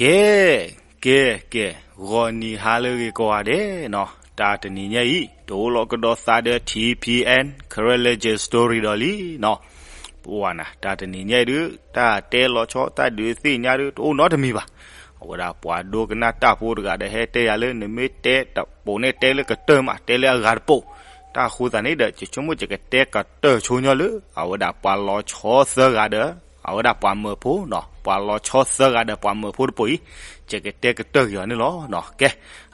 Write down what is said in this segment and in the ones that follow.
ကဲ, ကဲ, ကဲ, ဂီၤနံၤဟါလၢအဂ့ၤကိးဂၤဒဲးနီၤ, တၢ်တနံၤညါအံၤ တအိၣ်လီၤကဒီးသးဒီး ထံဖံအဲၣ် Karen Legend Story ဒီးလံနီၤ. ပဝဲနၤ တၢ်တနံၤညါအံၤဒုး တၢ်တဲလီၤဆီ တၢ်ဒုးသ့ၣ်ညါဒုး တအိၣ်နီတမံၤဘၣ်. အဝဲဒၣ်ပှၤဒိကနၣ်တၢ်ဖိတဂၤဒီး ဟဲတဲယၤလၢ နမ့ၢ်တဲတပိာ်န့ၣ် တဲလၢကတၢၢ်မး တဲလၢအဂၤတပိာ်. တၢ်အဃိသတးန့ၣ်ဒီး ယဆိကမိၣ်ယကတဲကတၢၢ်ဆိညီလၢ အဝဲဒၣ်ပှၤလီၤဆီသၢဂၤဒီး အဝဲဒၣ်ပှၤမၢဖိနီၤ, ပှၤလီၤဆီသၢဂၤဒီးပှၤမၢဖိတပိာ်အံၤ, ယကတဲကတၢၢ်က့ၤအီၤန့ၣ်လီၤ. ကဲ,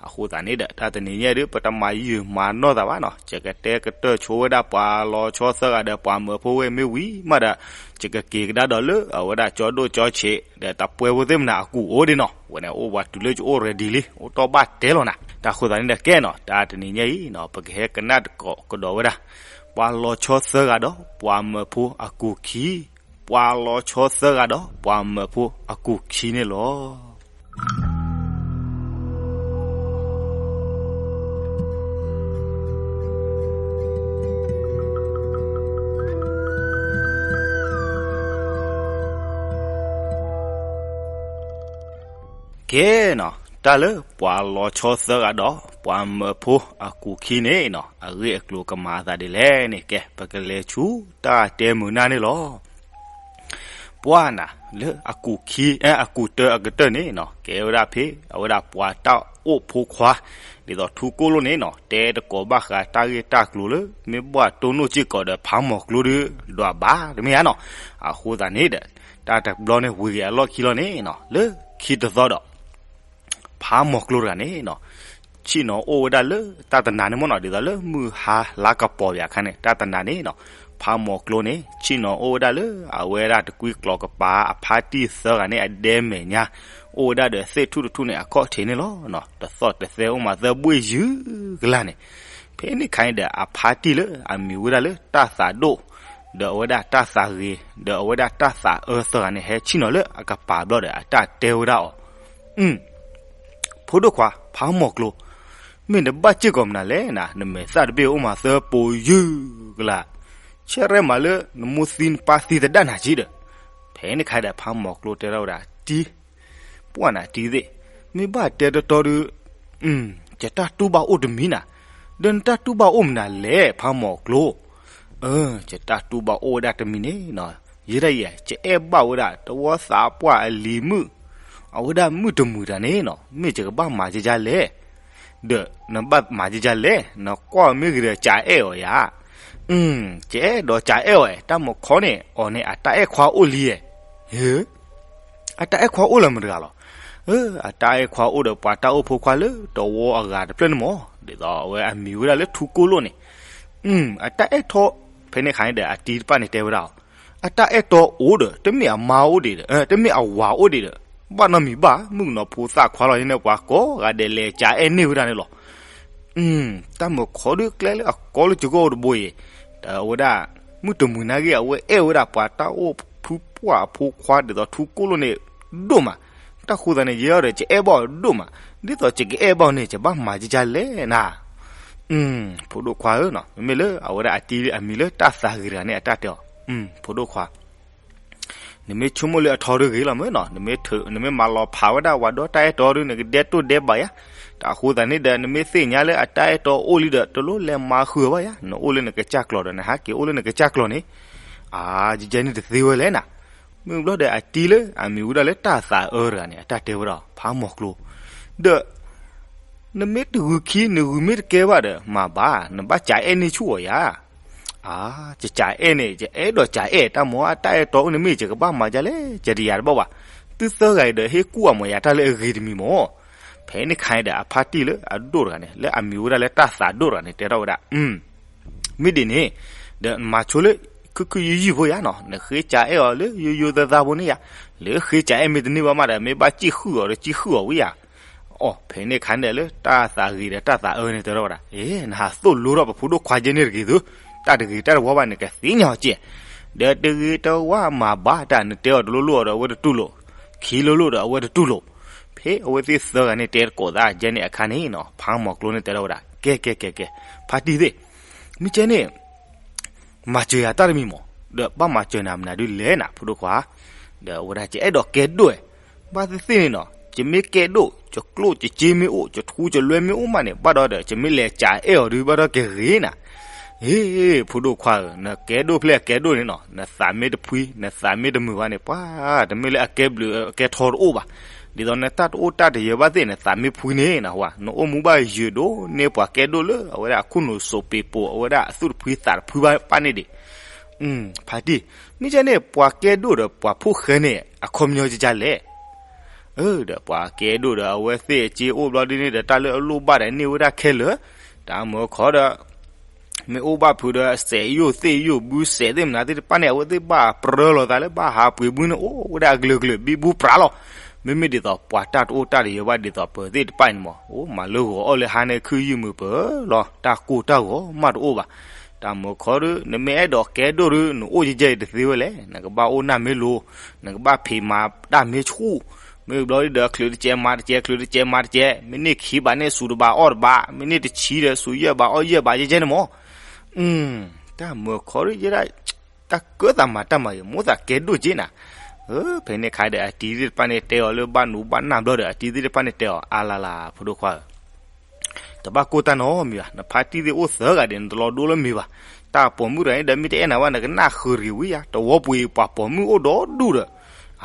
အဃိသတးန့ၣ်ဒီး တၢ်တနံၤညါအံၤဒုး ပတမၤယုာ်မၤနီၢ်သးဘၣ်နီၤ, ယကတဲကတၢၢ်ဆိဝဲဒၣ်ပှၤလီၤဆီသၢဂၤဒီးပှၤမၢဖိဝဲ မ့ၢ်ဝံၤမးဒီး ယကက့ၤကဒါဒီးလၢ အဝဲဒၣ်ကၠီဒိၣ်ကၠီဆံး ဒီးတၢ်ပှဲၤဖိသ့ၣ်မနၤအကူၣ်အိၣ်ဒံးနီၤ. ဝဲန့ၣ်အိၣ်ပှၤတုၤလၢယအိၣ် ready လံ အိၣ်တီၢ်ဘၣ်တဲလီၤနၤ. တၢ်အဃိသတးန့ၣ်ဒီး ကဲနီၤ တၢ်တနံၤညါအံၤနီၤ ပကဟဲကနၣ်တကိးကဒီးဝဲဒၣ် ပှၤလီၤဆီသၢဂၤဒီးပှၤမၢဖိအကူၣ်ခံ, ပှၤလီၤဆီသၢဂၤဒီးပှၤမၢဖိအကူၣ်ခံန့ၣ်လီၤ. ကဲနီၤ, တၢ်လၢပှၤလီၤဆီသၢဂၤဒီး ပှၤမၢဖိအကူၣ်ခံန့ၣ်နီၤ အဂ့ၢ်အကျိၤကမၤအသးဒ်လဲၣ်န့ၣ် ကဲ ပကလဲၤဆူတၢ်တဲမုာ်နၢ်န့ၣ်လီၤ. ပှၤနၤ လၢအကူၣ်ခံ အကူၣ်တၢအကတၢၢ်န့ၣ်နီၤ ကဲဝဲဒၣ်ဖဲ အဝဲဒၣ်ပှၤတၢ်အိၣ်ဖိခွါ ဒ်သိးထူကိၣ်လိၣ်န့ၣ်နီၤ တဲတကိးဘၣ်ဃးတၢ်ဂ့ၢ်တၢ်ကျိၤလၢ မ့ၢ်ဘၣ်တိၢ်နီၣ်စ့ၢ်ကီးဒီးဖးမီၤကျိဒီး ဒွးဘၣ်တမ့ၢ်ဧါနီၤ. အဃိသတးန့ၣ်ဒီး တၢ်တဘျီန့ၣ်ဝံၤက့ၤအလီၢ်ခံလီၤန့ၣ်နီၤ လၢခံတသီဒီး ဖးမီၤကျိတဂၤန့ၣ်နီၤ ဆ့ၣ်နီၤအိၣ်ဝဲဒၣ်လၢတၢ်တနၤန့ၣ်မ့ၢ်နီၤ ဒ်သိးလၢမုၢ်ဟါလါကပီၤယၤအခါန့ၣ် တၢ်တနၤန့ၣ်နီၤ ဖးမီၤကျိန့ၣ် ဆ့ၣ်နီၤအိၣ်ဝဲဒၣ်လၢ အဝဲဒၣ်တကွံကျီၤကပၤအဖါတံၢ်သၢဂၤန့ၣ် အဒဲမဲာ်ညါ အိၣ်ဝဲဒၣ်ဒီးသ့ၣ်ထူၣ်တထူၣ်န့ၣ် အခီၣ်ထံးန့ၣ်လီၤ. တသီၣ်တသဲအိၣ်မးသၢဘှ့ၣ်ယုၢ်ကလာ်န့ၣ် ဖဲန့ၣ်ခါန့ၣ်ဒီး အဖါတံၢ်လၢအမံၤဝဲဒၣ်လၢတၢ်သးဒိၣ် ဒီးအဝဲဒၣ်တၢ်သးဂ့ၤ ဒီးအဝဲဒၣ်တၢ်သးအၢသၢဂၤန့ၣ် ဟဲဆ့ၣ်နီၤလၢအကပၤဘျီဒီး အတၢ်တဲဝဲဒၣ်အီၤ, အု ဖိဒိၣ်ခွါ ဖးမီၤကျိ မ့ၢ်နဘၣ်စ့ၢ်ကီးမနုၤလဲၣ်နၤ နမဲာ်သၣ်တဘ့ၣ်အိၣ်မးသၢပိာ်ယုၢ်ကလာ်, ဆဲရဲမးလၢနမိၢ်သံနပၢ်သံသဒၣ်နၤက့ဒီး, ဖဲန့ၣ်ခါဒီး ဖးမီၤကျိတဲထီၣ်ဝဲဒၣ် တံၢ် ပှၢ်နၤတံၢ်သ့ၣ်, မ့ၢ်ဘၣ်တဲတီတီဒီး, ယတၢ်တူၢ်ဘၣ်အိၣ်တမံၤနၤ, ဒီးနတၢ်တူၢ်ဘၣ်အိၣ်မနုၤလဲၣ် ဖးမီၤကျိ, အၢ ယတၢ်တူၢ်ဘၣ်အိၣ်ဝဲဒၣ်တမံၤန့ၣ်နီၤ, ယဲဒၣ်ယဲ ယအဲၣ်ဘၣ်ဝဲဒၣ် တဝီသးပှၢ်အလံၤမုၣ်, အဝဲဒၣ်မုၣ်တမုာ်တဂၤန့ၣ်နီၤ, မ့ၢ်ယကဘၣ်မၤကကလဲၣ် ဒီးနဘၣ်မၤကကလဲၣ်, နကွၢ်မ့ၢ်ဂ့ၤဒီးကအဲၣ်အီၤယၤ, ကအဲၣ်ဒီးကအဲၣ်အီၤ, တၢ်မုၢ်ခီန့ၣ် အီၤန့ၣ် အတၢ်အဲၣ်ခွါအိၣ်လံဧါ, အတၢ်အဲၣ်ခွါအိၣ်လၢမတၤတဂၤလီၤ, အတၢ်အဲၣ်ခွါအိၣ်ဒီးပှၤတၢ်အိၣ်ဖိခွါလၢတဝီအဂၤတဖျၢၣ်န့ၣ်မး, ဒ်သိးအဝဲအမံၤဝဲဒၣ်လၢထူကိၣ်လိၣ်န့ၣ်, အတၢ်အဲၣ်ထီၣ်, ဖဲန့ၣ်ခါန့ၣ်ဒီး အတံၢ်တဖၣ်န့ၣ်တဲဝဲဒၣ်အီၤ, အတၢ်အဲၣ်တီအိၣ်ဒီး တမ့ၢ်အမါအိၣ်ဒံးဒီး, တမ့ၢ်အဝၤအိၣ်ဒံးဒီး, ဘၣ်နီတမံၤဘၣ်, မုၣ်ကနီၤဖိသၣ်ခွါလီၤန့ၣ် ပှၤကိးဂၤဒဲးလဲၤကအဲၣ်န့ၢ်ဝဲဒၣ်န့ၣ်လီၤ. တၢ်မုၢ်ခီဒုးကျဲလၢအကီလၢကဂီၢ်တဘိအံၤ, ဒီးအဝဲဒၣ် မုၣ်တမုာ်နာ်က့ အဝဲအဲၣ်ဝဲဒၣ်ပှၤတၢ်အိၣ်ဖုပှၢ်အဖိခွါဒ်သိးထူကိၣ်လိၣ်န့ၣ် ဒိၣ်မး, တၢ်ဃိသးန့ၣ် ယဲဒီး ယအဲၣ်ဘၣ်အီၤဒိၣ်မး, ဒ်သိးယကအဲၣ်ဘၣ်အီၤန့ၣ် ယဘၣ်မၤကကလဲၣ်နၤ ဖိဒိၣ်ခွါဧၢ, မ့မ့ၢ်လၢအဝဲဒၣ်အတံၢ်အမံၤလၢတၢ်သးဂ့ၤတဂၤန့ၣ် အတၢ်တဲအီၤ, ဖိဒိၣ်ခွါ, နမ့ၢ်ဆိကမိၣ်လၢအထီဒုးဂ့ၤလီၤမ့ၢ်နီၤ, နမ့ၢ်မၤလီၤဖးဝဲဒၣ်ဝဲဒီးတၢ်အဲၣ်တီဒုး နကဒဲတိၢ်ဒဲဘးယါ, တၢ်အဃိသတးန့ၣ်ဒီး နမ့ၢ်သ့ၣ်ညါလၢအတၢ်အဲၣ်တီအိၣ်လံဒီး တလိၣ်လဲၤမၤဃုာ်အီၤဘၣ်ယါ, နအိၣ်လၢနကစၢ်ကျီၤဒီး နဟးက့ၤအိၣ်လၢနကစၢ်ကျီၤန့ၣ်, အါ, ယဲန့ၣ်တသ့ဝဲလဲၣ်နၤ, မ့ၢ်ဘျီဒီးအတံၢ်လၢအမံၤဝဲဒၣ်လၢတၢ်သးအၢတဂၤန့ၣ် အတၢ်တဲဝဲဒၣ် ဖးမီၤကျိ, ဒီး နမ့ၢ်တဂုာ်ခံ နဂုာ်မ့ၢ်တကဲဘၣ်ဒီး မၤဘၣ် နဘၣ်ကအဲၣ်န့ၢ်ဆူၣ်အီၤယါ, အါ, ယကအဲၣ်န့ၣ် ယအဲၣ်ဒီးကအဲၣ် တၢ်မၤအတၢ်အဲၣ်တီအိၣ်န့ၣ်မ့ၢ် ယကဘၣ်မၤဒ်လဲၣ် ယတယာ်တဘၣ်ဘၣ်, သုသၢဂၤအံၤဒီး ဟ့ၣ်ကူၣ်အမၤယၤတၢ်လၢအဂ့ၤတမံၤမး, ဖဲန့ၣ်ခါအံၤဒီး အဖါတံၢ်လၢအဒိၣ်တဂၤန့ၣ် လၢအမံၤဝဲဒၣ်လၢတၢ်သးဒိၣ်တဂၤန့ၣ် တဲထီၣ်ဝဲဒၣ် မ့ၢ်ဒ်န့ၣ်, ဒီးမၤဆိလၢ ခုၣ်ခုၣ်ယုၢ်ယုၢ်ဖိယါနီၤ, နဃ့ကအဲၣ်အီၤလၢယိယိသၢသၢဖိန့ၣ်ယါ, လၢဃ့ကအဲၣ်မ့ၢ်တန့ၢ်ဘၣ်မးဒီး မ့ၢ်ဘၣ်စံၣ်ဃုာ်အီၤဒီးစံၣ်ဃုာ်အီၤဝံယါ, အီၤ ဖဲန့ၣ်ခါန့ၣ်ဒီးလၢတၢ်သးဂ့ၤဒီးတၢ်သးအၢန့ၣ် တဲထီၣ်ဝဲဒၣ်, အ့ နဟးသိၣ်လိထီၣ်ပဖိဒိၣ်ခွါယဲန့ၣ်တဂ့ၤသု, တၢ်တဂ့ၤတၢ်တဝါဘၣ်န့ၣ် ကသ့ၣ်ညါအီၤကဲ, ဒီးတဂ့ၤတဝါမၤဘၣ်တၢ် နတဲအီၤတလိၣ်လိၣ်အီၤဒီးအဝဲတတူၢ်လိာ်, ခံလိာ်လိာ်ဒီးအဝဲတတူၢ်လိာ်, ဖဲအဝဲသ့ၣ်သၢဂၤန့ၣ် တဲတကိးသးယဲန့ၣ်အခါန့ၣ်နီၤ ဖးမီၤကျိန့ၣ်တဲထီၣ်ဝဲဒၣ် ကဲကဲကဲကဲ, ဖါတံၢ်သ့ၣ်, မ့ၢ်ကဲန့ၣ် မၤစၢၤယၤတၢ်တမံၤမး, ဒီးဘၣ်မၤစၢၤနၤမနုၤဒ်လဲၣ်နၤ ဖိဒိၣ်ခွါ, ဒီးအဝဲဒၣ်ကအဲၣ်ဒိးကဲဒိၣ်ဝဲ, ဘၣ်သ့ၣ်သ့ၣ်န့ၣ်နီၤ, ယမ့ၢ်ကဲဒိၣ် ယကျိၣ်ယစ့မ့ၢ်အိၣ် ယထူယလွဲမ့ၢ်အိၣ်မးန့ၣ် ဘၣ်ဒီးဒီး ယမ့ၢ်လဲၤကးအဲၣ်အီၤဒုး ဘၣ်ဒီးကဂ့ၤနၤ. ဟ့ ဖိဒိၣ်ခွါဧၢ, နကဲဒိၣ်ဖဲအကဲဒိၣ်န့ၣ်နီၤ နသးမ့ၢ်တဖှံ နသးမ့ၢ်တမုာ်ဘၣ်န့ၣ် ပှၤတမ့ၢ်လၢအကဲဘျုးအကဲထီတအိၣ်ဘၣ်. ဒ်သိးနတၢ်တအိၣ်တၢ်တယၢၤဘၣ်သ့ၣ် နသးမ့ၢ်ဖှံန့ၣ်နဝၤ နအိၣ်မူဘၣ်ယုာ်ဒိၣ်န့ၢ်ပှၤကဲဒိၣ်လၢအဝဲဒၣ်အခိၣ်နူာ်စိးပ့ၤပိာ် အဝဲဒၣ်အသူၣ်တဖှံသးတဖှံဘၣ်ပၣ်န့ၣ်ဒံး. ဖါတံၢ်, မ့ၢ်ကဲန့ၣ် ပှၤကဲဒိၣ်ဒီးပှၤဖိၣ်ဃဲန့ၣ် အခီပညီကကလဲၣ်. ဒီးပှၤကဲဒိၣ်ဒီးအဝဲသ့ၣ်အစ့အိၣ်ဘျီဒ်န့ၣ်ဒီး တၢ်လၢအလိၣ်ဘၣ်ဒီးန့ၢ်ဝဲဒၣ်ခဲလၢာ်, တၢ်မုၢ်ခီဒီး မ့ၢ်အိၣ်ဘၣ်ဖုးဒီးစဲးယိာ်သ့ၣ်ယိာ် ဘုစဲးသ့ၣ်မနုၤသ့ၣ်တဖၣ်န့ၣ် အဝဲသ့ၣ်ဘၣ်ပြၢလိာ်သးလၢဘၣ်ဟးပှ့ၤဘုန့ၣ် အိၣ်ဝဲဒၣ်အကလုာ်ကလုာ် ဘံဘူပြးလီၤ. မ့မ့ၢ်ဒ်သိးပှၤတၢ်တအိၣ်တၢ်တယၢၤဘၣ်ဒ်သိးပၢၤသ့ၣ်တဖၣ်အံၤန့ၣ်မး အိၣ်မၤလၢဂီၤအီၣ်လၢဟါန့ၣ်ခုၣ်ယုၢ်မုာ်ပၢၤလီၤ တၢ်ကိၢ်တၢ်ဂီၤမးတအိၣ်ဘၣ်. တၢ်မုၢ်ခီဒီး နမ့ၢ်အဲၣ်ဒိးကဲဒိၣ်ဒီး နအိၣ်ယဲယဲအံၤတသ့ဝဲလဲၣ်, နကဘၣ်အိၣ်နၢ်မ့ၢ်လိၤ, နကဘၣ်ဖံးမၤတၢ်မ့ၢ်ဆူၣ်, မ့ၢ်ဘျီဒီး ချုးတကဲးမၤတကဲး ချုးတကဲးမၤတကဲး, မ့ၢ်န့ၢ်ခံဘးန့ၣ် စူၤတဘးအီၣ်တဘး, မ့ၢ်န့ၢ်တဆံဒီး စူၤယဲၢ်ဘးအီၣ်ယဲၢ်ဘး ယဲယဲန့ၣ်မး. တၢ်မုၢ်ခီဒီး ယဲဒၣ် တၢ်ကၢသးမၤတၢ်မၤယဲ မိၣ်သးကဲဒိၣ်က့နၤ. ဖဲန့ၣ်ခါဒီး အတံၤသ့ၣ်တဖၣ်န့ၣ်တဲအီၤလၢဘၣ်နူးဘၣ်နၢ်ဘျီဒီး အတံၤသ့ၣ်တဖၣ်န့ၣ်တဲအီၤ အါလါလါ ဖိဒိၣ်ခွါဧၢ တဘၣ်ကိၢ်တၢ်နီတမံၤဘၣ်, နဖါတံၢ်သ့ၣ်အိၣ်သၢဂၤဒီး နတလီၤဒိလၢမ့ၤဘၣ်. တၢ်ပိာ်မုၣ်တဂၤန့ၣ်ဒီး မ့ၢ်တအဲၣ်နၤဘၣ် နကနၣ်ဃုာ်တဂ့ၤဝံယါ, တဝီပှ့ၤပှၤပိာ်မုၣ်အိၣ်ဒီဒူၣ်ဒီး,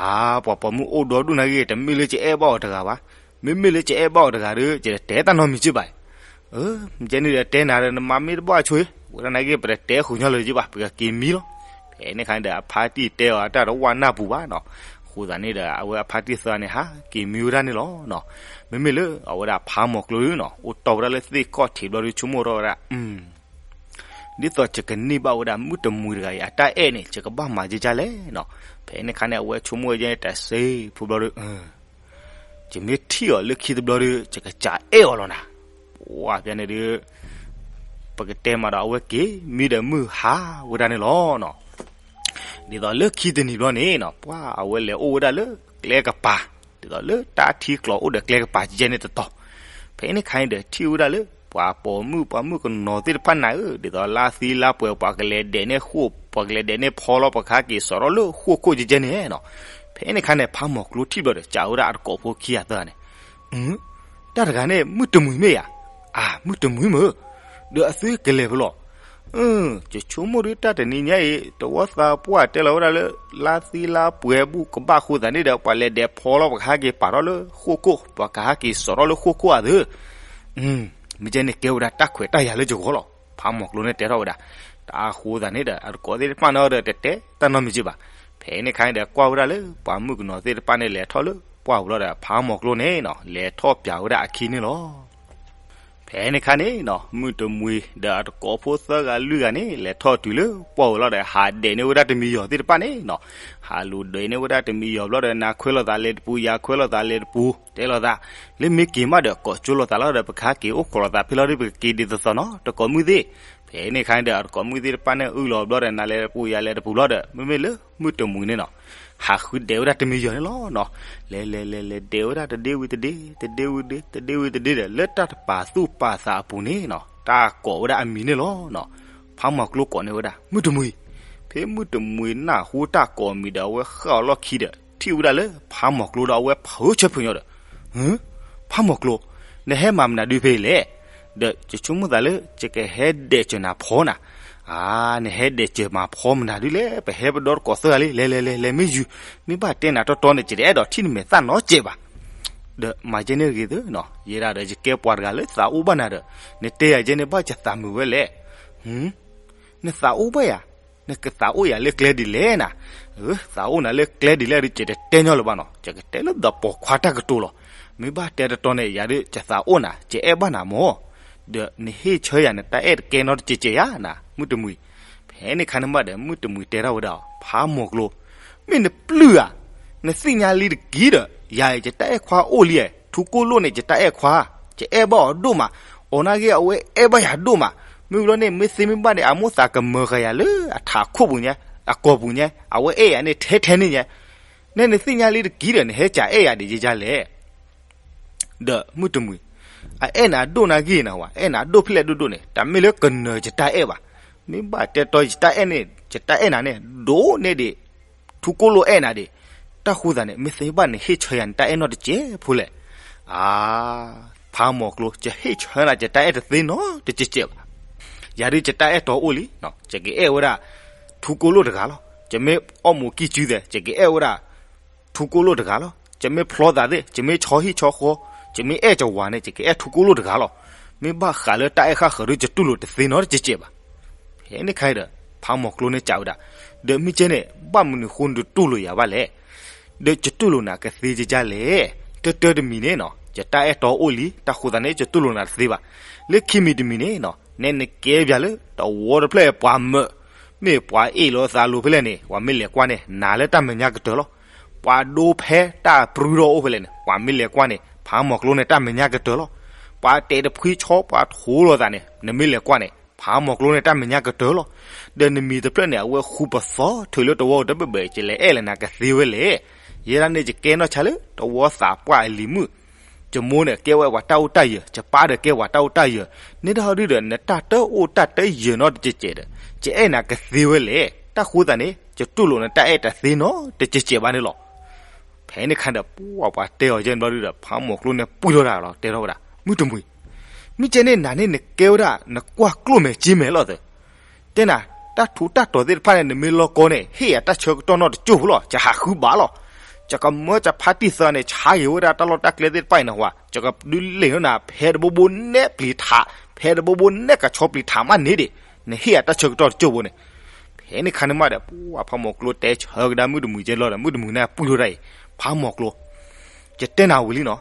အါ, ပှၤပိာ်မုၣ်အိၣ်ဒီဒူၣ်နာ်ဂ့ၤ တမ့ၢ်လၢယအဲၣ်ဘၣ်အီၤတဂၤဘၣ်. မ့မ့ၢ်လၢယအဲၣ်ဘၣ်အီၤတဂၤဒီး ယတတဲတၢ်နီတမံၤက့ဘၣ်. မ့ၢ်ကဲန့ၣ်ဒီး တဲနၤဒီး နမၤမ့ၢ်တဘၣ်ဆိ, ဝဲဒၣ်နာ်ဂ့ၤ ပတတဲဃုာ်ညီလၢၤက့ဘၣ်, ပကက့ၤမံလီၤ. ဖဲန့ၣ်ခါန့ၣ်ဒီး အဖါတံၢ်တဲအီၤ အတၢ်တဝၢ်နၢ်ပူၤဘၣ်နီၤ. အဃိသတးန့ၣ်ဒီး အဝဲအဖါတံၢ်သၢဂၤန့ၣ် ဟးက့ၤမံဝဲဒၣ်န့ၣ်လီၤ. မ့မ့ၢ်လၢအဝဲဒၣ်ဖးမီၤကျိဒီးနီၤ အိၣ်တီၢ်ဝဲဒၣ်လၢသ့ၣ်ခီၣ်ထံးဘျီဒီး ဆိကမိၣ်ထီၣ်ဝဲဒၣ် ဒ်သိးယကန့ၢ်ဘၣ်ဝဲဒၣ်မုၣ်တမှံၤတဂၤအံၤ အတၢ်အဲၣ်န့ၣ် ယကဘၣ်မၤဒ်လဲၣ်နီၤ. ဖဲန့ၣ်ခါန့ၣ် အဝဲဆိကမိၣ်ဝဲဒၣ်တစဲးဖိဘျီဒီး ယမ့ၢ်ထံၣ်အီၤလၢခံတဘျီဒီး ယကစးအဲၣ်အီၤလီၤနၤ. ပှၤဖဲန့ၣ်ဒီး ပကတဲမးဒီး အဝဲက့ၤမံဒီးမုၢ်ဟါဝဲဒၣ်န့ၣ်လီၤနီၤ. ဒ်သိးလၢခံတနံၤဘျီန့ၣ်နီၤ ပှၤအဝဲလဲၤအိၣ်ဝဲဒၣ်လၢကျဲကပၤ, ဒ်သိးလၢတၢ်ထံကျိၤအိၣ်ဒီးကျဲကပၤယဲန့ၣ်တတီၤ. ဖဲန့ၣ်ခါန့ၣ်ဒီး ထံၣ်ဝဲဒၣ်လၢ ပှၤပိာ်မုၣ်ပှၤမုၣ်ကနီၤသ့ၣ်တဖၣ်နၤဧၢ, ဒ်သိးလါသံလါပှဲၤ ပှၤကလဲၤဒဲးန့ၣ်ဃိၣ် ပှၤကလဲၤဒဲးန့ၣ်ဖီလီၤ ပှၤကဟဲက့ၤစိာ်ထီၣ်လၢဃိၣ်ခိၣ်ယဲန့ၣ်နီၤ. ဖဲန့ၣ်ခါန့ၣ် ဖးမီၤကျိထံၣ်ဘျီဒီး စံးဝဲဒၣ်အတကိးဖိခံဂၤသၢဂၤန့ၣ်, တၢ်တဂၤန့ၣ် မုၣ်တမှံၤမ့ၢ်ဧါ. အၢ မုၣ်တမှံၤမ့ၢ်, ဒီးအသုကလဲၤဖဲလဲၣ်. ယဆိကမိၣ်ဒီးတၢ်တနံၤညါအံၤ တဝီသးပှၢ်တဲလီၤဝဲဒၣ်လၢ လါသံလါပှဲၤဘူၣ်ကဘၣ်အဃိသတးန့ၣ်ဒီး ပှၤလဲၤဒဲးဖီလီၤ ပှၤကဟဲက့ၤပာ်ထီၣ်လၢဃိၣ်ခိၣ် ပှၤကဟဲက့ၤစိာ်ထီၣ်လၢဃိၣ်ခိၣ်ဧါသ့ၣ်. မ့ၢ်ကဲန့ၣ်ကဲဝဲဒၣ်တၢ်ခွဲးတၢ်ယာ်လၢယဂီၢ်လီၤ. ဖးမီၤကျိန့ၣ်တဲထီၣ်ဝဲဒၣ်. တၢ်အဃိသတးန့ၣ်ဒီး အတကိးသ့ၣ်တဖၣ်န့ၣ်ဒီး တတဲတၢ်နီတမံၤက့ဘၣ်. ဖဲန့ၣ်ခါန့ၣ်ဒီး ကွၢ်ဝဲဒၣ်လၢပှၤမုၣ်ကနီၤသ့ၣ်တဖၣ်န့ၣ် လဲၤထီၣ်လၢပှၢ်ပူၤလီၤဒီး ဖးမီၤကျိန့ၣ်နီၤ လဲၤထီၣ်ပၠးဝဲဒၣ်အခံန့ၣ်လီၤ. ဖဲန့ၣ်ခါန့ၣ်နီၤ မုၣ်တမှံၤဒီးအတကိးဖိသၢဂၤလွံၢ်ဂၤန့ၣ် လဲၤထီၣ်တုၤလၢပှၢ်ပူၤလီၤဒီး ဟးဒဲးန့ၢ်ဝဲဒၣ်တမံၤယီၤသ့ၣ်တဖၣ်န့ၣ်နီၤ. ဟးလူၤဒဲးန့ၢ်ဝဲဒၣ်တမံၤယီၤဘျီဒီး နၤခွဲလိာ်သးလဲၤတပူၤ ယၤခွဲလိာ်သးလဲၤတပူၤ တဲလိာ်သး လၢမ့ၢ်က့ၤမးဒီး ကိးကၠိလိာ်သးလီၤဒီး ပကဟဲက့ၤအိၣ်ခိးလိာ်သးဖဲလီၤဒီး ပကက့ၤဒ်သိးသိးနီၤ တကိးမုၣ်သ့ၣ်. ဖဲန့ၣ်ခါန့ၣ်ဒီး အတကိးမုၣ်သ့ၣ်တဖၣ်န့ၣ် အုၣ်လီၤဘျီဒီး နၤလဲၤတပူၤ ယၤလဲၤတပူၤလီၤဒီး မ့မ့ၢ်လၢမုၣ်တမှံၤန့ၣ်နီၤ ဟးဃုဒဲးဝဲဒၣ်တမံၤယီၤန့ၣ်လီၤနီၤ. လဲၤလဲၤလဲၤလဲၤဒဲးဝဲဒၣ်တဒ့ဝံၤတဒ့ တဒ့ဝံၤတဒ့ တဒ့ဝံၤတဒ့ဒီး လၢတၢ်တပာ်သူၣ်ပာ်သးအပူၤန့ၣ်နီၤ တၢ်ကိးဝဲဒၣ်အမံၤန့ၣ်လီၤနီၤ. ဖးမီၤကျိကိးန့ၢ်ဝဲဒၣ် မုၣ်တမှံၤ. ဖဲမုၣ်တမှံၤနၢ်ဟူတၢ်ကိးမံၤဒီး အဝဲဃၣ်အီၤလီၢ်ခံဒီး ထံၣ်ဝဲဒၣ်လၢဖးမီၤကျိဒီး အဝဲဖုးဆၢဖုးညီဒီး ဟၢ ဖးမီၤကျိ, နဟဲမၤမနုၤဒုဖဲအံၤလဲၣ်. ဒီးယဆိကမိၣ်သးလၢ ယကဟဲဒဲးစၢၤနၤဖီနၤ. အါ, နဟဲဒဲးစၢၤမၤဖီမနုၤဒုလဲၣ်, ပဟဲပဒီတကိးသၢဂၤလံ, လဲၤလဲၤလဲၤလဲၤမ့ၢ်ယုၤ, မ့ၢ်ဘၣ်တဲနၤတီတီန့ၣ် ယတအဲၣ်ဒိးထံၣ်နမဲာ်သၣ်နီတစဲးဘၣ်. ဒီးမၤယဲန့ၣ်ဂ့ၤသၢနီၤ, ယဲဒၣ်ဒီးယကဲပှၤတဂၤလၢသးအိၣ်ဘၣ်နၤဒီး နတဲယၤယဲန့ၣ်ဘၣ်ယသးမုာ်ဝဲလဲၣ်. နသးအိၣ်ဘၣ်ယၤ, နကသးအိၣ်ယၤလၢကျဲဒ်လဲၣ်နၤ. သးအိၣ်နၤလၢကျဲဒ်လဲၣ်ဒီး ယတတဲညီလၢၤဘၣ်နီၤ, ယကတဲလၢသပိာ်ခွါတၢ်ကတိၤလီၤ. မ့ၢ်ဘၣ်တဲတတီန့ၣ် ယၤဒီးယသးအိၣ်နၤ, ယအဲၣ်ဘၣ်နၤမၢ်. ဒီးနဟ့ၣ်ဆၢယၤနတၢ်အဲၣ်တကဲနီတစဲးစဲးယၤနၤ မုၣ်တမှံၤ. ဖဲန့ၣ်ခါန့ၣ်မးဒီး မုၣ်တမှံၤတဲထီၣ်ဝဲဒၣ်အီၤ, ဖးမီၤကျိ, မ့ၢ်နပျုၢ်ဧါ, နသ့ၣ်ညါလံတက့ၢ်ဒီး ယၤအံၤယတၢ်အဲၣ်ခွါအိၣ်လံ, ထူကိၣ်လိၣ်န့ၣ် ယတၢ်အဲၣ်ခွါ, ယအဲၣ်ဘၣ်အီၤဒိၣ်မး, အီၤနာ်ဂ့ၤ အဝဲအဲၣ်ဘၣ်ယၤဒိၣ်မး, မ့ၢ်ဘျီန့ၣ် မ့ၢ်သ့မ့ၢ်ဘၣ်န့ၣ် အမိၢ်သးကမၢဃာ်ယၤလၢအထးခိၣ်ပူၤညါ, အကိာ်ပူၤညါ, အဝဲအဲၣ်ယၤန့ၣ်ထဲထဲန့ၣ်ညါ, နဲနသ့ၣ်ညါလံတက့ၢ်ဒီး နဟဲကးအဲၣ်ယၤဒ်ယဲယါလဲၣ်. ဒီးမုၣ်တမှံၤ, အအဲၣ်နၤဒိၣ်နာ်ဂ့ၤနၤဝဲ, အဲၣ်နၤဒိၣ်ဖဲလဲၣ်ဒိၣ်ဒိၣ်န့ၣ် တၢ်မ့ၢ်လၢကနၢၤယတၢ်အဲၣ်ဘၣ်. မ့ၢ်ဘၣ်တဲတီယတၢ်အဲၣ်န့ၣ် ယတၢ်အဲၣ်နၤန့ၣ် ဒိၣ်န့ၢ်ဒံး ထူကိၣ်လိၣ်အဲၣ်နၤဒံး, တၢ်ဃိသးန့ၣ် မ့ၢ်သ့ဘၣ်န့ၣ် ဟ့ၣ်ဆၢယၤန့ၣ် တၢ်အဲၣ်နီတစဲးဖိလဲၣ်. အါ, ဖးမီၤကျိ ယဟ့ၣ်ဆၢနၤ ယတၢ်အဲၣ်တသ့နီတစဲးစဲးဘၣ်. ယၤဒုးယတၢ်အဲၣ်တီအိၣ်လံ, ယကအဲၣ်ဝဲဒၣ် ထူကိၣ်လိၣ်တဂၤလီၤ. ယမ့ၢ်အီၣ်မူးကံၢ်စုသဲး ယကအဲၣ်ဝဲဒၣ် ထူကိၣ်လိၣ်တဂၤလီၤ. ယမ့ၢ်ဖျီသးသ့ၣ် ယမ့ၢ်ဆီဟံၣ်ဆီဃီ ယမ့ၢ်အဲၣ်ယဝၤန့ၣ် ယကအဲၣ်ထူကိၣ်လိၣ်တဂၤလီၤ. မ့ၢ်ဘၣ်ဃးလၢတၢ်အဲၣ်ဃၣ်ဃၢၤဒီး ယတူၢ်လိာ်တသ့နီတစဲးစဲးဘၣ်. ဖဲန့ၣ်ခါဒီး ဖးမီၤကျိန့ၣ်စံးဝဲဒၣ်, ဒီးမ့ၢ်ကဲန့ၣ် ဘၣ်မနုၤဃိနတတူၢ်လိာ်ယၤဘၣ်လဲၣ်. ဒီးယတူၢ်လိာ်နၤကသ့ကကလဲၣ်. တၢတၢတမံၤန့ၣ်နီၤ ယတၢ်အဲၣ်တီအိၣ်လံ တၢ်ဃိသးန့ၣ် ယတူၢ်လိာ်နၤတသ့ဘၣ်. လၢခံမံၤတမံၤန့ၣ်နီၤ နဲနကဲပၠးလၢ တဝီတဖျၢၣ်ပှၤမၢး မ့ၢ်ပှၤအ့ၣ်လိာ်သးလိာ်ဖဲလဲၣ်န့ၣ် ပှၤမ့ၢ်လဲၤကွၢ်န့ၣ် နၤလၢတၢ်မဲာ်ညါကတၢၢ်လီၤ. ပှၤဒိဖဲတၢ်ပြူထီၣ်အိၣ်ဖဲလဲၣ်န့ၣ် ပှၤမ့ၢ်လဲၤကွၢ်န့ၣ် ဖးမီၤကျိန့ၣ်တၢ်မဲာ်ညါကတၢၢ်လီၤ. ပှၤတဲတဖှံဆီ ပှၤထိလိာ်သးန့ၣ် နမ့ၢ်လဲၤကွၢ်န့ၣ် ဖးမီၤကျိန့ၣ်တၢ်မဲာ်ညါကတၢၢ်လီၤ. ဒီးနမံၤတဖျၢၣ်န့ၣ် အဝဲဃူပသီထုးလၢတဝီတဘ့ၣ်ဘ့ၣ် ယလဲၤအဲၣ်လၢနၤကသ့ဝဲလဲၣ်. ယဲဒၣ်န့ၣ် ယကဲနီၢ်ဆါလၢ တဝီသးပှၢ်အလံၤမုၣ် ယမိၢ်န့ၣ် ကဲဝဲပှၤတၢ်အိၣ်တၢ်ယၢၤ, ယပၢ်ဒီးကဲပှၤတၢ်အိၣ်တၢ်ယၢၤ, န့ၣ်တဟီဒုဒီး နတၢ်တအိၣ်တၢ်တယၢၤနီတစဲးစဲးဒီး ယအဲၣ်နၤကသ့ဝဲလဲၣ်. တၢ်ဃိသးန့ၣ် ယတူၢ်လိာ်နတၢ်အဲၣ်တသ့နီတစဲးစဲးဘၣ်န့ၣ်လီၤ. ဖဲန့ၣ်ခါဒီး ပှၤပှၤတဲအီၤယဲန့ၣ်ဘျီဒုဒီး ဖးမီၤကျိန့ၣ်ပှံၢ်ထီၣ်တၢ်လီၤ တဲထီၣ်ဝဲဒၣ် မုၢ်တမှံၤ, မ့ၢ်ကဲန့ၣ်နၤန့ၣ် နကဲဝဲဒၣ် နကွၢ်ကျိၣ်မဲာ်စ့မဲာ်လီၤသၢ တဲနၤ, တၢ်ထူးတၢ်တီၤသ့ၣ်တဖၣ်န့ၣ် နမ့ၢ်လီၤကီန့ၣ် ဟ့ၣ်ယၤတၢ်ဆၢကတီၢ်နီတကၠိၢ်ဖိလီၤ. ယဟးဃုဘၣ်လီၤ. ယကမၢယဖါတံၢ်သၢန့ၣ် ဆါက့ၤဝဲဒၣ်တၢ်လီၢ်တၢ်ကျဲသ့ၣ်တဖၣ်အံၤန့ၣ်ဝဲ, ယကဒုးလ့ၣ်နီၢ်နၤ ဖဲတဘိဘိနဲၣ်ပျံၤထး, ဖဲတဘိဘိနဲၣ်ကဆီပျံၤထးမးန့ၣ်ဒံး, နဟ့ၣ်ယၤတၢ်ဆၢကတီၢ်တကၠိၢ်ဖိန့ၣ်. ဖဲန့ၣ်ခါန့ၣ်မးဒီး ပှၤဖးမီၤကျိတဲဆၢကဒါမုၢ်တမှံၤကဲလီၤဒီး မုၢ်တမှံၤန့ၣ်ပှံၢ်ထီၣ်တၢ်အံၤ, ဖးမီၤကျိ ယတဲနၤဝံၤလံနီၤ,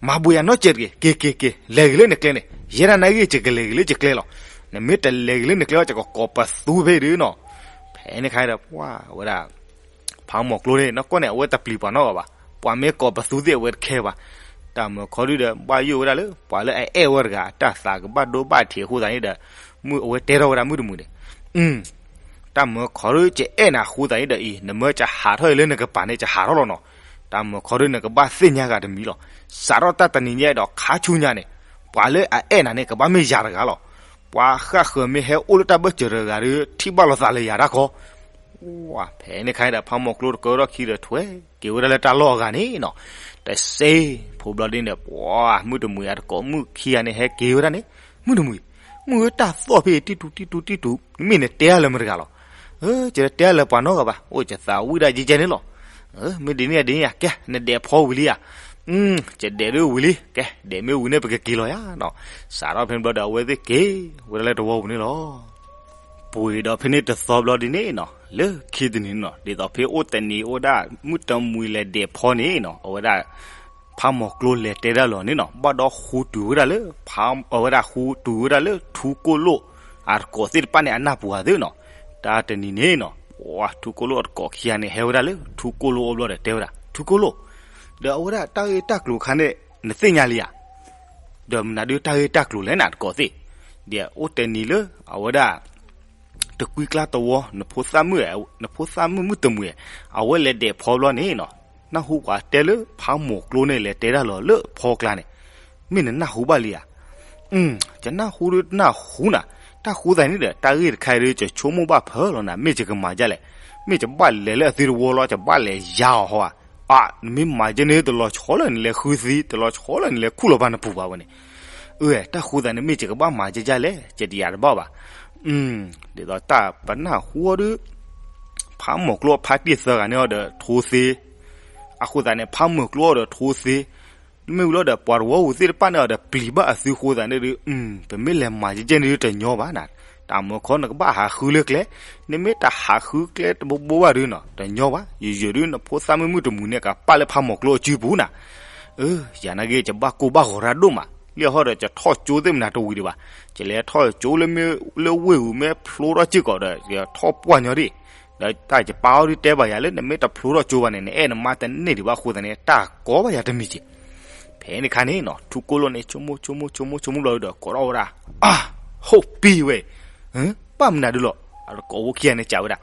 မၤဘှံးယၤနီတစဲးတဂ့ၤ, က့ၤက့ၤက့ၤ လဲၤဂ့ၤလၢနကျဲန့ၣ်, ယဲဒၣ်နဂ့ၢ် ယကလဲၤဂ့ၤလၢယကျဲလီၤ. နမ့ၢ်တလဲၤဂ့ၤလၢနကျဲဘၣ် ယကကိးပသူဖဲအံၤဒုနီၤ. ဖဲန့ၣ်ခါဒီး ပှၤဝဲဒၣ် ဖးမီၤကျိန့ၣ် နီၢ်ကီၢ်န့ၣ် အဝဲတပျံၤပှၤနီတဂၤဘၣ်. ပှၤမ့ၢ်ကိးပသူသ့ၣ် အဝဲတခဲဘၣ်. တၢ်မၢခီဒုဒီး ဘၣ်ယိၣ်ဝဲဒၣ်လၢ ပှၤလၢအအဲၣ်ဝဲတဂၤ တၢ်သးကဘၣ်ဒိဘၣ်ထံးအဃိသတးန့ၣ်ဒီး အဝဲတဲထီၣ်ဝဲဒၣ်မုၢ်တမှံၤန့ၣ်, တၢ်မၢခီဒု ယအဲၣ်နၤအဃိသတးန့ၣ်ဒီးအံၤ နမၢယဟးထီၣ်အံၤလၢနကပၤန့ၣ် ယဟးထီၣ်လီၤနီၤ. တၢ်မၢခီဒု နကဘၣ်သ့ၣ်ညါဂၤတမံၤလီၤ. စးထီၣ်တၢ်တနံၤညါဒီးခါဆူညါန့ၣ် ပှၤလၢအအဲၣ်နၤန့ၣ် ကဘၣ်မ့ၢ်ယၤတဂၤလီၤ. ပှၤဃၣ်ဃၢၤမ့ၢ်ဟဲအိၣ်လၢတၢ်ဘၢၣ်စၢၤတဂၤဒီး ထံၣ်ဘၣ်လိာ်သးလၢယၤတၢ်ခီ ဖဲန့ၣ်ခါဒီး ဖးမီၤကျိတကဲထီၣ်ခံဒီးထွဲက့ၤဝဲဒၣ်လၢတၢ်လီၢ်အဂၤန့ၣ်နီၤ. တစဲးဖိဘျီဒ်န့ၣ် ပှၤမုၢ်တမှံၤအတကိးမုၣ်ခံဂၤန့ၣ် ဟဲက့ၤဝဲဒၣ်န့ၣ်, မုၢ်တမှံၤ, မုၢ်ဧၢ တၢ်သီၣ်ဖဲအံၤ တံၢ်တူတံၢ်တူတံၢ်တူ, မ့ၢ်နတဲအါလၢမတဂၤလီၤ. ယတတဲအါလၢပှၤနီတဂၤဘၣ်, အိၣ်ယသးဝံၣ်ဒၣ်ယဲကဲန့ၣ်လီၤ. မ့ၢ်ဒ်န့ၣ်ဒ်န့ၣ် ကဲ နဒဲးဖီဝံၤလံဧါ. ယဒဲးဒုဝံၤလံ, ကဲ ဒဲးမ့ၢ်ဝံၤန့ၣ် ပကက့ၤလီၤယါနီၤ. စးထီၣ်ဖဲန့ၣ်ဘျီဒီး အဝဲသ့ၣ်က့ၤဝဲဒၣ်လၢတဝီပူၤန့ၣ်လီၤ. ပှ့ၤဒီးဖဲန့ၣ်တသီဘျီဒ်န့ၣ်နီၤ, လၢခံတနံၤနီၤ ဒ်သိးဖဲအိၣ်တနံၤအိၣ်ဒၣ် မုၢ်တမှံၤလဲၤဒဲးဖီန့ၣ်နီၤ, အဝဲဒၣ် ဖးမီၤကျိလဲၤတဲဒၣ်လီၤန့ၣ်နီၤ, ဘၣ်ဒီးဃူတုၤဝဲဒၣ်လၢ ဖး အဝဲဒၣ်ဃူတုၤဝဲဒၣ်လၢထူကိၣ်လိၣ် အတကိးသ့ၣ်တဖၣ်န့ၣ်အနၢ်ပူၤဧါသ့နီၤ. တၢ်တနံၤန့ၣ်နီၤ, ပှၤထူကိၣ်လိၣ်အတကိးခံဂၤန့ၣ် ဟဲဝဲဒၣ်လၢထူကိၣ်လိၣ်အိၣ်ဘျီဒီးတဲဝဲဒၣ် ထူကိၣ်လိၣ်, ဒီးအဝဲဒၣ်တၢ်ဂ့ၢ်တၢ်ကျိၤခါန့ၣ် နသ့ၣ်ညါလံဧါ. ဒီးမနုၤဒုတၢ်ဂ့ၢ်တၢ်ကျိၤလဲၣ်န့ၣ် တကိးသ့ၣ်, ဒီးအိၣ်တနံၤလၢ အဝဲဒၣ် တကွံကျါတဝီ နဖိသၣ်မုၣ် နဖိသၣ်မုၣ်မုၣ်တမှံၤ အဝဲလဲၤဒဲးဖီဘျီန့ၣ်နီၤ, နၢ်ဟူပှၤတဲလၢဖးမီၤကျိန့ၣ် လဲၤတဲဒၣ်လီၤလၢဖီကျါန့ၣ်, မ့ၢ်နနၢ်ဟူဘၣ်လံဧါ. ယနၢ်ဟူဒုတနၢ်ဟူနၤ, တၢ်ဃိသးန့ၣ်ဒီး တၢ်ဂ့ၢ်တခါအံၤဒု ယဆိကမိၣ်ဘၣ်ဖၢလီၤနၤ, မ့ၢ်ယကမၤဒ်လဲၣ်, မ့ၢ်ယဘၣ်လဲၤလၢအသုတဝီလီၤ, ယဘၣ်လဲၤယါအီၤဟီဧါ. အါ နမ့ၢ်မၤယဲန့ၣ် တလီၤဆီလၢနလဲၤဃုသံ, တလီၤဆီလၢနလဲၤခူၣ်လီၤပှၤနပူၤဘၣ်ဝဲန့ၣ်. အၢ တၢ်ဃိသးန့ၣ် မ့ၢ်ယကဘၣ်မၤဒ်လဲၣ်, ယတယၤတဘၣ်ဘၣ်. ဒ်သိးတၢ်ပနၢ်ဟူအီၤဒု ဖးမီၤကျိဖါတံၢ်သၢဂၤန့ၣ်အီၤဒီးထိသ့, အဃိသတးန့ၣ် ဖးမီၤကျိအီၤဒီးထိသ့, မ့ၢ်ဝံၤလီၤဒီး ပှၤတဝီပူၤသ့ၣ်တဖၣ်န့ၣ်အီၤဒီးပျံၤဘၣ်အသုအဃိသတးန့ၣ်ဒု ပမ့ၢ်လဲၤမၤယဲန့ၣ်ဒုတညီဘၣ်နၤ. တၢ်မၢခီနကဘၣ်ဟးဃုလၢကျဲ, နမ့ၢ်တဟးဃုကျဲတဘိဘိဘၣ်ဒုနီၤ တညီဘၣ်, ယယိၤဒု နဖိသၣ်မုၣ်မုၣ်တမှံၤန့ၣ် ကပာ်လၢဖးမီၤကျိအစုပူၤနၤ. အၢ ယၤနာ်က့ ယဘၣ်ကိၢ်ဘၣ်ဂီၤတၢ်ဒိၣ်မး, လံဟီဒီး ယထီၣ်ကၠိသ့ၣ်မနၤတဝံၤဒံးဘၣ်, ယလဲၤထီၣ်ကၠိလၢမ့ၢ်လၢဝ့ၢ်ပူၤမ့ၢ်ဖျိထီၣ်စ့ၢ်ကီးဒီး ယထီၣ်ပှၢ်ညီဒံး, ဒီးတၢ်ယပၢ်အီၤဒုတဲဘၣ်ယၤလၢ နမ့ၢ်တဖျိထီၣ်ကၠိဘၣ်န့ၣ် နအဲၣ်နမါတန့ၢ်ဒံးဘၣ်အဃိသတးန့ၣ် တၢ်ကိးဘၣ်ယၤတမံၤက့ၤ. ဖဲန့ၣ်ခါန့ၣ်နီၤ ထူကိၣ်လိၣ်န့ၣ် ဆိကမိၣ်ဆိကမိၣ်ဆိကမိၣ်ဆိကမိၣ်ဘျီဒုဒီး ကိးထီၣ်ဝဲဒၣ်, အါ, ဟိၣ်ပံၤဝဲ, ဘၣ်မနုၤဒုလီၤ, အတကိးဖိခံဂၤန့ၣ်စံးဝဲဒၣ်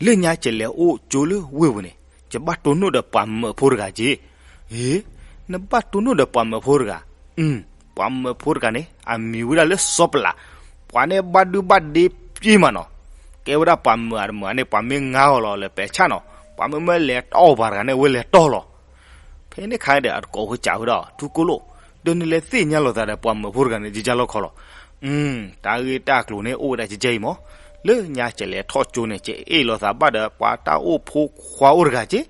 လၢညါယလဲၤအိၣ်ကၠိလၢဝ့ၢ်ပူၤန့ၣ် ယဘၣ်တိၢ်နီၣ်ဒီးပှၤမၢးဖိတဂၤက့ၤ. အ့, နဘၣ်တိၢ်နီၣ်ဒီးပှၤမၢးဖိတဂၤ, ပှၤမၢးဖိတဂၤန့ၣ် အမံၤဝဲဒၣ်လၢစီၤပလး, ပှၤန့ၣ်ဘၣ်ဒုဘၣ်ဒ့ပှဲၤမးနီၤ, ကဲဝဲဒၣ်ပှၤမၢးအတမၢးန့ၣ် ပှၤမ့ၢ်ငါဂီၤလီၤလၢပဲာ်ဆၣ်နီၤ ပှၤမၢမၢလဲၤတီၢ်ပှၤတဂၤန့ၣ် အဝဲလဲၤတီၢ်လီၤ. ဖဲန့ၣ်ခါဒီး အတကိးဖိစံးဝဲဒၣ် ထူကိၣ်လိၣ်, ဒီးနလဲၤသ့ၣ်ညါလိာ်သးဒီးပှၤမၢဖိတဂၤန့ၣ် ကကၢလီၢ်ခီလီၤ. တၢ်ဂ့ၢ်တၢ်ကျိၤန့ၣ် အိၣ်ဝဲဒၣ်ကကၢအံၤမး, လၢညါကလဲၤထီၣ်ကၠိန့ၣ် ကအ့ၣ်လိာ်သးဘၣ်ဒီး ပှၤတၢ်အိၣ်ဖိခွါအိၣ်တဂၤက့,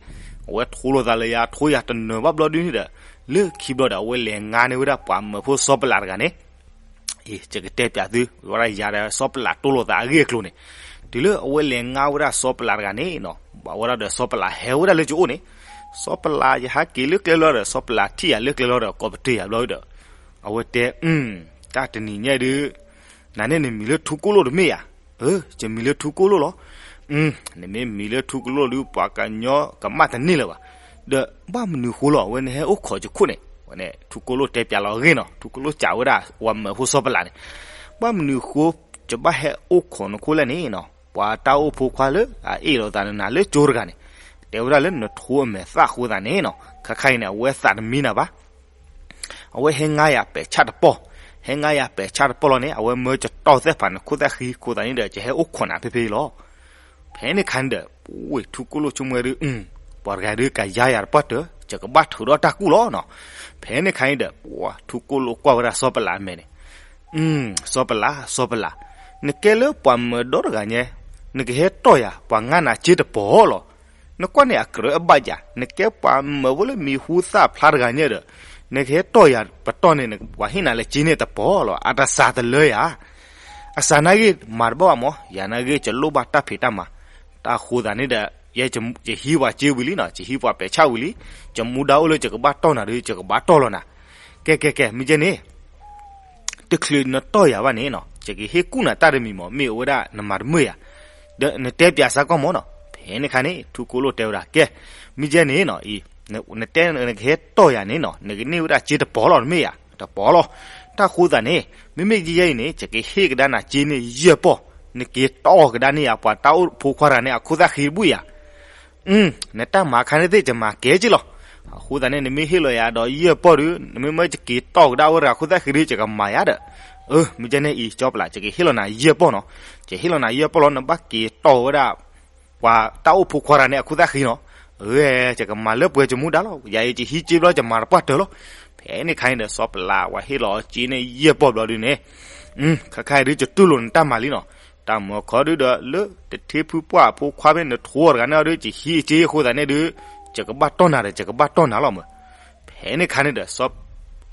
အဝဲထိလိာ်သးလၢယၤ ထိယၤတနၢၤဘၣ်ဘျီဒုန့ၣ်ဒီး, လၢခံဘျီဒီး အဝဲလဲၤငါန့ၢ်ဝဲဒၣ်ပှၤမၢဖိစီၤပလးတဂၤန့ၣ် အံၤ ယကတဲပၠးသု ဝဲဒၣ်ယၤဒီးစီၤပလးတိလိာ်သးအဂ့ၢ်အကျိၤန့ၣ်, တုၤလၢအဝဲလဲၤငါဝဲဒၣ်စီၤပလးတဂၤန့ၣ်နီၤ, ဘၣ်ဝဲဒၣ်ဒီးစီၤပလးဟဲဝဲဒၣ်လၢကအိၣ်န့ၣ်, စီၤပလးယဟးက့ၤလၢကျဲလီၤဒီး စီၤပလးထံၣ်ယၤလၢကျဲလီၤဒီး ကိးပတုာ်ယၤဘျီဒီး, အဝဲတဲ, တၢ်တနံၤညါဒုး နၤန့ၣ်နမံၤလၢထူကိၣ်လိၣ်တမ့ၢ်ဧါ. အၢ ယမံၤလၢထူကိၣ်လိၣ်လီၤ. နမ့ၢ်မံၤလၢထူကိၣ်လိၣ်ဒုး ပှၤကညီကမၣ်တန့ၢ်လၢၤဘၣ်. ဒီးဘၣ်မနုၤဃိလီၤ အဝဲနဟဲအိၣ်ခိးယခိၣ်န့ၣ်, ဝဲန့ၣ် ထူကိၣ်လိၣ်တဲပၠးလီၤအဂ့ၢ်နီၤ, ထူကိၣ်လိၣ်စံးဝဲဒၣ် ပှၤမၢဖိစီၤပလးန့ၣ်, ဘၣ်မနုၤဃိ ယဘၣ်ဟဲအိၣ်ခိးနခိၣ်လဲၣ်န့ၣ်နီၤ, ပှၤတၢ်အိၣ်ဖိခွါလၢအအ့ၣ်လိာ်သးနၤလၢကၠိတဂၤန့ၣ်, တဲဝဲဒၣ်လၢနထိအမဲာ်သၣ်အဃိသတးန့ၣ်နီၤ, ခါခါအံၤန့ၣ် အဝဲသးတမံနၤဘၣ် အဝဲဟဲငါယၤပဲာ်ဆၣ်တပီၢ်, ဟဲငါယၤပဲာ်ဆၣ်တပီၢ်လီၤန့ၣ် အဝဲမၢကတီၢ်သဲၣ်ဖးနခိၣ်သၣ်ဃံအဃိသတးန့ၣ်ဒီး ယဟဲအိၣ်ခိးနၤဖဲဖဲအံၤလီၤ. ဖဲန့ၣ်ခါန့ၣ်ဒီး ဝ့ၢ်ထူကိၣ်လိၣ်ဆိကမိၣ်ဝဲဒုး, ပှၤတဂၤဒုးကယါယၤတပှၢ်တၢၢ် ယကဘၣ်ထုးဒီးတၢ်ကူၣ်လီၤနီၤ. ဖဲန့ၣ်ခါန့ၣ်ဒီး ပှၤထူကိၣ်လိၣ်ကွၢ်ဝဲဒၣ်စီၤပလးအမဲာ်န့ၣ်, စီၤပလး စီၤပလး, နကဲလၢပှၤမၢဒီတဂၤညါ, နကဟဲတီၢ်ယၤ ပှၤငါနၤစ့တပီၢ်လီၤ. နကွၢ်န့ၣ်အကြၢးအဘၣ်ယၤ, နကဲပှၤမၢဖိလၢမံၤဟူသၣ်ဖျါတဂၤညါဒီး, နကဟဲတီၢ်ယၤပတီၢ်န့ၣ် ပှၤဟ့ၣ်နၤလၢစ့န့ၣ်တပီၢ်လီၤ, အတစှၤတလၢယၤ. အစှၤနာ်ဂ့ၢ်မၤတဘၣ်ဘၣ်မး, ယၤနာ်ဂ့ၢ်ယလိၣ်ဘၣ်တၢ်ဖံးတၢ်မၤ, တၢ်ဃိသးန့ၣ်ဒီး ယဟံးပှၤစ့ဝံၤလံနီၤ, ယဟံးပှၤပဲာ်ဆၣ်ဝံၤလံ, ယမူဒါအိၣ်လၢယကဘၣ်တီၢ်နၤဒီး ယကဘၣ်တီၢ်လီၤနၤ. ကဲကဲကဲ မ့ၢ်ကဲန့ၣ် တချုးနတီၢ်ယၤဘၣ်န့ၣ်နီၤ, ယကဟ့ၣ်ကူၣ်နၤတၢ်တမံၤမး, မ့ၢ်အဝဲဒၣ်နမၤတမုာ်ယၤ, ဒီးနတဲပၠးစ့ၢ်ကီးမးနီၤ. ဖဲန့ၣ်ခါန့ၣ် ထူကိၣ်လိၣ်တဲဝဲဒၣ် ကဲ, မ့ၢ်ကဲန့ၣ်နီၤ, နတဲနကဟဲတီၢ်ယၤန့ၣ်နီၤ, နကန့ၢ်ဝဲဒၣ်စ့တပီၢ်လီၤ တမ့ၢ်ဧါ, တပီၢ်လီၤ. တၢ်ဃိသးန့ၣ် မ့မ့ၢ်ယဲအံၤန့ၣ် ယကဟ့ၣ်ကဒါနၤစ့န့ၣ်ယဲၢ်ပီၢ်, နက့ၤတီၢ်ကဒါန့ၢ်ယၤ ပှၤတၢ်အိၣ်ဖိခွါတဂၤန့ၣ် အခိၣ်သၣ်ဃံတဘူၣ်ယၤ နတၢ်မၤခါန့ၣ်သ့ၣ် ယမၤကဲက့လီၤ. အဃိသတးန့ၣ် နမ့ၢ်ဟ့ၣ်လီၤယၤဒီးယဲၢ်ပီၢ်ဒီး နမ့ၢ်မၢယက့ၤတီၢ်ကဒါဝဲတဂၤခိၣ်သၣ်ဃံဒီး ယကမၤယၤဒီး, အၢ မ့ၢ်ကဲန့ၣ်အံၤ စီၤပလး ယကဟ့ၣ်လီၤနၤယဲၢ်ပီၢ်နီၤ, ယဟ့ၣ်လီၤနၤယဲၢ်ပီၢ်လီၤ, နဘၣ်က့ၤတီၢ်ဝဲဒၣ် ပှၤတၢ်အိၣ်ဖိခွါတဂၤန့ၣ် အခိၣ်သၣ်ဃံနီၤ, အၢ ယကမၤလၢပှဲၤယမူဒါလီၤ, ယၤအံၤယဟံးစ့ဘျီ ယမၤတပှၢ်တၢၢ်လီၤ. ဖဲန့ၣ်ခါန့ၣ်ဒီး စီၤပလး ပှၤဟ့ၣ်လီၤစ့န့ၣ်ယဲၢ်ပီၢ်ဘျီဒုန့ၣ်, ခါခါအံၤဒုး ယတူၢ်လိာ်နတၢ်မၤလံနီၤ, တၢ်မၢခီဒုဒီး လၢတထ့ဖုပှၢ်ဖိခွါဖဲနထိအီၤတဂၤန့ၣ်အီၤဒုး ယဟံးစ့အဃိသတးန့ၣ်ဒုး ယကဘၣ်တီၢ်နၤဒီး ယကဘၣ်တီၢ်နၤလီၤမး. ဖဲန့ၣ်ခါန့ၣ်ဒီး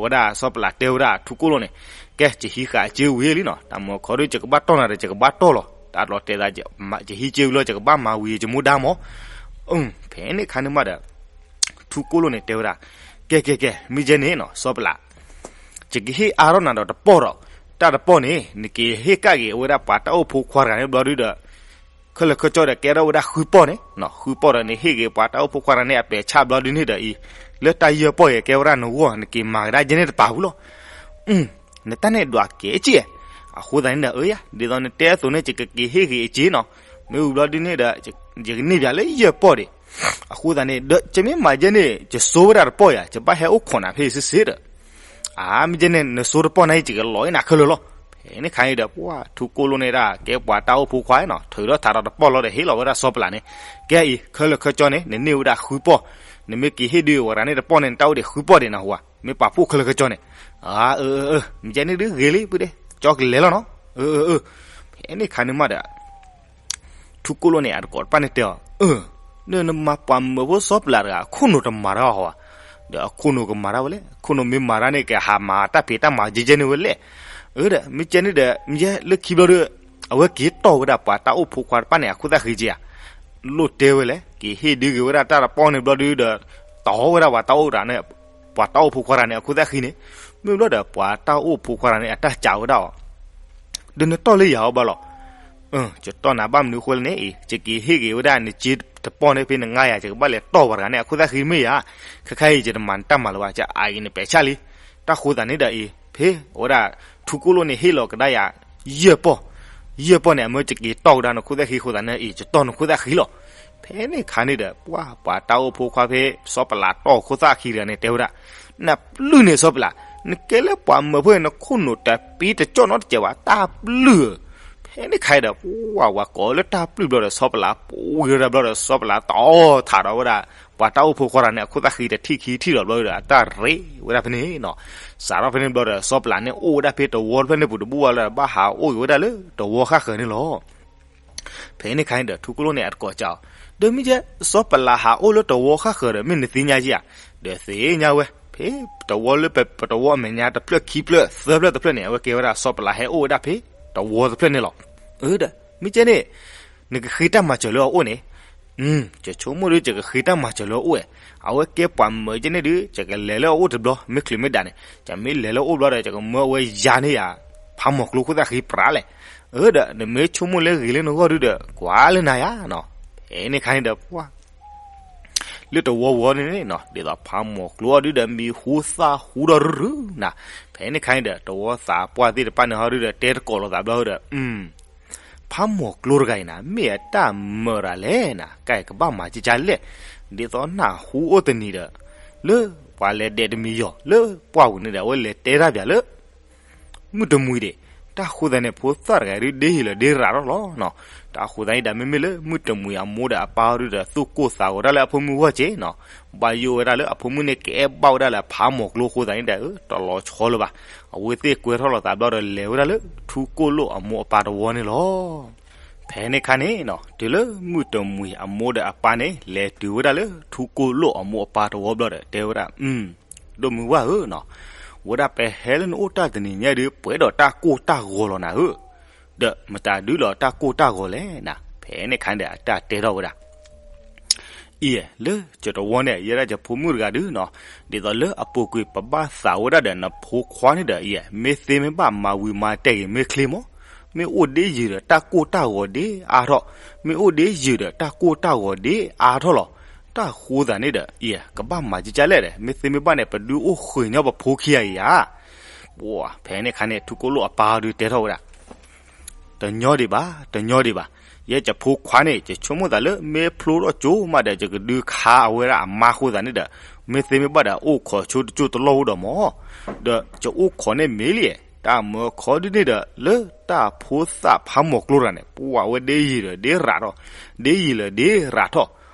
ဝဲဒၣ်စီၤပလးတဲဝဲဒၣ်ထူကိၣ်လိၣ်န့ၣ်, ကဲ ယဟံးဃာ်အစ့ဝံၤလံနီၤ, တၢ်မၢခီဒုး ယကဘၣ်တီၢ်နၤဒီး ယကဘၣ်တီၢ်လီၤ, တၢ်လီၤတဲာ်သး ယဟံးစ့ဝံၤလီၤ ယကဘၣ်မၤဝံၤယမူဒါမး. ဖဲန့ၣ်ခါန့ၣ်မးဒီး ထူကိၣ်လိၣ်န့ၣ်တဲဝဲဒၣ်, ကဲကဲကဲ မ့ၢ်ကဲန့ၣ်နီၤ စီၤပလး ယကဟ့ၣ်အါထီၣ်နၤဒီးတပီၢ်ဒီး, တၢ်တပီၢ်န့ၣ် နက့ၤဟ့ၣ်ကဒါက့ၤဝဲဒၣ်ပှၤတၢ်အိၣ်ဖိခွါတဂၤန့ၣ်ဘျီဒုဒီး, ခဲလၢာ်ခဲဆ့ဒီးကဲထီၣ်ဝဲဒၣ်ဃုပီၢ်န့ၣ်, ဃုပီၢ်ဒီးနဟ့ၣ်က့ၤပှၤတၢ်အိၣ်ဖိခွါတဂၤန့ၣ် အပဲာ်ဆၣ်ဘျီဒုန့ၣ်ဒီးအံၤ, လၢတၢ်ယဲၢ်ပီၢ်အံၤကဲဝဲဒၣ်နဂီၢ် နက့ၤမၤကဒါယဲန့ၣ်တပာ်ဝံၤလီၤ. နတၢ်န့ၣ်ဒွးကဲက့, အဃိသတးန့ၣ်ဒီး အၢယၤ ဒ်သိးနတဲအသိးန့ၣ် ယကက့ၤဟ့ၣ်က့ၤအစ့နီၤ, မ့ၢ်ဝံၤဘျီဒုန့ၣ်ဒီး ယကန့ၢ်ဘၣ်လၢယဲၢ်ပီၢ်ဒံး, အဃိသတးန့ၣ်ဒီး ယမ့ၢ်မၤယဲန့ၣ် ယစိဝဲဒၣ်တပီၢ်ယၤ ယဘၣ်ဟဲအိၣ်ခိးနၤဖဲအံၤစ့ၢ်စ့ၢ်ဒီး, အါ မ့ၢ်ကဲန့ၣ် နစိတပီၢ်န့ၣ်အံၤ ယကလီၤအ့ၣ်နၤခဲလၢာ်လီၤ. ဖဲန့ၣ်ခါအံၤဒီး ပှၤထူကိၣ်လိၣ်န့ၣ်ဒၣ် ကဲပှၤတၢ်အိၣ်ဖိခွါနီၤ ထုးထီၣ်ထးဒီးတပီၢ်လီၤဒီး ဟ့ၣ်လီၤဝဲဒၣ်စီၤပလးန့ၣ်, ကဲအံၤ ခဲလၢာ်ခဲဆ့န့ၣ် နန့ၢ်ဝဲဒၣ်ဃုပီၢ်, နမ့ၢ်က့ၤဟ့ၣ်ဒုးဝဲဒၣ်န့ၣ်တပီၢ်န့ၣ် နတၢ်အိၣ်ဒံးဃုပီၢ်ဒံးနဟူဧါ, မ့ၢ်ပာ်ဖှိၣ်ခဲလၢာ်ခဲဆ့န့ၣ်, အၢ အၢ အၢ မ့ၢ်ကဲန့ၣ်ဒုးဂ့ၤလံ ပုၢ်ဒ့ ကၠီကလဲၤလီၤနီၤ, အၢ အၢ အၢ. ဖဲန့ၣ်ခါန့ၣ်မးဒီး ထူကိၣ်လိၣ်န့ၣ် အတကိးတဖၣ်န့ၣ်တဲအီၤ, အၢ, နမၤပှၤမၢဖိစီၤပလးတဂၤ အခိၣ်နူာ်တမၤတၢ်ဟီဧါ, ဒီးအခိၣ်နူာ်ကမၤတၢ်ဝဲလဲၣ်, အခိၣ်နူာ်မ့ၢ်မၤတၢ်န့ၣ် ကဟးမၤတၢ်ဖံးတၢ်မၤကဲကဲန့ၣ်ဝဲလဲၣ်. အၢဒီး မ့ၢ်ကဲန့ၣ်ဒီး မ့ၢ်လၢခံဘျီဒီး အဝဲက့ၤတီၢ်ဝဲဒၣ်ပှၤတၢ်အိၣ်ဖိခွါတဖၣ်န့ၣ် အခိၣ်သၣ်ဃံက့ဧါ, လိၣ်တဲဝဲလဲၣ် က့ၤဟ့ၣ်ဒုးက့ၤဝဲဒၣ်တၢ်တပီၢ်န့ၣ်ဘျီဒုဒီး တီၢ်ဝဲဒၣ်ပှၤတၢ်အိၣ်တဂၤန့ၣ် ပှၤတၢ်အိၣ်ဖိခွါတဂၤန့ၣ် အခိၣ်သၣ်ဃံန့ၣ်, မ့ၢ်ဘျီဒီးပှၤတၢ်အိၣ်ဖိခွါတဂၤန့ၣ် အတၢ်စံးဝဲဒၣ်အီၤ, ဒီးနတီၢ်လၢယၤအီၤဘၣ်လီၤ. ယတီၢ်နၤဘၣ်မနုၤအဃိလဲၣ်န့ၣ်အံၤ ယက့ၤဟ့ၣ်က့ၤဝဲဒၣ်နစ့တပီၢ်န့ၣ် ဖဲနငါယၤ ယကဘၣ်လဲၤတီၢ်ပှၤတဂၤန့ၣ် အခိၣ်သၣ်ဃံမ့ၢ်ယၤ, ခဲခါအံၤ ယတမၤနတၢ်မၤလၢၤဘၣ် ယအးက့ၤနပဲာ်ဆၣ်လံ. တၢ်ဃိသးန့ၣ်ဒီးအံၤ ဖဲအဝဲဒၣ် ထူကိၣ်လိၣ်န့ၣ်ဟ့ၣ်လီၤကဒါယၤ ယဲၢ်ပီၢ်, ယဲၢ်ပီၢ်န့ၣ် အမၢယက့ၤတီၢ်ကဒါနခိၣ်သၣ်ဃံအဃိသးန့ၣ်အံၤ ယတီၢ်နခိၣ်သၣ်ဃံလီၤ. ဖဲန့ၣ်ခါန့ၣ်ဒီး ပှၤ ပှၤတၢ်အိၣ်ဖိခွါဖဲ စီၤပလးတီၢ်ခိၣ်သၣ်ဃံတဂၤန့ၣ် တဲဝဲဒၣ်, နပျုၢ်န့ၣ်စီၤပလး, နကဲလၢပှၤမၢဖိ နခိၣ်နူာ်တပံတကၠီၣ်နီတစဲးဘၣ် တၢ်ပျုၢ်ဧၢ, ဖဲ ဖဲန့ၣ်ခါအံၤဒီး ပှၤဝၤကိးလၢတၢ်ပျုၢ်ဘျီဒီး စီၤပလးပူၤဝဲဒၣ်ဘျီဒီး စီၤပလးတီထးဒီးဝဲဒၣ် ပှၤတၢ်အိၣ်ဖိဃီတၢ်န့ၣ် အခိၣ်သၣ်ဃံတထံၣ်ခံထံၣ်လီၤဘျီဒီး အတၢ်ရ့ဝဲဒၣ်ဖဲန့ၣ်နီၤ. စးထီၣ်ဖဲန့ၣ်ဘျီဒီး စီၤပလးန့ၣ်အိၣ်ဝဲဒၣ်ဖဲတဝီတဖျၢၣ်န့ၣ်ပူၤတဘူၣ်ဘၣ်လၢ ဘၣ်ဟးအိၣ်က့ၤဝဲဒၣ်လၢတဝီဃၣ်ဃၢၤန့ၣ်လီၤ. ဖဲန့ၣ်ခါန့ၣ်ဒီး ထူကိၣ်လိၣ်န့ၣ် အတကိးကးအီၤ, ဒီးမ့ၢ်ကဲ စီၤပလးဟးအိၣ်လၢတဝီဃၣ်ဃၢၤဒီး မ့ၢ်နသ့ၣ်ညါဧါ. ဒီးသ့ၣ်ညါဝဲ, ဖဲတဝီလၢပတဝီအမဲာ်ညါတဖျၢၣ်ခံဖျၢၣ်သၢဖျၢၣ်တဖျၢၣ်န့ၣ် အဝဲကဲဝဲဒၣ်စီၤပလးဟဲအိၣ်ဝဲဒၣ်ဖဲတဝီတဖျၢၣ်န့ၣ်လီၤ. ဒီး မ့ၢ်ကဲန့ၣ် နကဃ့တၢ်မၤစၢၤလၢအအိၣ်န့ၣ်. ယဆိကမိၣ်ဒီး ယကဃ့တၢ်မၤစၢၤလၢအအိၣ်, အဝဲကဲပှၤမၢကဲန့ၣ်ဒီး ယကလဲၤလၢအအိၣ်တဘျီ မ့ၢ်ချုးမ့ၢ်ဒၣ်န့ၣ် ယမ့ၢ်လဲၤလၢအအိၣ်ဘျီဒီး ယကမၢအဝဲယၤန့ၢ်ယၤ ဖးမိၤကျိခိၣ်သၣ်ဃံပြးလဲၣ်. ဒီး နမ့ၢ်ဆိကမိၣ်လၢဂ့ၤလၢနဂီၢ်ဒုဒီး ကွၢ်လၢနၤယၤနီၤ. ဖဲန့ၣ်ခါန့ၣ်ဒီး ပှၤ လၢတဝီဝီန့ၣ်နီၤ ဒ်သိးဖးမိၤကျိအီၤဒုဒီး မံၤဟူသၣ်ဟူဒီးရုရုနၤ. ဖဲန့ၣ်ခါန့ၣ်ဒီး တဝီသးပှၢ်သ့ၣ်တဖၣ်န့ၣ်ဟီဒုဒီး တဲတကိးလိာ်သးဘျီဒီး ဖးမိၤကျိတဂၤအံၤနၤ မ့ၢ်အတၢ်မၢရၤလဲၣ်နၤ ကဲကဘၣ်မၤကကလဲၣ်. ဒ်သိးနၢ်ဟူအိၣ်တနံၤဒီး လၢပှၤလဲၤဒဲးတမံၤယီၤလၢပှၢ်ပူၤန့ၣ်ဒီး အဝဲလဲၤတဲတၢ်ပၠးလၢ မုၢ်တမှံၤဒံး. တၢ်ဃိသးန့ၣ် ဖိသၣ်တဂၤဒုး ဒ့ဟံၣ်လီၤဒ့ရးထီၣ်လီၤနီၤ. တၢ်ဃိသးန့ၣ်ဒီး မ့မ့ၢ်လၢမုၢ်တမှံၤအမိၢ်ဒီးအပၢ်ဟီဒုဒီး သူၣ်ကိၢ်သးဂီၤဒၣ်လၢအဖိမုၣ်ဂီၢ်က့နီၤ. ဘၣ်ယိၣ်ဝဲဒၣ်လၢအဖိမုၣ်န့ၣ် ကအဲၣ်ဘၣ်ဝဲဒၣ်လၢအဖးမိၤကျိအဃိသးန့ၣ်ဒီး တလီၤဆီလၢၤဘၣ်. အဝဲသ့ၣ်ကွဲထီၣ်လိာ်သးဘျီဒီး လဲၤဝဲဒၣ်လၢထူကိၣ်လိၣ်အမိၢ်အပၢ်တဝီန့ၣ်လီၤ. ဖဲန့ၣ်ခါန့ၣ်နီၤ တုၤလၢမုၢ်တမှံၤအမိၢ်ဒီးအပၢ်န့ၣ် လဲၤတုၤဝဲဒၣ်လၢထူကိၣ်လိၣ်အမိၢ်အပၢ်တဝီဘျီဒီး တဲဝဲဒၣ် ဒိၣ်မုၢ်ဝၢ်ဧၢနီၤ, ဝဲဒၣ်ပဟဲလၢနအိၣ်တၢ်တနံၤညါဒီး ပှဲၤဒီးတၢ်ကိၢ်တၢ်ဂီၤလီၤနၤဧၢ, ဒီးမတၤဒုးလီၤတၢ်ကိၢ်တၢ်ဂီၤလဲၣ်နၤ. ဖဲန့ၣ်ခါန့ၣ်ဒီး အတၢ်တဲထီၣ်ဝဲဒၣ် အံၤ လၢယတဝီန့ၣ် ယဲဒၣ်ယဖိမုၣ်တဂၤဒုနီၤ, ဒ်သိးလၢအပူၤကွံာ်ပဘၣ်သးဝဲဒၣ်ဒီးနဖိခွါန့ၣ်ဒီး အံၤ မ့ၢ်သ့မ့ၢ်ဘၣ်မၤဝံၤမၤတဲာ်ဂ့ၤမ့ၢ်ချ့မး, မ့ၢ်အိၣ်ဒ့ယုာ်ဒီးတၢ်ကိၢ်တၢ်ဂီၤဒ့အါထီၣ်, မ့ၢ်အိၣ်ဒ့ယုာ်ဒီးတၢ်ကိၢ်တၢ်ဂီၤဒ့အါထီၣ်လီၤ. တၢ်ဃိသးန့ၣ်ဒီး အံၤ ကဘၣ်မၤကကလဲၣ်ဒီး မ့ၢ်သ့မ့ၢ်ဘၣ်န့ၣ် ပဒုးအိၣ်ဃုာ်ညီပဖိခံဂၤအံၤဧါ. ပှၤ ဖဲန့ၣ်ခါန့ၣ် ထူကိၣ်လိၣ်အပၢ်ဒုးတဲထီၣ်ဝဲဒၣ် တညီဒံးဘၣ်, တညီဒံးဘၣ်. ယဲယဖိခွါန့ၣ် ယဆိကမိၣ်သးလၢ မ့ၢ်ဖျိထီၣ်ကၠိမးဒီး ယကဒုးခါအဝဲဒၣ်အမါဃိသးန့ၣ်ဒီး, မ့ၢ်သ့မ့ၢ်ဘၣ်ဒီး အိၣ်ခိးဆိတကၠိတလီၢ်အိၣ်ဒီးမး, ဒီးယအိၣ်ခိးန့ၣ်မ့ၢ်လံ, တၢ်မၢခီဒုန့ၣ်ဒီး လၢတၢ်ဖိသၣ်ဖးမိၤကျိတဂၤန့ၣ် ပှၤဝဲဒ့ယံာ်ဒီးဒ့ရးထီၣ်, ဒ့ယံာ်လၢဒ့ရးထီၣ်,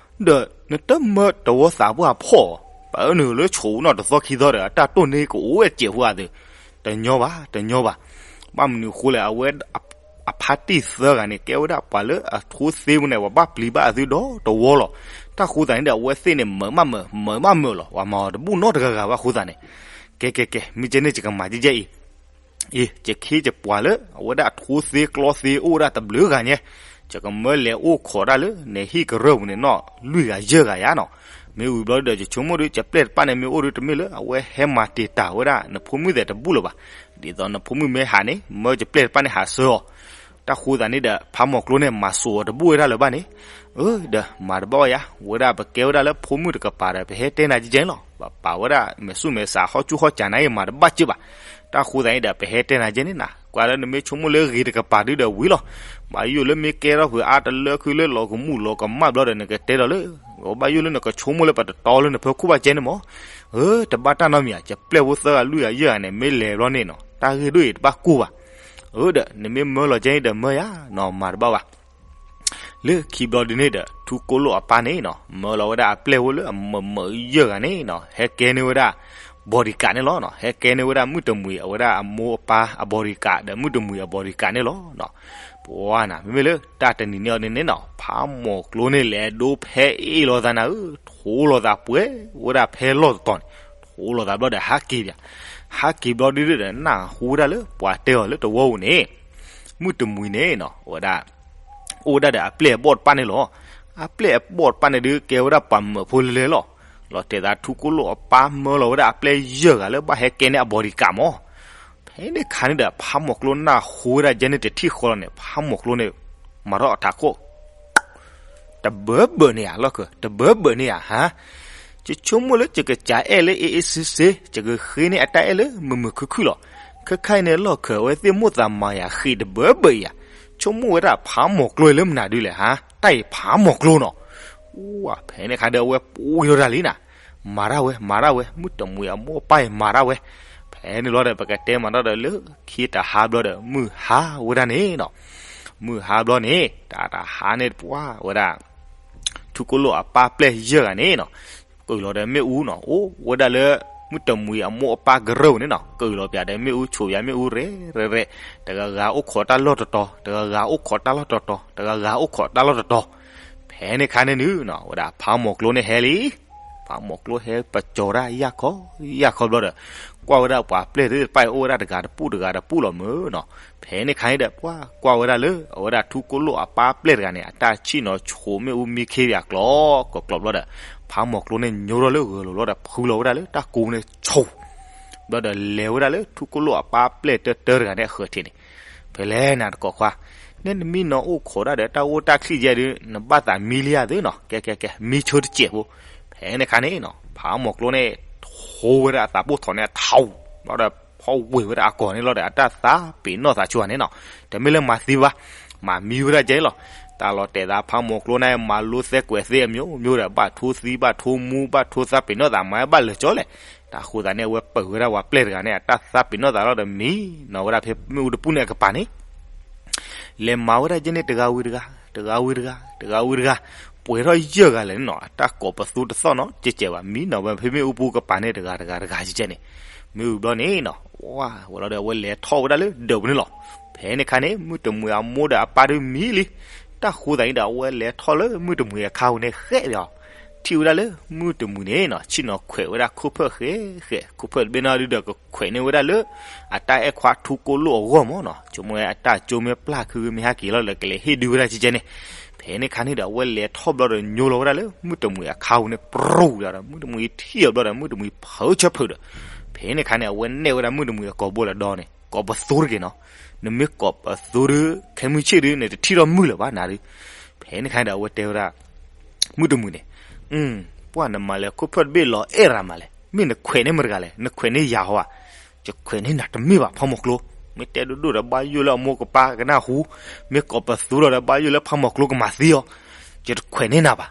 ဒီးနတမၢတဝီသးပှၢ်ဖီၣ်, ပအၢနုာ်လၢဆိးနီၢ်တသီခံသီဒီး အတၢ်တိၢ်န့ၢ်ကအိၣ်ဝဲစဲးဖိအသု, တညီဘၣ်, တညီဘၣ်. ဘၣ်မနုၤဃိလဲၣ် အဝဲ အဖါတံၢ်သၢဂၤန့ၣ် ကဲဝဲဒၣ်ပှၤလၢအထိသ့ပူၤန့ၣ် ပှၤဘၣ်ပျံၤဘၣ်အသုဒီတဝီလီၤ. တၢ်ဃိသးန့ၣ်ဒီး အဝဲသ့ၣ်န့ၣ် မၢမးမၢ, မၢမးမၢလီၤ. ပှၤမၤအီၤတဘူၣ်နီတဂၤဂၤဘၣ်ဃိသးန့ၣ်, ကဲကဲကဲ မ့ၢ်ကဲန့ၣ် ယကမၤကဲကဲအံၤ, အံၤ ယခ့ယပှၤလၢ အဝဲဒၣ်အထိသ့ကျီသ့အိၣ်ဝဲဒၣ်တဘျုးဂၤညါ, ယကမၢလဲၤအိၣ်ခိးဒၣ်လၢ နဟံၣ်ကရၢၢ်ပူၤန့ၣ်နီၤ လွံၢ်ဂၤယဲၢ်ဂၤယါနီၤ. မ့ၢ်ဝံၤဘျီဒီး ယဆိကမိၣ်ဒီး ယပျဲၢ်တဖၣ်န့ၣ် မ့ၢ်အိၣ်ဒီးတမ့ၢ်လၢ အဝဲဟဲမၤတံာ်တာ်ဝဲဒၣ် နဖိမုၣ်သဲးတဘူၣ်လၢၤဘၣ်. ဒ်သိးနဖိမုၣ်မ့ၢ်ဟးန့ၣ် မၢယပျဲၢ်တဖၣ်န့ၣ်ဟးဆှၢအီၤ. တၢ်ဃိသးန့ၣ်ဒီး ဖးမိၤကျိန့ၣ် မၤစိာ်အီၤတဘူၣ်ဝဲဒၣ်လၢၤဘၣ်န့ၣ်, အၢ ဒီးမၤတဘၣ်ဝဲယါ, ဝဲဒၣ်ပကဲဝဲဒၣ်လၢဖိမုၣ်တကပၤဒီး ပဟဲတဲနၤကဲကဲန့ၣ်လီၤ. ပပာ်ဝဲဒၣ်မဲာ်ဆူၣ်မဲာ်ဆး ဟီၣ်ကူၣ်ဟီၣ်ကးနၤအံၤ မၤတဘၣ်က့ဘၣ်. တၢ်ဃိသးန့ၣ်ဒီး ပဟဲတဲနၤကဲန့ၣ်နၤ, ကွၢ်လၢနမ့ၢ်ဆိကမိၣ်လၢဂ့ၤတကပၤဒုဒီးဝံၤလီၤ. ဘၣ်ယိၣ်လၢမ့ၢ်ကဲထီၣ်ဖုးအါတလၢခုလၢလီၤကမူၣ်လီၤကမၣ်ဘျီဒီး နကတဲဒီးလၢ, ဘၣ်ယိၣ်လၢနကဆိကမိၣ်လၢပတတီလၢနဖၢခိၣ်ဘၣ်ကဲန့ၣ်မး. အၢ တဘၣ်တၢ်နီတမံၤဧါ, ယပျဲၢ်ဖိသၢဂၤလွံၢ်ဂၤယဲၢ်ဂၤန့ၣ် မ့ၢ်လဲၤဘျီန့ၣ်နီၤ တၢ်ဂ့ၢ်ဒိၣ်အံၤတဘၣ်ကိၢ်ဘၣ်. အၢ ဒီး နမ့ၢ်မၢလီၤကဲန့ၣ်ဒီးမၢယါနီၤ, မၤတဘၣ်ဘၣ်. လၢခံဘျီဒုန့ၣ်ဒီး ထူကိၣ်လိၣ်အပၢ်န့ၣ်နီၤ မၢလီၤဝဲဒၣ်အပျဲၢ်ဖိလၢအမုာ်မုာ်ယဲၢ်ဂၤန့ၣ်နီၤ ဟဲကဲန့ၢ်ဝဲဒၣ် bodyguard န့ၣ်လီၤနီၤ. ဟဲကဲန့ၢ်ဝဲဒၣ်မုၣ်တမှံၤအဝဲဒၣ်အမိၢ်အပၢ်အ bodyguard ဒီးမုၣ်တမှံၤအ bodyguard န့ၣ်လီၤနီၤ. ပှၤနၤ မ့မ့ၢ်လၢတၢ်တနံၤန့ၣ်အီၤန့ၣ်န့ၣ်နီၤ ဖးမိၤကျိန့ၣ် လဲၤဒိဖဲအ့ၣ်လိာ်သးနၤဧၢ, ထိလိာ်သးပှဲၤဝဲဒၣ်ဖဲလီၢ်တတီၤန့ၣ်, ထိလိာ်သးဘျီဒီးဟးက့ၤပၠး, ဟးက့ၤဘျီဒုဒီး နၢ်ဟူဝဲဒၣ်လၢပှၤတဲအီၤလၢတဝီပူၤန့ၣ် မုၣ်တမှံၤန့ၣ်နီၤ ဝဲဒၣ် အိၣ်ဝဲဒၣ်ဒီးအပျဲၢ်အဘီၣ်တဖၣ်န့ၣ်လီၤ. အပျဲၢ်အဘီၣ်တဖၣ်န့ၣ်ဒုး ကဲဝဲဒၣ်ပှၤမုာ်ဖိလဲၤလဲၤလီၤ. လီၤတဲာ်သးထူကိၣ်လိၣ်အပၢ်မၢလီၤဝဲဒၣ်အပျဲၢ်ယဲၢ်ဂၤလၢဘၣ်ဟဲကဲန့ၢ်အ bodyguard မး. ဖဲန့ၣ်ခါန့ၣ်ဒီး ဖးမိၤကျိနၢ်ဟူဝဲဒၣ်ကဲန့ၣ်တထံၣ်ဃီလီၤန့ၣ် ဖးမိၤကျိန့ၣ် မၤထီၣ်အထးခိၣ် တဘၢဘၢးန့ၣ်ဧါ လီၢ်ခၢၣ် တဘၢဘၢးန့ၣ်ဧါဟါ. ယဆိကမိၣ်လၢယကစးအဲၣ်လၢအ့ၣ်အ့ၣ်စ့စ့ ယကဃ့န့ၢ်အတၢ်အဲၣ်လၢမုာ်မုာ်ခုၣ်ခုၣ်လီၤ. ခဲခါအံၤန့ၣ် လီၢ်ခၢၣ်အဝဲသ့ၣ်မိၣ်သးမၤယၤဃံးတဘၢဘၢးအံၤဧါ. ဆိကမိၣ်ဝဲဒၣ်ဖးမိၤကျိလၢမနုၤဒုလဲၣ်ဟါ, တၢ်အံၤဖးမိၤကျိနီၤ. ဖဲန့ၣ်ခါဒီးအဝဲပူၤယိာ်တၢ်လံနၤ, မၤတၢ်ဝဲ မၤတၢ်ဝဲ မုၣ်တမှံၤအမိၢ်အပၢ်အံၤမၤတၢ်ဝဲ. ဖဲန့ၣ်လီၤဒီး ပကတဲမၤတၢ်ဒီးလၢခံတဟါဘျီဒီး မုၢ်ဟါဝဲဒၣ်န့ၣ်နီၤ. မုၢ်ဟါဘျီန့ၣ် တၢ်တဟါန့ၣ်ပှၢ်ဝဲဒၣ် ထူကိၣ်လိၣ်အပၢ်ပျဲၢ်ယဲၢ်ဂၤန့ၣ်နီၤ ကၢၢ်လီၤဒီးမ့ၣ်အူနီၤ အိၣ်ဝဲဒၣ်လၢ မုၢ်တမှံၤအမိၢ်အပၢ်ကရၢၢ်န့ၣ်နီၤ ကၢၢ်လီၤပၠးဒီးမ့ၣ်အူ ဆိးပၠးမ့ၣ်အူရဲၣ်ရဲၣ်ရဲၣ် တဂၤဂၤအိၣ်ခိးတၢ်လီၢ်တတီၤ တဂၤဂၤအိၣ်ခိးတၢ်လီၢ်တတီၤ တဂၤဂၤအိၣ်ခိးတၢ်လီၢ်တတီၤ ဖဲန့ၣ်ခါန့ၣ်နုၤနီၤ ဝဲဒၣ်ဖးမိၢ်ကျိန့ၣ်ဟဲလံ ဖးမိၢ်ကျိဟဲပကၠီၤဒၣ်ယၢ်ခီယၢ်ခီဘျီဒီး ကွၢ်ဝဲဒၣ်ပှၤပျဲၢ်သ့ၣ်တဖၣ်အံၤအိၣ်ဝဲဒၣ်တဂၤတပူၤတဂၤတပူၤလီၤမ့ၢ်နီၤ ဖဲန့ၣ်ခါန့ၣ်ဒီး ပှၢ်ကွၢ်ဝဲဒၣ်လၢ အဝဲဒၣ်ထူကိၣ်လိၣ်အပၢ်ပျဲၢ်တဂၤန့ၣ် အတၢ်ဆံၣ်နီၤဆိးမ့ၣ်အူမံခ့ပၠးကျီ ကကျီဘျီဒီး ဖးမိၢ်ကျိန့ၣ်ညိထီၣ်လၢဂၢၤလိၤလီၤဒီး ဖုလီၤဝဲဒၣ်လၢတၢ်ကိးန့ၣ်ဆိး ဘျီဒီးလဲၤဝဲဒၣ်လၢထူကိၣ်လိၣ်အပၢ်ပျဲၢ်တၢတၢတဂၤန့ၣ်အဃၢၤထံးန့ၣ် ဖဲလဲၣ်နၤတကိးခွါ နဲနမံနီၤအိၣ်ခိးဒၣ်ဒီးတၢ်အိၣ်တၢ်ချံယဲဒုး နဘၣ်သးမံလံဧါသုနီၤ ကဲကဲကဲ မံဆၢတစဲးဖိ ဖဲန့ၣ်ခါန့ၣ်နီၤ ဖးမိၢ်ကျိန့ၣ် ထိဝဲဒၣ်အသးပိၢ်ထီၣ်န့ၣ်အထီၣ် ဘျီဒီးဖီၣ်ဝ့ၤဝဲဒၣ်အကိာ်န့ၣ်လီၤဒီး အတၢ်သးပ့ၤနီၣ်သးဆိန့ၣ်နီၤ တမ့ၢ်လၢမၤသံဘၣ် မၤမံဝဲဒၣ်ကဲလီၤ တၢ်လီၤတဲာ်သးဖးမိၢ်ကျိန့ၣ် မၤလိသဲကွဲးသ့အမျိုးမျိုးဒီး ဘၣ်ထိသံဘၣ်ထိမူ ဘၣ်ထိသးပ့ၤနီၣ်သး မၤဘၣ်လၢာ်ကၠီလဲၣ် တၢ်ဃိသးန့ၣ် အဝဲပၢၢ်ဝဲဒၣ်ပှၤပျဲၢ်တဂၤန့ၣ် အတၢ်သးပ့ၤနီၣ်သးလီၤဒီး မံနီၤဝဲဒၣ်ဖဲမ့ၣ်အူတပူၤန့ၣ်အကပၤန့ၣ် လဲၤမၤဝဲဒၣ်ကဲန့ၣ် တဂၤဝံၤတဂၤ တဂၤဝံၤတဂၤ တဂၤဝံၤတဂၤ ပှဲၤထီၣ်ယဲၢ်ဂၤလဲၣ်န့ၣ်နီၤ အတၢ်ကိးပသူတသီၣ်နီၤ ကဲကဲဘၣ် မံနီၤဝဲဖဲမ့ၣ်အူပူၤကပၤန့ၣ် တဂၤတဂၤတဂၤကဲကဲန့ၣ် မ့ၣ်အူဘျီန့ၣ်နီၤ ဝဲလီၤဒီး အဝဲလဲၤထီၣ်ဝဲဒၣ်လၢဒၢးပူၤန့ၣ်လီၤ ဖဲန့ၣ်ခါန့ၣ် မုၢ်တမှံၤအမိၢ်ဒီးအပၢ်ဒုးမံလံ တၢ်ဃိသးန့ၣ်ဒီး အဝဲလဲၤထီၣ်လၢမုၢ်တမှံၤအခါပူၤန့ၣ် ဃဲးဒီး ထံၣ်ဝဲဒၣ်လၢမုၢ်တမှံၤန့ၣ်နီၤ ဆ့ၣ်နီၤခွဲးဝဲဒၣ်ခိၣ်ဖၢၣ်ဃဲးဃဲး ခိၣ်ဖၢၣ်တဘ့ၣ်နီၣ်ဒုဒီး ကခွဲးန့ၢ်ဝဲဒၣ်လၢ အတၢ်အဲၣ်ခွါထူကိၣ်လိၣ်အဂီၢ်မ့ၢ်နီၤ ဆိကမိၣ်ဝဲအတၢ်ကၠိမ့ၢ်ပျၢ်ခုမ့ၢ်ဟဲက့ၤလီၤဒီး ကလဲၤဟ့ၣ်ဒုးဝဲဒၣ်ကဲကဲန့ၣ် ဖဲန့ၣ်ခါန့ၣ်ဒီး အဝဲလဲၤထီၣ်ဘျီဒီး ညိလီၤဝဲဒၣ်လၢမုၢ်တမှံၤအခါပူၤန့ၣ် ပြူၤဒီး မုၢ်တမှံၤထံၣ်အီၤဘျီဒီး မုၢ်တမှံၤဖုးဆၢဖုးဒီး ဖဲန့ၣ်ခါန့ၣ် အဝဲနဲၣ်ဝဲဒၣ်မုၢ်တမှံၤအကိာ်ဘိလၢဒီန့ၣ် ကိးပသူတဂ့ၤနီၤ နမ့ၢ်ကိးပသူဒုး ခဲမုၢ်ဆ့ၣ်ဒုး နတထံၣ်ထီၣ်မုၢ်လၢၤဘၣ်နၤဒုး ဖဲန့ၣ်ခါန့ၣ်ဒီး အဝဲတဲဝဲဒၣ် မုၢ်တမှံၤန့ၣ် ပှၢ်နမၤလဲၤခိၣ်ဖၢၣ်တဘ့ၣ်လီၤအဲၣ်ရၤမးလဲၣ် မ့ၢ်နခွဲးန့ၢ်မတၤတဂၤလဲၣ် နခွဲးန့ၢ်ယၤဟီဧါ ယခွဲးန့ၢ်နၤတမ့ၢ်ဘၣ်ဖးမိၢ်ကျိ မ့ၢ်တဲဒိၣ်ဒိၣ်ဒီးဘၣ်ယိၣ်လၢအမိၢ်ကပၢ်ကနၣ်ဟူ မ့ၢ်ကိးပသူလီၤဒီးဘၣ်ယိၣ်လၢဖးမိၢ်ကျိကမၤသံအီၤ ယတခွဲးန့ၢ်နၤဘၣ်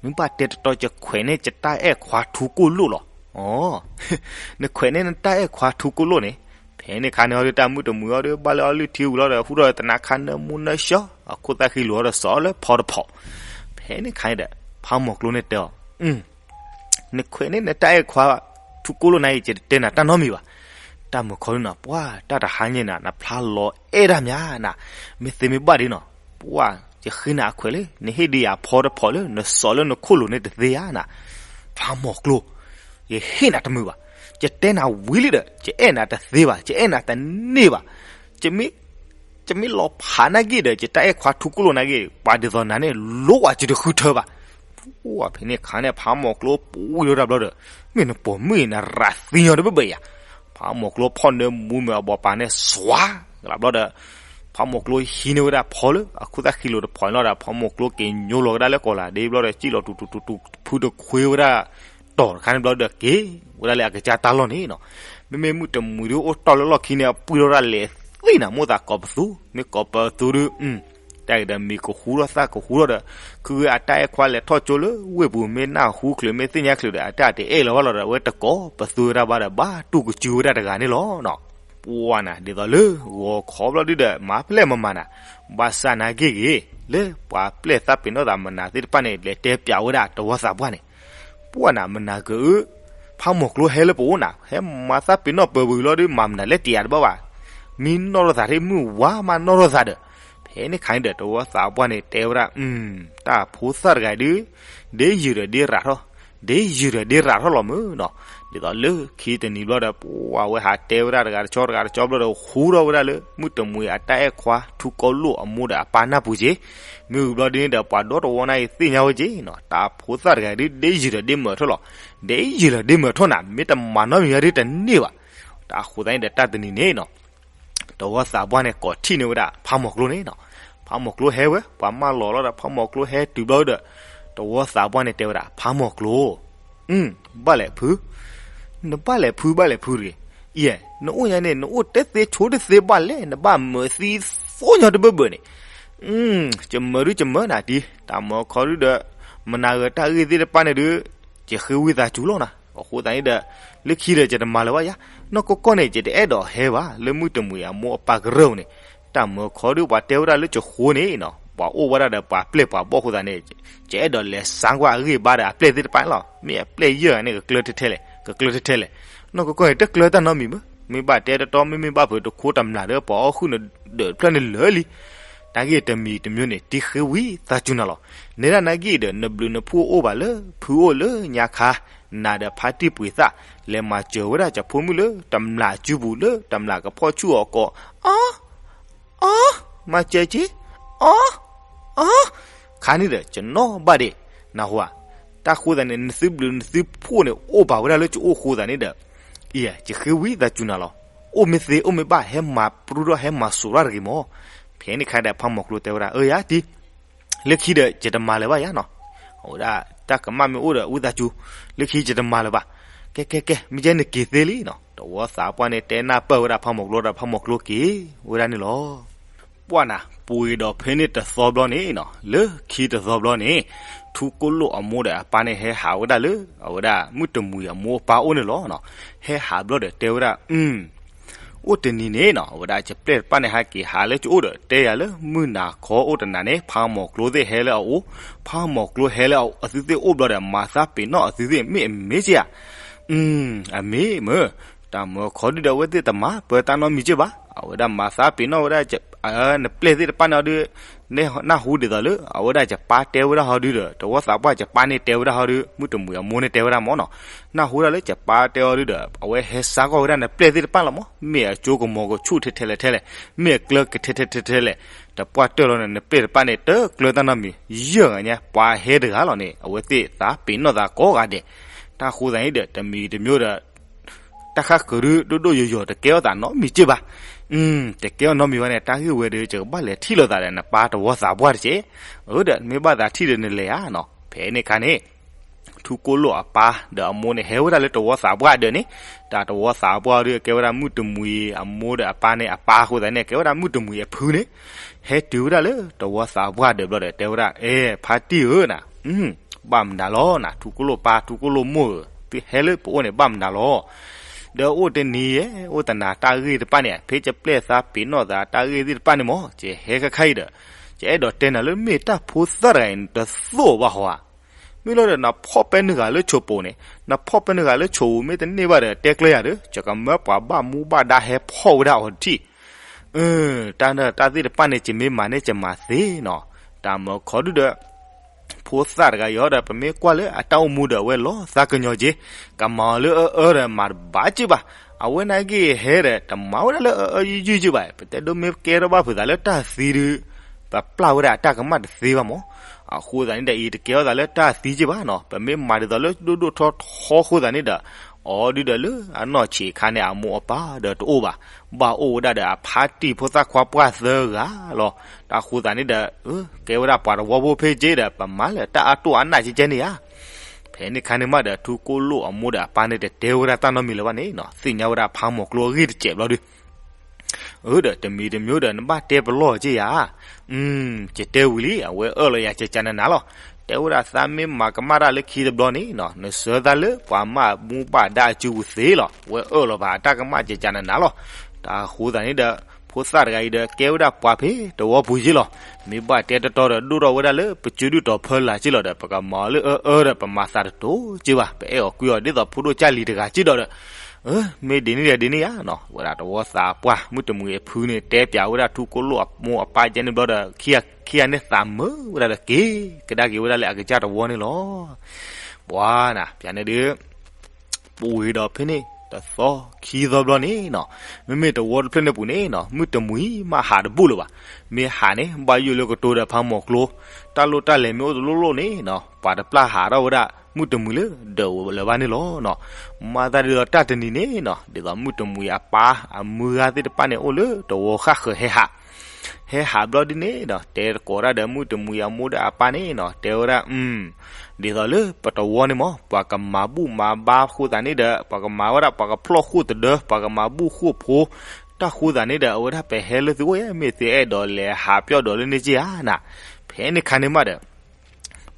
မ့ၢ်ဘၣ်တဲတတီ ယခွဲးန့ၢ်ယတၢ်အဲၣ်ခွါထူကိၣ်လိၣ်လီၤ အ နခွဲးန့ၢ်နတၢ်အဲၣ်ခွါထူကိၣ်လိၣ်န့ၣ် ဖဲန့ၣ်ခါန့ၣ်အီၤဒုး တၢ်မုၢ်တမှံၤအီၤဒုး ဘၣ်လၢအီလုၢ်ထံဝံၤလီၤဒီး ဟူထီၣ်သနါခါနၢမူနၢဆှီ အခိၣ်သၣ်ဃံလိာ်အီၤဒီး စီၤလၢဖီတဖီ ဖဲန့ၣ်ခါန့ၣ်ဒီး ဖးမိၢ်ကျိန့ၣ်တဲအီၤ နခွဲးန့ၢ်နတၢ်အဲၣ်ခွါ ထူကိၣ်လိၣ်နၤအံၤ ယတတဲနၤတၢ်နီတမံၤဘၣ်. တၢ်မုာ်ခီဒုနီၤ ပှၤတၢ်တဟါညါနၤ နဖျါလီၤအဲၣ်ဒၣ်မးနၤ, မ့ၢ်သ့မ့ၢ်ဘၣ်ဒ်နီၤ ပှၤ ယဃ့နၤအခွဲးလၢ နဟ့ၣ်ဒုးယၤဖီတဖီလၢနစီၤလၢနခိၣ်လိၤန့ၣ်တသ့ဧါနၤ, ဖးမိၢ်ကျိ ယဟ့ၣ်နၤတမုာ်ဘၣ်. ယတဲနၤဝံၤလံဒီး ယအဲၣ်နၤတသ့ဘၣ် ယအဲၣ်နၤတန့ၢ်ဘၣ်. ယမ့ၢ်လီၤဖးနာ်က့ဒီး ယတၢ်အဲၣ်ခွါထူကိၣ်လိၣ်နာ်က့ ပှၤဒ်သိးနၤန့ၣ် လိၣ်ဝဲယတဃုထၢဘၣ်. ပှၤဖဲန့ၣ်အခါန့ၣ် ဖးမိၢ်ကျိပူၤဝံၤဒီးတၢ်ဘျီဒီး မ့ၢ်နပိာ်မုၣ်အံၤနရးသံညီတဘၣ်ဘၣ်ယၤ. ဖးမိၢ်ကျိဖီၣ်နၢမူမ့ၢ်အဘီပာ်န့ၣ် စွၤကလးဘျီဒီး ဖးမိၢ်ကျိဟံးန့ၢ်ဝဲဒၣ်ဖီလၢအခိၣ်သၣ်ဃံလိာ်တဖီန့ၣ်လီၤဒီး ဖးမိၢ်ကျိက့ၤညိလီၤကဒါလၢကီၢ်လၤဒ့ဘျီဒီး စံၣ်လီၤတူတူတူတူဖုတခွ့ဝဲဒၣ် တီၢ်တခါန့ၣ်ဘျီဒီးက့ၤဝဲဒၣ်လၢအကစၢ်တၢ်လီၢ်န့ၣ်နီၤ. မ့မ့ၢ်မုၢ်တမှံၤဒုးအိၣ်တီၢ်လၢလီၢ်ခံန့ၣ် အပှံၢ်ထီၣ်ဒၣ်လဲာ်သ့ၣ်နၤ မိၣ်သးကိးပသူ မ့ၢ်ကိးပသူဒုး တၢ်အံၤဒီးမံၤကဟူထီၣ်သၣ်ကဟူထီၣ်ဒီး ခုဂ့ၤအတၢ်အဲၣ်ခွါလဲၤထီၣ်ကၠိလၢဝ့ၢ်ပူၤ မ့ၢ်နၢ်ဟူချုးမ့ၢ်သ့ၣ်ညါချုးဒီး အတၢ်တအဲၣ်လၢၤဘၣ်လီၤဒီး အဝဲတကိးပသူဝဲဒၣ်ဘၣ်ဒီး ဘၣ်တူၢ်ကစုဝဲဒၣ်တဂၤန့ၣ်လီၤနီၤ. ပှၤနၤ ဒ်သိးလၢဂီၤခီဘျီဒုဒီး မၤဖျဲၣ်မမၤနၤ ဘၣ်ဆၣ်နာ်က့ဂ့ၤ လၢပှၤပျဲၢ်သးပ့ၤနီၣ်သးမနၤသ့ၣ်တဖၣ်န့ၣ် လဲၤတဲပျးဝဲဒၣ်တဝီသးပှၢ်န့ၣ် ပှၤနၤ မနၤကၢအၢ ဖးမိၢ်ကျိဟဲလၢပအိၣ်နၤ ဟဲမၤသးပ့ၤနီၣ်ပၢၤဝံၤလီၤဒုး မၤမနုၤလဲၣ်တယၤတဘၣ်ဘၣ်. မံနီၣ်ထီၣ်သးထံၣ်မုၢ်ဝါမးနီၣ်ထီၣ်သးဒီး ဖဲန့ၣ်ခါန့ၣ်ဒီး တဝီသးပှၢ်န့ၣ်တဲဝဲဒၣ် တၢ်ဖိသၣ်တဂၤဒုး ဒ့ယုာ်ဒီးဒ့ရးထီၣ် ဒ့ယုာ်ဒီးဒ့ရးထီၣ်လီၤမုၢ်နီၤ. ဒ်သိးလၢခံတနံၤဘျီဒီး ပှၤဝဲဟးတဲဝဲဒၣ်တဂၤတကီတဂၤတကီဘျီဒီး ဟူထီၣ်ဝဲဒၣ်လၢ မုၢ်တမှံၤအတၢ်အဲၣ်ခွါထူကိၣ်လိၣ်အမိၢ်ဒီးအပၢ်နၢ်ပူၤက့ၤ မ့ၢ်ဝံၤဘျီဒ်န့ၣ်ဒီး ပှၤဒီတဝီနၢ်အံၤသ့ၣ်ညါဝဲက့ၤနီၤ တၢ်ဖိသၣ်တဂၤဒုး ဒ့ယုာ်ဒီးဒ့မုာ်ထီၣ်လီၤ. ဒ့ယုာ်ဒီးဒ့မုာ်ထီၣ်နၤ မ့ၢ်တမၤနီတမံၤဒုးတန့ၢ်ဘၣ်. တၢ်ဃိသတးန့ၣ်ဒီး တၢ်တနံၤန့ၣ်နီၤ တဝီသးပှၢ်န့ၣ် ကိးထံၣ်န့ၢ်ဝဲဒၣ်ဖးမိၢ်ကျိန့ၣ်နီၤ. ဖးမိၢ်ကျိဟဲဝဲ ပှၤမၢလီၤလီၤဒီး ဖးမိၢ်ကျိဟဲတုၤဘျီဒီး တဝီသးပှၢ်န့ၣ်တဲဝဲဒၣ် ဖးမိၢ်ကျိ ဘၣ်လဲၣ်ဖု, နဘၣ်လဲၣ်ဖုဘၣ်လဲၣ်ဖုတဂ့ၤ. ယဲ နအိၣ်ညါန့ၣ် နအိၣ်တသ့ဆိတသ့ဘၣ်လဲၣ် နဘၣ်မုာ်သံသိညီတဘၣ်ဘၣ်န့ၣ်. ယမုာ်ဒုးယမုာ်နၤတံၤ တၢ်မုာ်ခီဒုဒီး မနၤဂ့ၤတၢ်ဂ့ၢ်သ့ၣ်တဖၣ်န့ၣ်ဒုး ယဃ့ဝံသးစူၤလီၤနၤ. အဃိသတးန့ၣ်ဒီး လၢခံဒီးယတမၤလၢၤဘၣ်ယၤ နီၢ်ကီၢ်ကီၢ်န့ၣ် ယတအဲၣ်ဒိးဟဲဘၣ် လၢမုၢ်တမှံၤအမိၢ်အပၢ်ကရၢၢ်န့ၣ် တၢ်မၢခီဒုးပှၤတဲဝဲဒၣ်လၢကဃိန့ၣ်နီၤ, ပှၤအိၣ်ဝဲဒၣ်ဒီးပှၤပျဲၢ်ပှၤဘီၣ်အဃိသတးန့ၣ်, ယအဲၣ်ဒိးလဲၤစါကွၢ်အဂံၢ်အဘါဒီးအပျဲၢ်သ့ၣ်တဖၣ်န့ၣ်လီၤ. မ့ၢ်အပျဲၢ်ယဲၢ်ဂၤန့ၣ် ကကျၢၤထဲထဲလဲၣ်, ကကျၢၤထဲထဲလဲၣ်, နီၢ်ကီၢ်ကီၢ်န့ၣ် တကျၢၤတၢ်နီတမံၤဘၣ်. မ့ၢ်ဘၣ်တဲတတီ မ့မ့ၢ်ဘၣ်ဖုးတခိတမျၢ်ဒီး ပှၤအီၣ်ဃုာ်နဒၢးတဖျၢၣ်န့ၣ်လၢာ်လံ. တၢ်ဂ့ၢ်တမံၤတမံၤန့ၣ် တံၤဃ့ဝံသးစူၤနၤလီၤ. နဲဒၣ်နၢ်ဂ့ၢ်ဒီး နဘျုးနဖှိၣ်အိၣ်ဘၣ်လၢဖုအိၣ်လၢညါခါ, နၤဒီးဖါတံၢ်ပှ့ၤသၣ်, လဲၤမၤစၢၤဝဲဒၣ်ကဖိမုၣ်လၢတမျၢ်စုပူၤလၢတမျၢ်ကဖီၣ်ဆူၣ်အီၤကိး, အီ အီ, မၤစၢၤက့, အီ, အီ, ခါန့ၣ်ဒီး ကနီၣ်ဘၣ်ဒ့ၣ်, နၢ်ဟူဧါ. တၢ်ဃိသတးန့ၣ် နသုဘျုးနသုဖှိၣ်န့ၣ် အိၣ်ဘၣ်ဝဲဒၣ်လၢကအိၣ်ဃိသတးန့ၣ်ဒီး, အံၤ ယဃ့ဝံသးစူၤနၤလီၤ. အိၣ်မ့ၢ်သ့အိၣ်မ့ၢ်ဘၣ် ဟဲမၤပြူဒီးဟဲမၤစိးရၣ်တဂ့ၤမၢ်. ဖဲန့ၣ်ခါဒီး ဖါမီၤကျိတဲဝဲဒၣ် အၢ ယၤတံၤ လၢခံဒီး ယတမၤလၢၤဘၣ်ယၤနီၤ. အဝဲဒၣ် တၢ်ကမၣ်မ့ၢ်အိၣ်ဒီး ဝံသးစူၤ, လၢခံယတမၤလၢၤဘၣ်. ကဲ ကဲ ကဲ မ့ၢ်ကဲန့ၣ်က့ၤသ့လံနီၤ. တဝီသးပှၢ်န့ၣ် တဲနၢ်ပၢၢ်ဝဲဒၣ်ဖါမီၤကျိဒီး ဖါမီၤကျိက့ၤဝဲဒၣ်န့ၣ်လီၤ. ပှၢ်နၤ ပှ့ၤဒီးဖဲန့ၣ်တသီဘျီန့ၣ်နီၤ, လၢခံတသီဘျီန့ၣ်, ထူကိၣ်လိၣ်အမိၢ်ဒီးအပၢ်န့ၣ် ဟဲဟးဝဲဒၣ်လၢ အဝဲဒၣ်မုၣ်တမှံၤအမိၢ်အပၢ်အိၣ်န့ၣ်လီၤ. ဟဲဟးဘျီဒီးတဲဝဲဒၣ် အိၣ်တနံၤန့ၣ်နီၤ, အဝဲဒၣ်ကပျဲၢ်တဖၣ်န့ၣ် ဟဲက့ၤဟးလၢကအိၣ်ဒီး တဲယၤလၢမုၢ်နၤခီအိၣ်တနၤန့ၣ် ဖါမီၤကျိသ့ၣ်ဟဲလၢအအိၣ်, ဖါမီၤကျိဟဲလၢအသုသ့ၣ်အိၣ်ဘျီဒီး မၤသးပ့ၤနီၣ်အသုသ့ၣ် မ့ၢ်အမ့ၢ်က့ဧါ. အမ့ၢ်မ့ၢ်, တၢ်မၢခီဒုဒီး အဝဲသ့ၣ်တမၤပၢတၢ်နီတမံၤက့ဘၣ်. အဝဲဒၣ်မၤသးပ့ၤနီၣ်ဝဲဒၣ် နပျဲၢ်သ့ၣ်တဖၣ်န့ၣ်အီၤဒု နၢ်ဟူဒ်သိးလၢ အဝဲဒၣ်ယပၢ်တဲဝဲဒၣ်ဟီဒုဒီး တဝီသးပှၢ်ယပၢ်န့ၣ်တဲဝဲဒၣ်ဟီဒု မုၣ်တမှံၤအမိၢ်န့ၣ်တဲဝဲဒၣ်မၢ်နီၤ. နၢ်ဟူဒၣ်လၢယပၢ်တဲအီၤဒုဒီး အဝဲဟဲစါကွၢ်ဝဲဒၣ်နပျဲၢ်သ့ၣ်တဖၣ်လီၤမၢ်. မ့ၢ်အကၠိကမီၤကဆူၣ်ထဲထဲလဲၣ်ထဲလဲၣ်, မ့ၢ်အကျၢၤကထဲထဲထဲထဲလဲၣ်, တပှၢ်တၢၢ်လီၤန့ၣ် နပျဲၢ်တဖၣ်န့ၣ် တကျၢၤတၢ်နီတမံၤ, ယဲၢ်ဂၤညါ ပှၤဟဲတဂၤလီၤန့ၣ် အဝဲသ့ၣ်သးပ့ၤနီၣ်သးကိးဂၤဒဲး. တၢ်ဃိသတးန့ၣ်ဒီး တမံၤတမံၤဒီး တၢ်ဃၣ်ဃုာ်ဒု ဒိၣ်ဒိၣ်ယိာ်ယိာ် တကဲထီၣ်သးနီတမံၤက့ဘၣ်. တကဲထီၣ်နီတမံၤဘၣ်န့ၣ် တၢ်ဂ့ၢ်ဝဲဒီး ယကဘၣ်လဲၤထံၣ်လိာ်သးဒီးနပၢ်တဝီသးပှၢ်တက့ၢ်. အၢ ဒီးမ့ၢ်ဘၣ်သးထံၣ်ဒီးနလဲၤဧါနီၤ. ဖဲန့ၣ်ခါန့ၣ် ထူကိၣ်လိၣ်အပၢ်ဒီးအမိၢ်န့ၣ် ဟဲဝဲဒၣ်လၢတဝီသးပှၢ်ဒၢးန့ၣ်, တၢ်တဝီသးပှၢ်ဒု ကဲဝဲဒၣ်မုၣ်တမှံၤအမိၢ်ဒီးအပၢ်န့ၣ် အပၢ်အဃိသတးန့ၣ် ကဲဝဲဒၣ်မုၣ်တမှံၤအဖုန့ၣ်, ဟဲတုၤဝဲဒၣ်လၢတဝီသးပှၢ်ဒၢးဘျီဒီး တဲဝဲဒၣ် အဲ ဖါတံၢ်ဧၢနၤ, ဘၣ်မနုၤလီၤနၤ, ထူကိၣ်လိၣ်ပၢ် ထူကိၣ်လိၣ်မိၢ်ဧၢ, သုဟဲလၢပအိၣ်န့ၣ် ဘၣ်မနုၤလီၤ. ဒီးအိၣ်တနံၤယဲ အိၣ်တနၤတၢ်ဂ့ၢ်တဖၣ်န့ၣ် ဖဲယပျဲၢ်သးပ့ၤနီၣ်သးတၢ်ဂ့ၢ်သ့ၣ်တဖၣ်န့ၣ်မၢ်, ယဟဲခါခါအံၤဒီး ယအဲၣ်ဒိးတဲနၤလၢ မ့ၢ်တၢ်ဖိသၣ်တဂၤအံၤ နတသိၣ်ဘၣ်ဟီဧါ. မ့ၢ်လီၤဒီး နဖီၣ်ပဲနုာ်ဂၤလၢဆိးပူၤန့ၣ်, နဖီၣ်ပဲနုာ်ဂၤလၢဆိးပူၤ မ့ၢ်တန့ၢ်ဘၣ်ဒီး တဲကျၢၤယၤဒီး ယကမၢပှၤဘၣ်မူဘၣ်ဒါဟဲဖီၣ်ဝဲဒၣ်အီၤတထံၣ်. တၢ်တၢ်သ့ၣ်တဖၣ်န့ၣ် ယမ့ၢ်မၤန့ၢ်ယမၤသ့နီၤ. တၢ်မၢခီဒုဒီး ဖိသၣ်တဂၤအံၤဒီး ပမ့ၢ်ကွၢ်လၢအတၢ်အိၣ်မူဒီး အဝဲလီၤသးကညီၤက့ၤ, ကမၤအီၤလၢအအၢဒီး မၤတဘၣ်က့ၢ်ဘၣ်. အဝဲနာ်က့ၤဟဲဒီး တမၤဝဲဒၣ်လၢအအၢယုၢ်ယုၢ်က့ၢ်ဘၣ်. ပတဲဒိမ့ၢ်ကဲထီၣ်ဘၣ်ဖုးသးလၢတၢ်သံဒု ပပျၢ်ဝဲဒၣ်အတၢ်ကမၣ်တသ့ဘၣ်မၢ်. အဃိသတးန့ၣ်ဒီး အံၤတကဲထီၣ်သးလၢတၢ်သံက့ၢ်ဘၣ်နီၤ. ပမ့ၢ်မၤဒ်သိးလၢဒိၣ်ဒိၣ်ထီထီအဃိသတးန့ၣ်ဒီး အီၤဒုဒီးလၢအနီၢ်ဆံးအခါန့ၣ် အမိၢ်အပၢ်ဒီးတအိၣ်ဘၣ်. ဘၣ်အိၣ်ဝဲဒၣ်ဒီးအဖါတံၢ်ဖိသၣ်ခွါပှၢ်သၢဂၤလီၤ. တၢ်ဃိသတးန့ၣ်ဒီး ကဲဝဲဒၣ်ပှၤတဝီဖိဖဲက့ၢ်ဒီး ပမၤလၢတၢ်အါတိၢ်အါနၢ်ကဲကဲန့ၣ်ဧါ. ဖဲန့ၣ်ခါန့ၣ်မးဒီး ထူကိၣ်လိၣ်အမိၢ်ဒီးအပၢ်န့ၣ် တတဲဝဲဒၣ်တၢ်နီတမံၤလၢၤဘၣ်န့ၣ်နီၤ. သ့ၣ်ညါဝဲဒၣ်ဖးမီၤကျိအဂ့ၢ်တစဲးဘျီဒု အၢ ဒီးတမံၤတမံၤဒီး နဘၣ်တဲပလီၢ်က့ၢ်ယၤ, ယတဲဝံၤလံ အဝဲအၢၣ်လီၤယၤကကနနၤလီၤ. တဲဝဲဒၣ်သးမ့ၢ်မၤကမၣ်တၢ်လၢခံတဘျီန့ၣ်နီၤ နဆၢသးလၢပှၤမၢ်မူဘၣ်ဒါအစုပူၤသ့လီၤ. အဝဲအၢၣ်လီၤဘၣ်အတၢ်ကမၣ်ကကနနၤလီၤ. တၢ်ဃိသတးန့ၣ်ဒီး ဖိသၣ်တဂၤအံၤဒီး ကဲဝဲဒၣ်ပှၤဖဲတဝီပူၤယ့ၢ်လီၤ. မ့ၢ်ဘၣ်တဲတတီဒီး ဒိၣ်ထီၣ်ဝဲဒၣ်လၢပစုဒုၣ်တီၤဖီလာ်က့ၢ်လီၤဒီး ပကမၤအီၤလၢအအၢဒီး ပမၤသးတတိၤက့ၢ်ဘၣ်, ပအဲၣ်အီၤကွံအီၤဒ်သိးဖိဒိၣ်ကၢ်လံၤတဂၤက့ၢ်ဒီး မ့ၢ်ဒ်န့ၣ်ဒီးဒ်န့ၣ်ဧါနီၤ. ဝဲဒၣ်တဝီသးပှၢ် မုၢ်တမှံၤအဖုန့ၣ် တဲပၠးဝဲဒၣ်ထူကိၣ်လိၣ်အမိၢ်အပၢ်ကဲန့ၣ်ဘျီဒီး ခံဂၤန့ၣ်သးမုာ်ဝဲဒၣ်ဒီး က့ၤကဒါက့ၤဝဲဒၣ်လၢအကစၢ်တဝီန့ၣ်လီၤ. ပှၤနၤ ပၠးန့ၣ်ဒုး ပူၤဝံၤဒီးဖဲန့ၣ် တသီခံသီဘျီန့ၣ်နီၤ, မ့မ့ၢ်တဝီတဖျၢၣ်န့ၣ်ပူၤန့ၣ်နီၤ မုၢ်တမှံၤမးဟးတဘူၣ်လၢၤဘၣ်. မ့ၢ်ဟးန့ၣ် ဘၣ်ယိၣ်လၢကတိၤဒီးဖးမီၤကျိ, တၢ်လိၣ်တၢ်လဲၤမ့ၢ်အိၣ်တလိၣ်လိၣ်န့ၣ်နီၤ ပှၤတပျၢ်ဟးထီၣ်ဝဲဒၣ် မုၢ်တမှံၤလၢဒၢးလၢၤဘၣ်န့ၣ်လီၤနီၤ. မၤသးဒ်သိးတၢ်တနံၤန့ၣ်နီၤ ဒ်သိးမုၢ်တမှံၤအပၢ်အမုၢ်ဂၤသ့ၣ်တဖၣ်န့ၣ် အိၣ်လၢတဝီဃၣ်ဃၢၤဟဲဟး ဟဲဟးဘျီဒ်န့ၣ်ဒီး တဲသကိးတၢ်ဒီးမုၢ်တမှံၤအမိၢ်ဒီးအပၢ်န့ၣ်နီၤ တဲဝဲဒၣ် ဒ်သိးလၢပတဝီန့ၣ်မး ပှၤကမၤဘူၣ်မၤဘါဃိသးန့ၣ်ဒီး ပှၤကမၤဝဲဒၣ် ပှၤကဖျီၣ်ဃိၣ်တဒၢ ပှၤကမၤဘူၣ်ဃိၣ်ဖိ, တၢ်ဃိသးန့ၣ်ဒီး အဝဲဒၣ်ပဟဲလၢသုအိၣ်ဧါ မ့ၢ်သုအဲၣ်ဒိးလဲၤဟးပျီၣ်ဒိးလၢန့ၣ်က့ၢ်ဧါနၤ. ဖဲန့ၣ်ခါန့ၣ်မးဒီး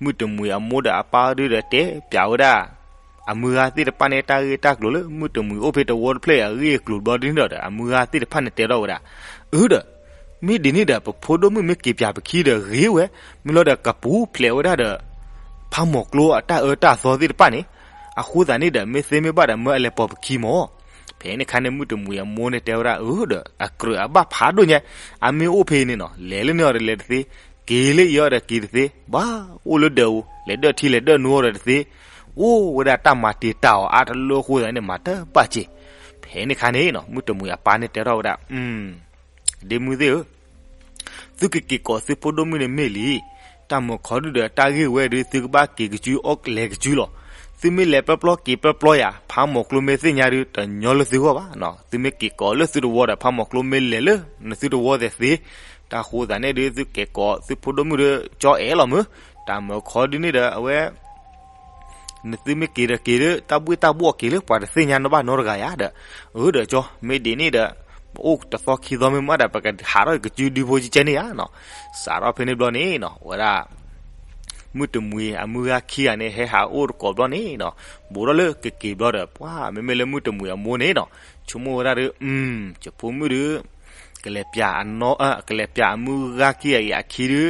မုၢ်တမှံၤအမိၢ်ဒီးအပၢ်ဒုဒီးတဲပၠးဝဲဒၣ် အမုၢ်ဂၤသ့ၣ်တဖၣ်န့ၣ် တၢ်ဂ့ၢ်တၢ်ကျိၤလၢ မုၢ်တမှံၤအိၣ်ဖဲတဝီတဖျၢၣ်အဂ့ၢ်အကျိၤဘျီဒ်န့ၣ်ဒီး အမုၢ်ဂၤသ့ၣ်တဖၣ်န့ၣ်တဲထီၣ်ဝဲဒၣ် အၢဒီး မ့ၢ်ဒ်န့ၣ်ဒီး ပဖိဒိၣ်မုၣ်မ့ၢ်က့ၤပၠးပခံဒီးဂ့ၤဝဲ, မ့ၢ်လီၤဒီးကပူၤဖျဲးဝဲဒၣ်ဒီး ဖးမိၤကျိအတၢ်အၢတၢ်သီသ့ၣ်တဖၣ်န့ၣ်, အဃိသတးန့ၣ်ဒီး မ့ၢ်သ့မ့ၢ်ဘၣ်ဒီးမၢအလဲၤပိာ်ပခံမၢ်. ဖဲန့ၣ်ခါန့ၣ် မုၣ်တမှံၤအမိၢ်န့ၣ်တဲဝဲဒၣ်အၢဒီး အကြၢးအဘၣ်ဖးဒိၣ်ညါ, အမ့ၢ်အိၣ်ဖဲအံၤန့ၣ်နီၤ လဲၤလၢန့ၣ်အီၤဒီးလဲၤတသ့, က့ၤလၢအံၤအီၤဒီးက့ၤတသ့, ဘၣ်အိၣ်လၢဒၢးအူ လဲၤဒၢၣ်ထံလဲၤဒၢၣ်နိအီၤဒီးတသ့, အိၣ်ဝဲဒၣ်တၢ်မၤတံာ်တာ်အီၤအါတလၢအဃိသတးန့ၣ် မၤတဘၣ်က့ၤ. ဖဲန့ၣ်ခါန့ၣ်နီၤ မုၣ်တမှံၤအပၢ်န့ၣ်တဲထီၣ်ဝဲဒၣ် ဒ့မုၣ်သ့ၣ်ဧၢ, သုကက့ၤကိးသုဖိဒိၣ်မုၣ်န့ၣ်မ့ၢ်လံ. တၢ်မုာ်ခီဒုဒီးတၢ်ဂ့ၢ်ဝဲဒု သုကဘၣ်က့ၤကစုအီၣ်လဲၤကစုလီၤ. သုမ့ၢ်လဲၤပျီပျီက့ၤပျီပျီယၤ ဖးမိၤကျိမ့ၢ်သ့ၣ်ညါဒု တညီလၢသုဂီၢ်ဘၣ်. သုမ့ၢ်က့ၤကိးလၢသုတဝီဒီး ဖးမိၤကျိမ့ၢ်လဲၤလၢနသုတဝီသ့ၣ်သ့, တၢ်ဃိသတးန့ၣ်ဒု သုက့ၤကိးသုဖိဒိၣ်မုၣ်ဒီး ကၠီအဲၣ်လီၤမုၢ်. တၢ်မုာ်ခီဒုန့ၣ်ဒီး အဝဲ နသုမ့ၢ်က့ၤဒီးက့ၤလၢ တၢ်ဘှ့ၣ်တၢ်ဘှီၣ်က့ၤလၢပှၤတသ့ၣ်ညါနီၣ်ဘၣ်နီတဂၤယၤဒီး, အၢဒီးကၠီ မ့ၢ်ဒ်န့ၣ်ဒီး ပအိၣ်တသီခံသီမ့ၢ်မးဒီး ပကဟးထီၣ်ကစုဒုဖိကကဲန့ၣ်ယၤနီၤ. စးထီၣ်ဖဲန့ၣ်ဘျီန့ၣ်နီၤ ဝဲဒၣ် မုၣ်တမှံၤအမုၢ်ဂၤခံဂၤန့ၣ် ဟဲဟးအိၣ်တကိးဘျီန့ၣ်နီၤ, ဘူးထီၣ်လၢကက့ၤဘျီဒီး ပှၤမ့မ့ၢ်လၢမုၣ်တမှံၤအမိၢ်န့ၣ်နီၤ ဆိကမိၣ်ဝဲဒၣ်ဒီး ယဖိမုၣ်ဒီး ကလဲၤပၠးအနီၢ် ကလဲၤပၠးအမုၢ်ဂၤခံဂၤအံၤအခံဒု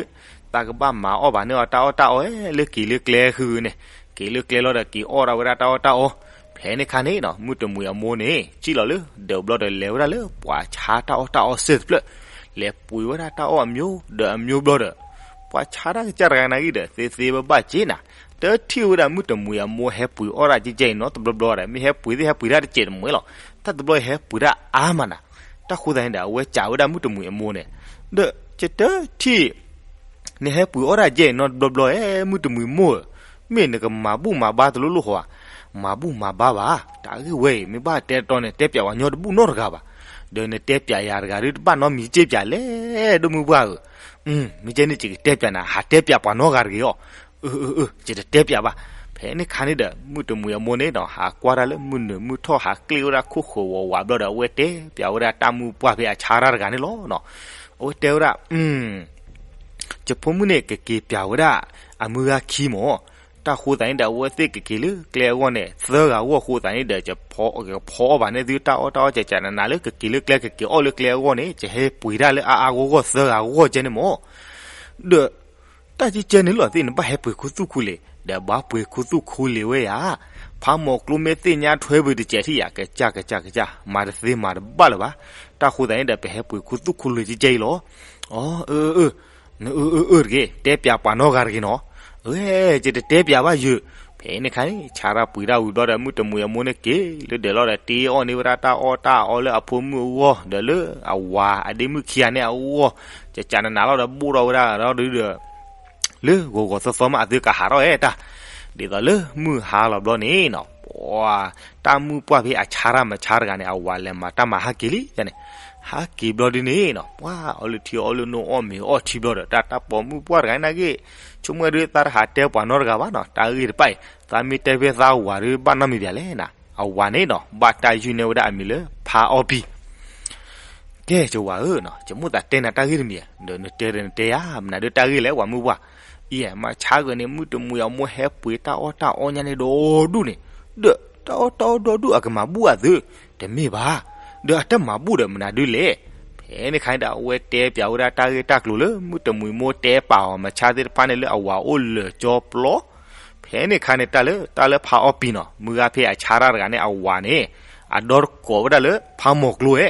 တၢ်ကဘၣ်မၤအီၣ်ဘၣ်န့ၢ်အီၤတၢ်အီၣ်တၢ်အီ လၢက့ၤလၢကျဲဃုာ်န့ၣ်, က့ၤလၢကျဲလီၤဒီးက့ၤအီၣ်ဒၣ်ဝဲဒၣ်တၢ်အီၣ်တၢ်အီ. ဖဲန့ၣ်ခါန့ၣ်နီၤ မုၣ်တမှံၤအမိၢ်န့ၣ် စံၣ်လီၤလၢဒၢးဘျီဒီးလဲၤဝဲဒၣ်လၢပှၤဆါတၢ်အီၣ်တၢ်အီစဲၣ်တဖျၢၣ်, လဲၤပှ့ၤဝဲဒၣ်တၢ်အီၣ်အမျိုးဒီးအမျိုးဘျီဒီး ပှၤဆါတၢ်ကစၢ်တဂၤနာ်က့ဒီး သ့သ့ဘၣ်ဘၣ်က့ၤနၤ, တထံၣ်ဝဲဒၣ်မုၣ်တမှံၤအမိၢ်ဟဲပှ့ၤအီၣ်ဒၣ်ကဲကဲအံၤနီတဘျီဘျီဒီး မ့ၢ်ဟဲပှ့ၤသ့ၣ်ဟဲပှ့ၤတၢ်တစဲးတမှဲလီၤ, တၢ်တဘျီဟဲပှ့ၤတၢ်အါမးနၤ. တၢ်ဃိသတးန့ၣ်ဒီး အဝဲစံးဝဲဒၣ်မုၣ်တမှံၤအမိၢ်န့ၣ်, ဒီးယတထံၣ် နဟဲပှ့ၤအီၣ်ဒၣ်ကဲအံၤနီတဘျီဘျီဧၢ မုၣ်တမှံၤမိၢ်ဧၢ, မ့ၢ်နကမၤဘူၣ်မၤဘါတလိၣ်လိၣ်ဃီဧါ. မၤဘူၣ်မၤဘါဘၣ်, တၢ်ဂ့ၢ်ဝဲအံၤ မ့ၢ်ဘၣ်တဲတီန့ၣ် တဲပၠးပှၤညီတဘူၣ်နီတဂၤဘၣ်. ဒီးနတဲပၠးယၤတဂၤဒု တဘၣ်နီတမံၤစ့ပၠးလဲၣ် ဒိၣ်မုၢ်ပှၢ်ဧၢ. မ့ၢ်ကဲန့ၣ် ယကတဲပၠးနၤ, ဟးတဲပၠးပှၤနီတဂၤတဂ့ၤအီၤ. အၢ အၢ အၢ ယတတဲပၠးဘၣ်. ဖဲန့ၣ်ခါန့ၣ်ဒီး မုၣ်တမှံၤအမိၢ်န့ၣ်နီၤ ဟးကွၢ်တၢ်လၢမုၢ်နုာ်မုၢ်ထီၣ် ဟးကျ့ၣ်ဝဲဒၣ်ခိၣ်ဃၢၤဝးဝးဘျီဒီး အဝဲတဲပၠးဝဲဒၣ်တၢ်မုၢ်ပှၢ်ဖဲအဆါတၢ်တဂၤန့ၣ်လီၤ. အဝဲတဲဝဲဒၣ် ယဖိမုၣ်န့ၣ် ကက့ၤပၠးဝဲဒၣ် အမုၢ်ဂၤခံမၢ်. တၢ်ဃိသတးန့ၣ်ဒီး အဝဲသ့ၣ်ကက့ၤလၢကျဲအဂီၢ်န့ၣ် သၢဂၤအဂီၢ်ဃိသတးန့ၣ်ဒီး ယကဖီအီၣ်ဘၣ်န့ၢ်သုတၢ်အီၣ်တၢ်အီ ကကနနၤလၢ ကက့ၤလၢကျဲ ကက့ၤအီၣ်လၢကျဲအဂီၢ်န့ၣ် ယဟဲပှ့ၤတၢ်လၢအါအါဂီၢ်ဂီၢ်သၢဂၤအဂီၢ်ကဲန့ၣ်မၢ်. ဒီး တၢ်ကဲကဲန့ၣ်လီၤသ့ၣ် နဘၣ်ဟဲပှ့ၤခူသူၣ်ခူလ့ၤ, ဒီးဘၣ်ပှ့ၤခူသူၣ်ခူလ့ၤဝဲယၤ. ဖးမိၤကျိမ့ၢ်သ့ၣ်ညါထွဲပှ့ၤတစဲးထံၣ်ယၤ ကစၢ်ကစၢ်ကစၢ် မၤတသ့မၤတဘၣ်လၢၤဘၣ်. တၢ်ဃိသတးန့ၣ်ဒီး ပဟဲပှ့ၤခူသူၣ်ခူလ့ၤကဲကဲအံၤလီၤ. အၢ အၢ အၢ နအၢ အၢ အၢ တဂ့ၤ, တဲပၠးပှၤနီတဂၤတဂ့ၤနီၤ. အၢ ယတတဲပၠးဘၣ်ယၤ. ဖဲန့ၣ်ခါန့ၣ် ဆါတၢ်ပှ့ၤတၢ်ဝံၤဘျီဒီး မုၣ်တမှံၤအမိၢ်န့ၣ်က့ၤလၢဒၢးလီၤဒီး တ့အီၣ်န့ၢ်ဝဲဒၣ်တၢ်အီၣ်တၢ်အီလၢအဖိမုၣ်အဂီၢ် ဒီးလၢအဝၤအဒ့မုၣ်ခံဂၤန့ၣ်အဂီၢ်, ကကနနၤလီၤဒီး ဘိၣ်ထီၣ်ဝဲဒၣ်ဒီး လၢဂီၤဂီၤသီသီမး အသုကဟးထီၣ်ဝဲတၢ်, ဒ်သိးလၢမုၢ်ဟါလီၤဘျီန့ၣ်နီၤ, ပှၤ တၢ်မုၢ်ပှၢ်ဖဲအဆါတၢ်မဆါတဂၤန့ၣ် အဝၤလဲၤမၤတၢ်မၤဟးက့ၤလံန့ၣ်, ဟးက့ၤဘျီဒ်န့ၣ်နီၤ, ပှၤအီလုၢ်ထံအီလုၢ်နိ အီၣ်မ့ၤအီထံဘျီဒီး တၢ်တၢ်ပိာ်မုၣ်ပှၢ်တဂၤနာ်က့, ဆိကမိၣ်ဒုးသးတဟးတဲပှၤနီတဂၤဘၣ်နီၤ, တၢ်ဂ့ၢ်တဖၣ်အံၤ သးမ့ၢ်တဲဖဲသးဝၤဒုး ဘၣ်နီတမံၤဘၣ်လဲၣ်နၤ, အဝၤန့ၣ်နီၤ ဘၣ်တၢ်ယုၢ်န့ၢ်ဝဲဒၣ်အမံၤလၢ ဖးအီၣ်ပံၤ ကဲ ယဝၤဧၢ, ယမိၣ်သးတဲနၤတၢ်ဂ့ၢ်တမံၤ, ဒီးနတဲဒီးနတဲယၤ, မနုၤဒုးတၢ်ဂ့ၢ်လဲၣ် ပှၤမုၣ်ပှၢ်, အံၤ မဆါဂၤန့ၣ် မုၣ်တမှံၤအမိၢ်ဟဲပှ့ၤတၢ်အီၣ်တၢ်အီညါန့ၣ်ဒီဒူၣ်န့ၣ်, ဒီးတၢ်အီၣ်တၢ်အီဒီဒူၣ်အကမၤဘူၣ်အသု, တမ့ၢ်ဘၣ်, ဒီးအတၢ်မၤဘူၣ်ဒီးမနုၤဒုးလဲၣ်. ဖဲန့ၣ်ခါန့ၣ်ဒီး အဝဲတဲပၠးဝဲဒၣ်တၢ်ဂ့ၢ်တၢ်ကျိၤလၢ မုၣ်တမှံၤမိၢ်တဲပာ်အီၤ မဆါသ့ၣ်တဖၣ်န့ၣ်လၢ အဝၤအိၣ်လၢာ်ကၠီပျီ ဖဲန့ၣ်ခါန့ၣ် တၢ်လၢ တၢ်လၢဖးအီၣ်ပံၤနီၤ, မုၢ်ဂၤဖဲအဆါတၢ်တဂၤန့ၣ် အဝၤန့ၣ် အဒီတကိးဝဲဒၣ်လၢ ဖးမိၤကျိဧဲ.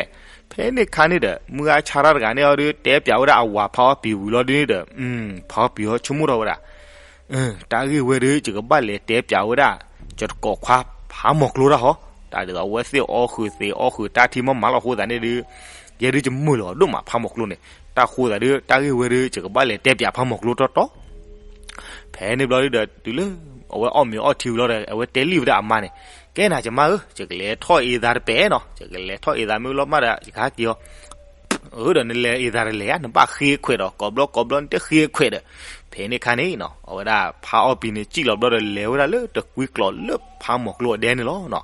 ဖဲန့ၣ်ခါန့ၣ်ဒီး မုၢ်ဂၤဆါတၢ်တဂၤန့ၣ်အီၤဒီး တဲပၠးဝဲဒၣ်အဝၤဖးအီၣ်ပံၤဝံၤလီၤဒ်န့ၣ်ဒီး ဖးအီၣ်ပံၤအီၤဆိကမိၣ်ထီၣ်ဝဲဒၣ် တၢ်ဂ့ၢ်ဝဲဒုး ယကဘၣ်လဲၤတဲပၠးဝဲဒၣ် ယတကိးခွါဖးမိၤကျိတၢ်ဟီ, တၢ်ဒ်သိးအဝဲသ့ၣ်အီၣ်ဃုာ်သ့းအီၣ်ဃုာ်တၢ်ထံမးမးလီၤအဃိသတးန့ၣ်ဒုး ယဲဒုးယမုာ်လီၤဒိၣ်မးဖးမိၤကျိန့ၣ်, တၢ်ဃိသတးဒုး တၢ်ဂ့ၢ်ဝဲဒုး ယကဘၣ်လဲၤတဲပၠးဖးမိၤကျိတီတီ ဖဲန့ၣ်ဘျီဒုးဒီး တုၤလၢ အဝဲအီၣ်မ့ၤအီထံဝံၤလီၤဒီး အဝဲတဲလံဝဲဒၣ်အမါန့ၣ်, ကဲနၤ ယမါဧၢ, ယကလဲၤထီၣ်အ့သးတပဲာ်နီၤ, ယကလဲၤထီၣ်အ့သးမ့ၢ်လီၤမးဒီး ယကဟဲက့ၤအီၤ အၢ ဒီးနလဲၤအ့သးတလဲၤဧါ, နဘၣ်ဃ့ခွဲးဒီး ကိးဘျီကိးဘျီနတဃ့ခွဲးဒီး, ဖဲန့ၣ်ခါန့ၣ်နီၤ အဝဲဒၣ်ဖးအီၣ်ပံၤန့ၣ် စံၣ်လီၤဘျီဒီး လဲၤဝဲဒၣ်လၢတကွံကျိးလၢဖးမိၤကျိအဒဲန့ၣ်လီၤနီၤ.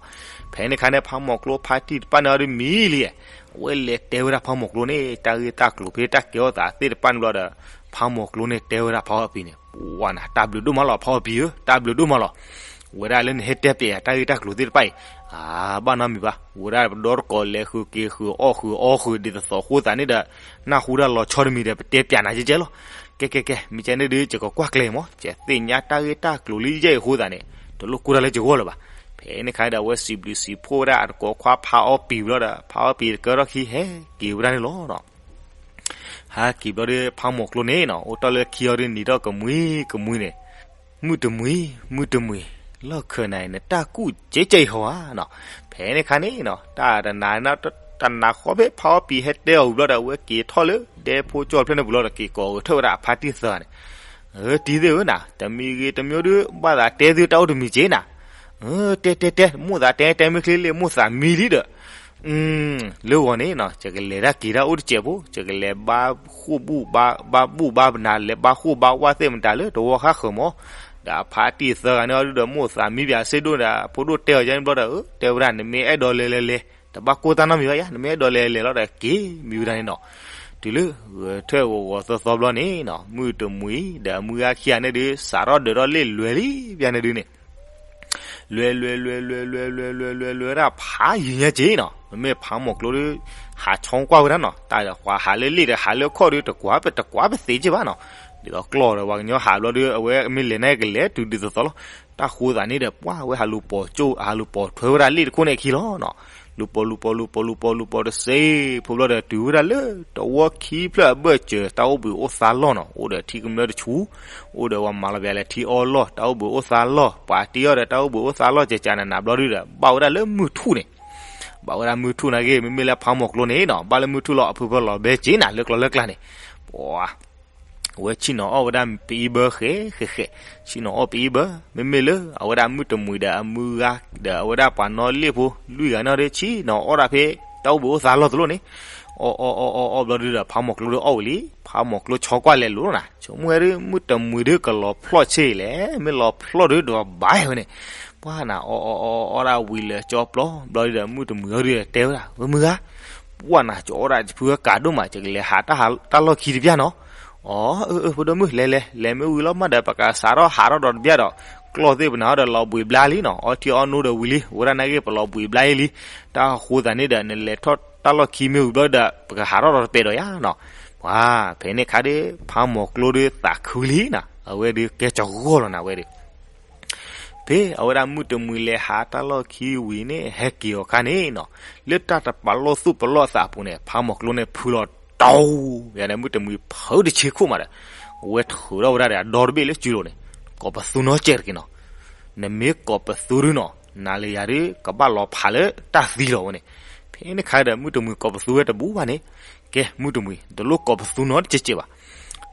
ဖဲန့ၣ်ခါန့ၣ် ဖးမိၤကျိဖါတံၢ်တဖၣ်န့ၣ်အီၤဒုးမံလံ, အဝဲလဲၤတဲဝဲဒၣ်ဖးမိၤကျိန့ၣ် တၢ်ဂ့ၢ်တၢ်ကျိၤဖဲတၢ်ကဲထီၣ်သးသ့ၣ်တဖၣ်န့ၣ်ဘျီဒီး ဖးမိၤကျိန့ၣ်တဲဝဲဒၣ်ဖးအီၣ်ပံၤန့ၣ်, ပှၤနၤ တၢ်ဘျုးဒိၣ်မးလီၤ ဖးအီၣ်ပံၤဧၢ, တၢ်ဘျုးဒိၣ်မးလီၤ. ဝဲဒၣ်လၢနဟဲတဲပျဲယၤတၢ်ဂ့ၢ်တၢ်ကျိၤသ့ၣ်တဖၣ်အံၤ အါ ဘၣ်နီတမံၤဘၣ်. ဝဲဒၣ်ပဒီတကိးလဲၤဃုာ်က့ၤဃုာ်အီၣ်ဃုာ်အီဃုာ်ဒ်သိးသိးအဃိသတးန့ၣ်ဒီး နၢ်ဟူတၢ်လီၤဆီတမံၤဒီး ပတဲပျဲနၤကဲကဲလီၤ. ကဲကဲကဲ မ့ၢ်ကဲန့ၣ်ဒုး ယကကွၢ်ကျဲၤမး ယသ့ၣ်ညါတၢ်ဂ့ၢ်တၢ်ကျိၤလၢယဲၢ်အံၤအဃိသတးန့ၣ် တလိၣ်ကိၢ်တၢ်လၢယဂီၢ်လၢၤဘၣ်. ဖဲန့ၣ်အခါဒီး အဝဲစံးဘျုးစံးဖှိၣ်ဝဲဒၣ်အတကိးခွါဖးအီပံၤဘျီဒီး ဖးအီပံၤတကၢထီၣ်ခံဟဲက့ၤဝဲဒၣ်န့ၣ်လီၤ. ဟဲက့ၤဘျီဒီး ဖးမိၤကျိန့ၣ်နီၤ အိၣ်တ့ၢ်လၢခံအီၤဒုး နံၤထီၣ်ကမှံကမှံန့ၣ် မုၢ်တမှံၤ မုၢ်တမှံၤ လီၢ်ခၢၣ်နၤအံၤ နတၢ်ကူၣ်ကဲကဲအံၤဟီဧါနီၤ. ဖဲန့ၣ်အခါန့ၣ်နီၤ တၢ်တနၤ တနၤဃီဖဲဖးအီပံၤဟဲတဲအီၤဝံၤဘျီဒီး အဝဲက့ၤထီၣ်လၢဒဲဖိကၠီဖျၢၣ်န့ၣ်ပူၤလီၤဒီး က့ၤကိးဂဲၤထၢၣ်ဝဲဒၣ်အဖါတံၢ်သၢဂၤန့ၣ် အၢ တံၤသ့ၣ်ဧၢနၤ တမံၤဂ့ၤတမံၤဒုး ဘၣ်သးတဲသုတၢ်အိၣ်တမံၤက့ၤနၤ. အၢ တဲတဲတဲ မိၣ်သးတဲတဲမ့ၢ်ချ့လံ မိၣ်သးမံလံဒီး လၢဂီၤန့ၣ်နီၤ ယကလဲၤတၢ်က့ၤတၢ်အိၣ်တစဲးဖိ ယကလဲၤဘါဃိၣ်ဘူၣ်ဘါ ဘါဘူၣ်ဘါပနၢ် လဲၤဘါဃိၣ်ဘါဝၣ်သ့ၣ်မတၤလၢတဝီဃၣ်ဃၢၤမး ဒီးအဖါတံၢ်သၢဂၤန့ၣ်အီၤဒုးဒီး မိၣ်သးမံပၠးစ့ဒိၣ်ဒီး ဖိဒိၣ်တဲအီၤယါန့ၣ်ဘျီဒီး အၢ တဲဝဲဒၣ် နမ့ၢ်အဲၣ်ဒိးလဲၤလဲၤလဲၤ တဘၣ်ကိၢ်တၢ်နီတမံၤဘၣ်ယါ နမ့ၢ်အဲၣ်ဒိးလဲၤလဲၤလီၤဒီးက့ၤမံဝဲဒၣ်န့ၣ်နီၤ. တုၤလၢဂဲၤထၢၣ်ဂီၤဂီၤသီသီဘျီန့ၣ်နီၤ မုၢ်တမှံၤဒီးအမုၢ်ဂၤခံဂၤန့ၣ်ဒုး စးထီၣ်ဒၢးထီၣ်လ့ၣ်လွဲၤလံပျၢ်န့ၣ်ဒုးန့ၣ် လွဲၤလွဲၤလွဲၤလွဲၤလွဲၤလွဲၤလွဲၤလွဲၤလွဲၤဝဲဒၣ်ဖးယံၤညါက့ၤနီၤ မ့မ့ၢ်ဖးမိၤကျိဒီး ဟးဆီကွၢ်ဝဲဒၣ်နီၤ တၢ်ဒီးပှၤဟးလၢလ့ၣ်ဒီးဟးလၢခီၣ်ဒီး တကွၢ်ပတကွၢ်ပသ့က့ၤဘၣ်နီၤ. ဒ်သိးကျီၢ်ဒီးပှၤကညီဟးဘျီဒီး အဝဲမ့ၢ်လဲၤန့ၣ်ကလဲၤတုၤဒ်သိးသိးလီၤ. တၢ်ဃိသးန့ၣ်ဒီး ပှၤဝဲဟးလူၤပိာ်ကၠိ ဟးလူၤပိာ်ထွဲဝဲဒၣ်လ့ၣ်တခိၣ်န့ၣ်အခံလီၤနီၤ. လူၤပိာ်လူၤပိာ်လူၤပိာ်လူၤပိာ်လူၤပိာ်တစ့ဖိဘျီဒီး တုၤဝဲဒၣ်လၢတဝီခံဖျၢၣ်အဘၢၣ်စၢၤ တၢ်အိၣ်ဘှံးအိၣ်သါလီၢ်နီၤ အိၣ်ဒီးထံကမျၢၢ်တဆူ အိၣ်ဒီးပှၤမၤလီၤပျးလၢထံအီလီၢ် တၢ်အိၣ်ဘှံးအိၣ်သါလီၢ် ပှၤတ့အီၣ်ဒီးတၢ်အိၣ်ဘှံးအိၣ်သါလီၢ် ကကနးနးဘျီဒုးဒီး ဘၣ်ဝဲဒၣ်လၢမုၢ်ထူၣ်န့ၣ် ဘၣ်ဝဲဒၣ်မုၢ်ထူၣ်နာ်က့ မ့မ့ၢ်လၢဖးမိၤကျိန့ၣ်နီၤ ဘၣ်လၢမုၢ်ထူၣ်လီၤ အဖုဖၢလီၤဘဲက့ၤနၤလၢကျီလၢကျါန့ၣ် ပှၤ အဝဲဆ့ၣ်နီၤအီၣ်ဝဲဒၣ်ပအံဘၢဃဲဃဲဃဲ ဆ့ၣ်နီၤအီၣ်ပအံဘၢ မ့မ့ၢ်လၢအဝဲဒၣ်မုၢ်တမှံၤဒီးအမုၢ်ဂၤ ဒီးအဝဲဒၣ်ပှၤနီၢ်လ့ၣ်ဖိ လွံၢ်ဂၤန့ၣ်ဒီး ဆ့ၣ်နီၤအီၣ်ဒၣ်ဖဲ တၢ်အိၣ်ဘှံးအိၣ်သါလီၢ်တလိၣ်န့ၣ် အီၣ်အီၣ်အီၣ်အီၣ်အီၣ်ဘျီဒုးဒီး ဖးမိၤကျိဒီးအီၣ်ဝံၤလံ ဖးမိၤကျိဆီကွၢ်လဲၤလိၤနၤ ဆိကမိၣ်ဝဲဒၣ် မုၢ်တမှံၤဒုးကလီၤဖျီၣ်ဆ့ၣ်လဲၣ် မ့ၢ်လီၤဖျီၣ်ဒုးဒီးဘၣ်ဝဲန့ၣ် ပှၤနၤအီၣ်အီၣ်အီၣ်အီၣ်ဒၣ်ဝံၤလၢာ်ကၠီပျီ ဘျီဒုးဒီး မုၢ်တမှံၤအီၤဒုးတဲဝဲဒၣ် ဝဲမုၢ်ဂၤ ပှၤနၤ ကအီၣ်ဒၣ်ဖုကးဒိၣ်မး ယကလဲၤဟးတၢ်လီၢ်ခံတဘျီနီၤ. အီ အၢ အၢ ဖိဒိၣ်မုၣ် လဲၤလဲၤ လဲၤမ့ၢ်ဝံၤလီၤမးဒီး ပကစးထီၣ်ဟးထီၣ်ဒီးတဘျီဒီး ကျီၢ်သ့ၣ်ပနၤအီၤဒီးလီၤဘှံးဘျါလံနီၤ အီထံအီနိဒီးဝံၤလံ ဝဲဒၣ်နာ်က့ ပလီၤဘှံးဘျါအံၤလံ တၢ်ဃိသးန့ၣ်ဒီး နလဲၤထီၣ်တၢ်လီၢ်ခံမ့ၢ်ဝံၤဘျီဒီး ပကဟးထီၣ်ဒီးတပဲာ်ဒီးယါနီၤ. ပှၤ ဖဲန့ၣ်ခါဒီး ဖးမိၤကျိဒီးသးခုလံနီၤ အဝဲဒီးကဲကၠီၤဂီၢ်လီၤနၤဝဲဒီး ဖဲအဝဲဒၣ်မုၢ်တမှံၤလဲၤဟးတၢ်လီၢ်ခံဝံၤန့ၣ် ဟဲက့ၤအီၤခါန့ၣ်နီၤ လၢတၢ်တပာ်လီၢ်သူၣ်ပလီၢ်သးအပူၤန့ၣ် ဖးမိၤကျိန့ၣ်ဖုးလီၤတီၤ ယၤန့ၣ် မုၢ်တမှံၤဖုးတဆ့ခိၣ်မးဒီး အဝဲထုးထီၣ်ဝဲဒၣ်ဒီးအဒီတဘ့ၣ်လၢစုလိၤန့ၣ် ကိးပသူနီတစဲးတက့ၢ်နီၤ နမ့ၢ်ကိးပသူဒုနီၤ နၤလၢယၤဒုး ကဘၣ်လီၤဖးလၢတၢ်သံလီၤဝဲန့ၣ် ဖဲန့ၣ်ခါဒီး မုၢ်တမှံၤကိးပသူဝဲတဘူးဘၣ်န့ၣ် ကဲ မုၢ်တမှံၤ တလိၣ်ကိးပသူနီတစဲးစဲးဘၣ်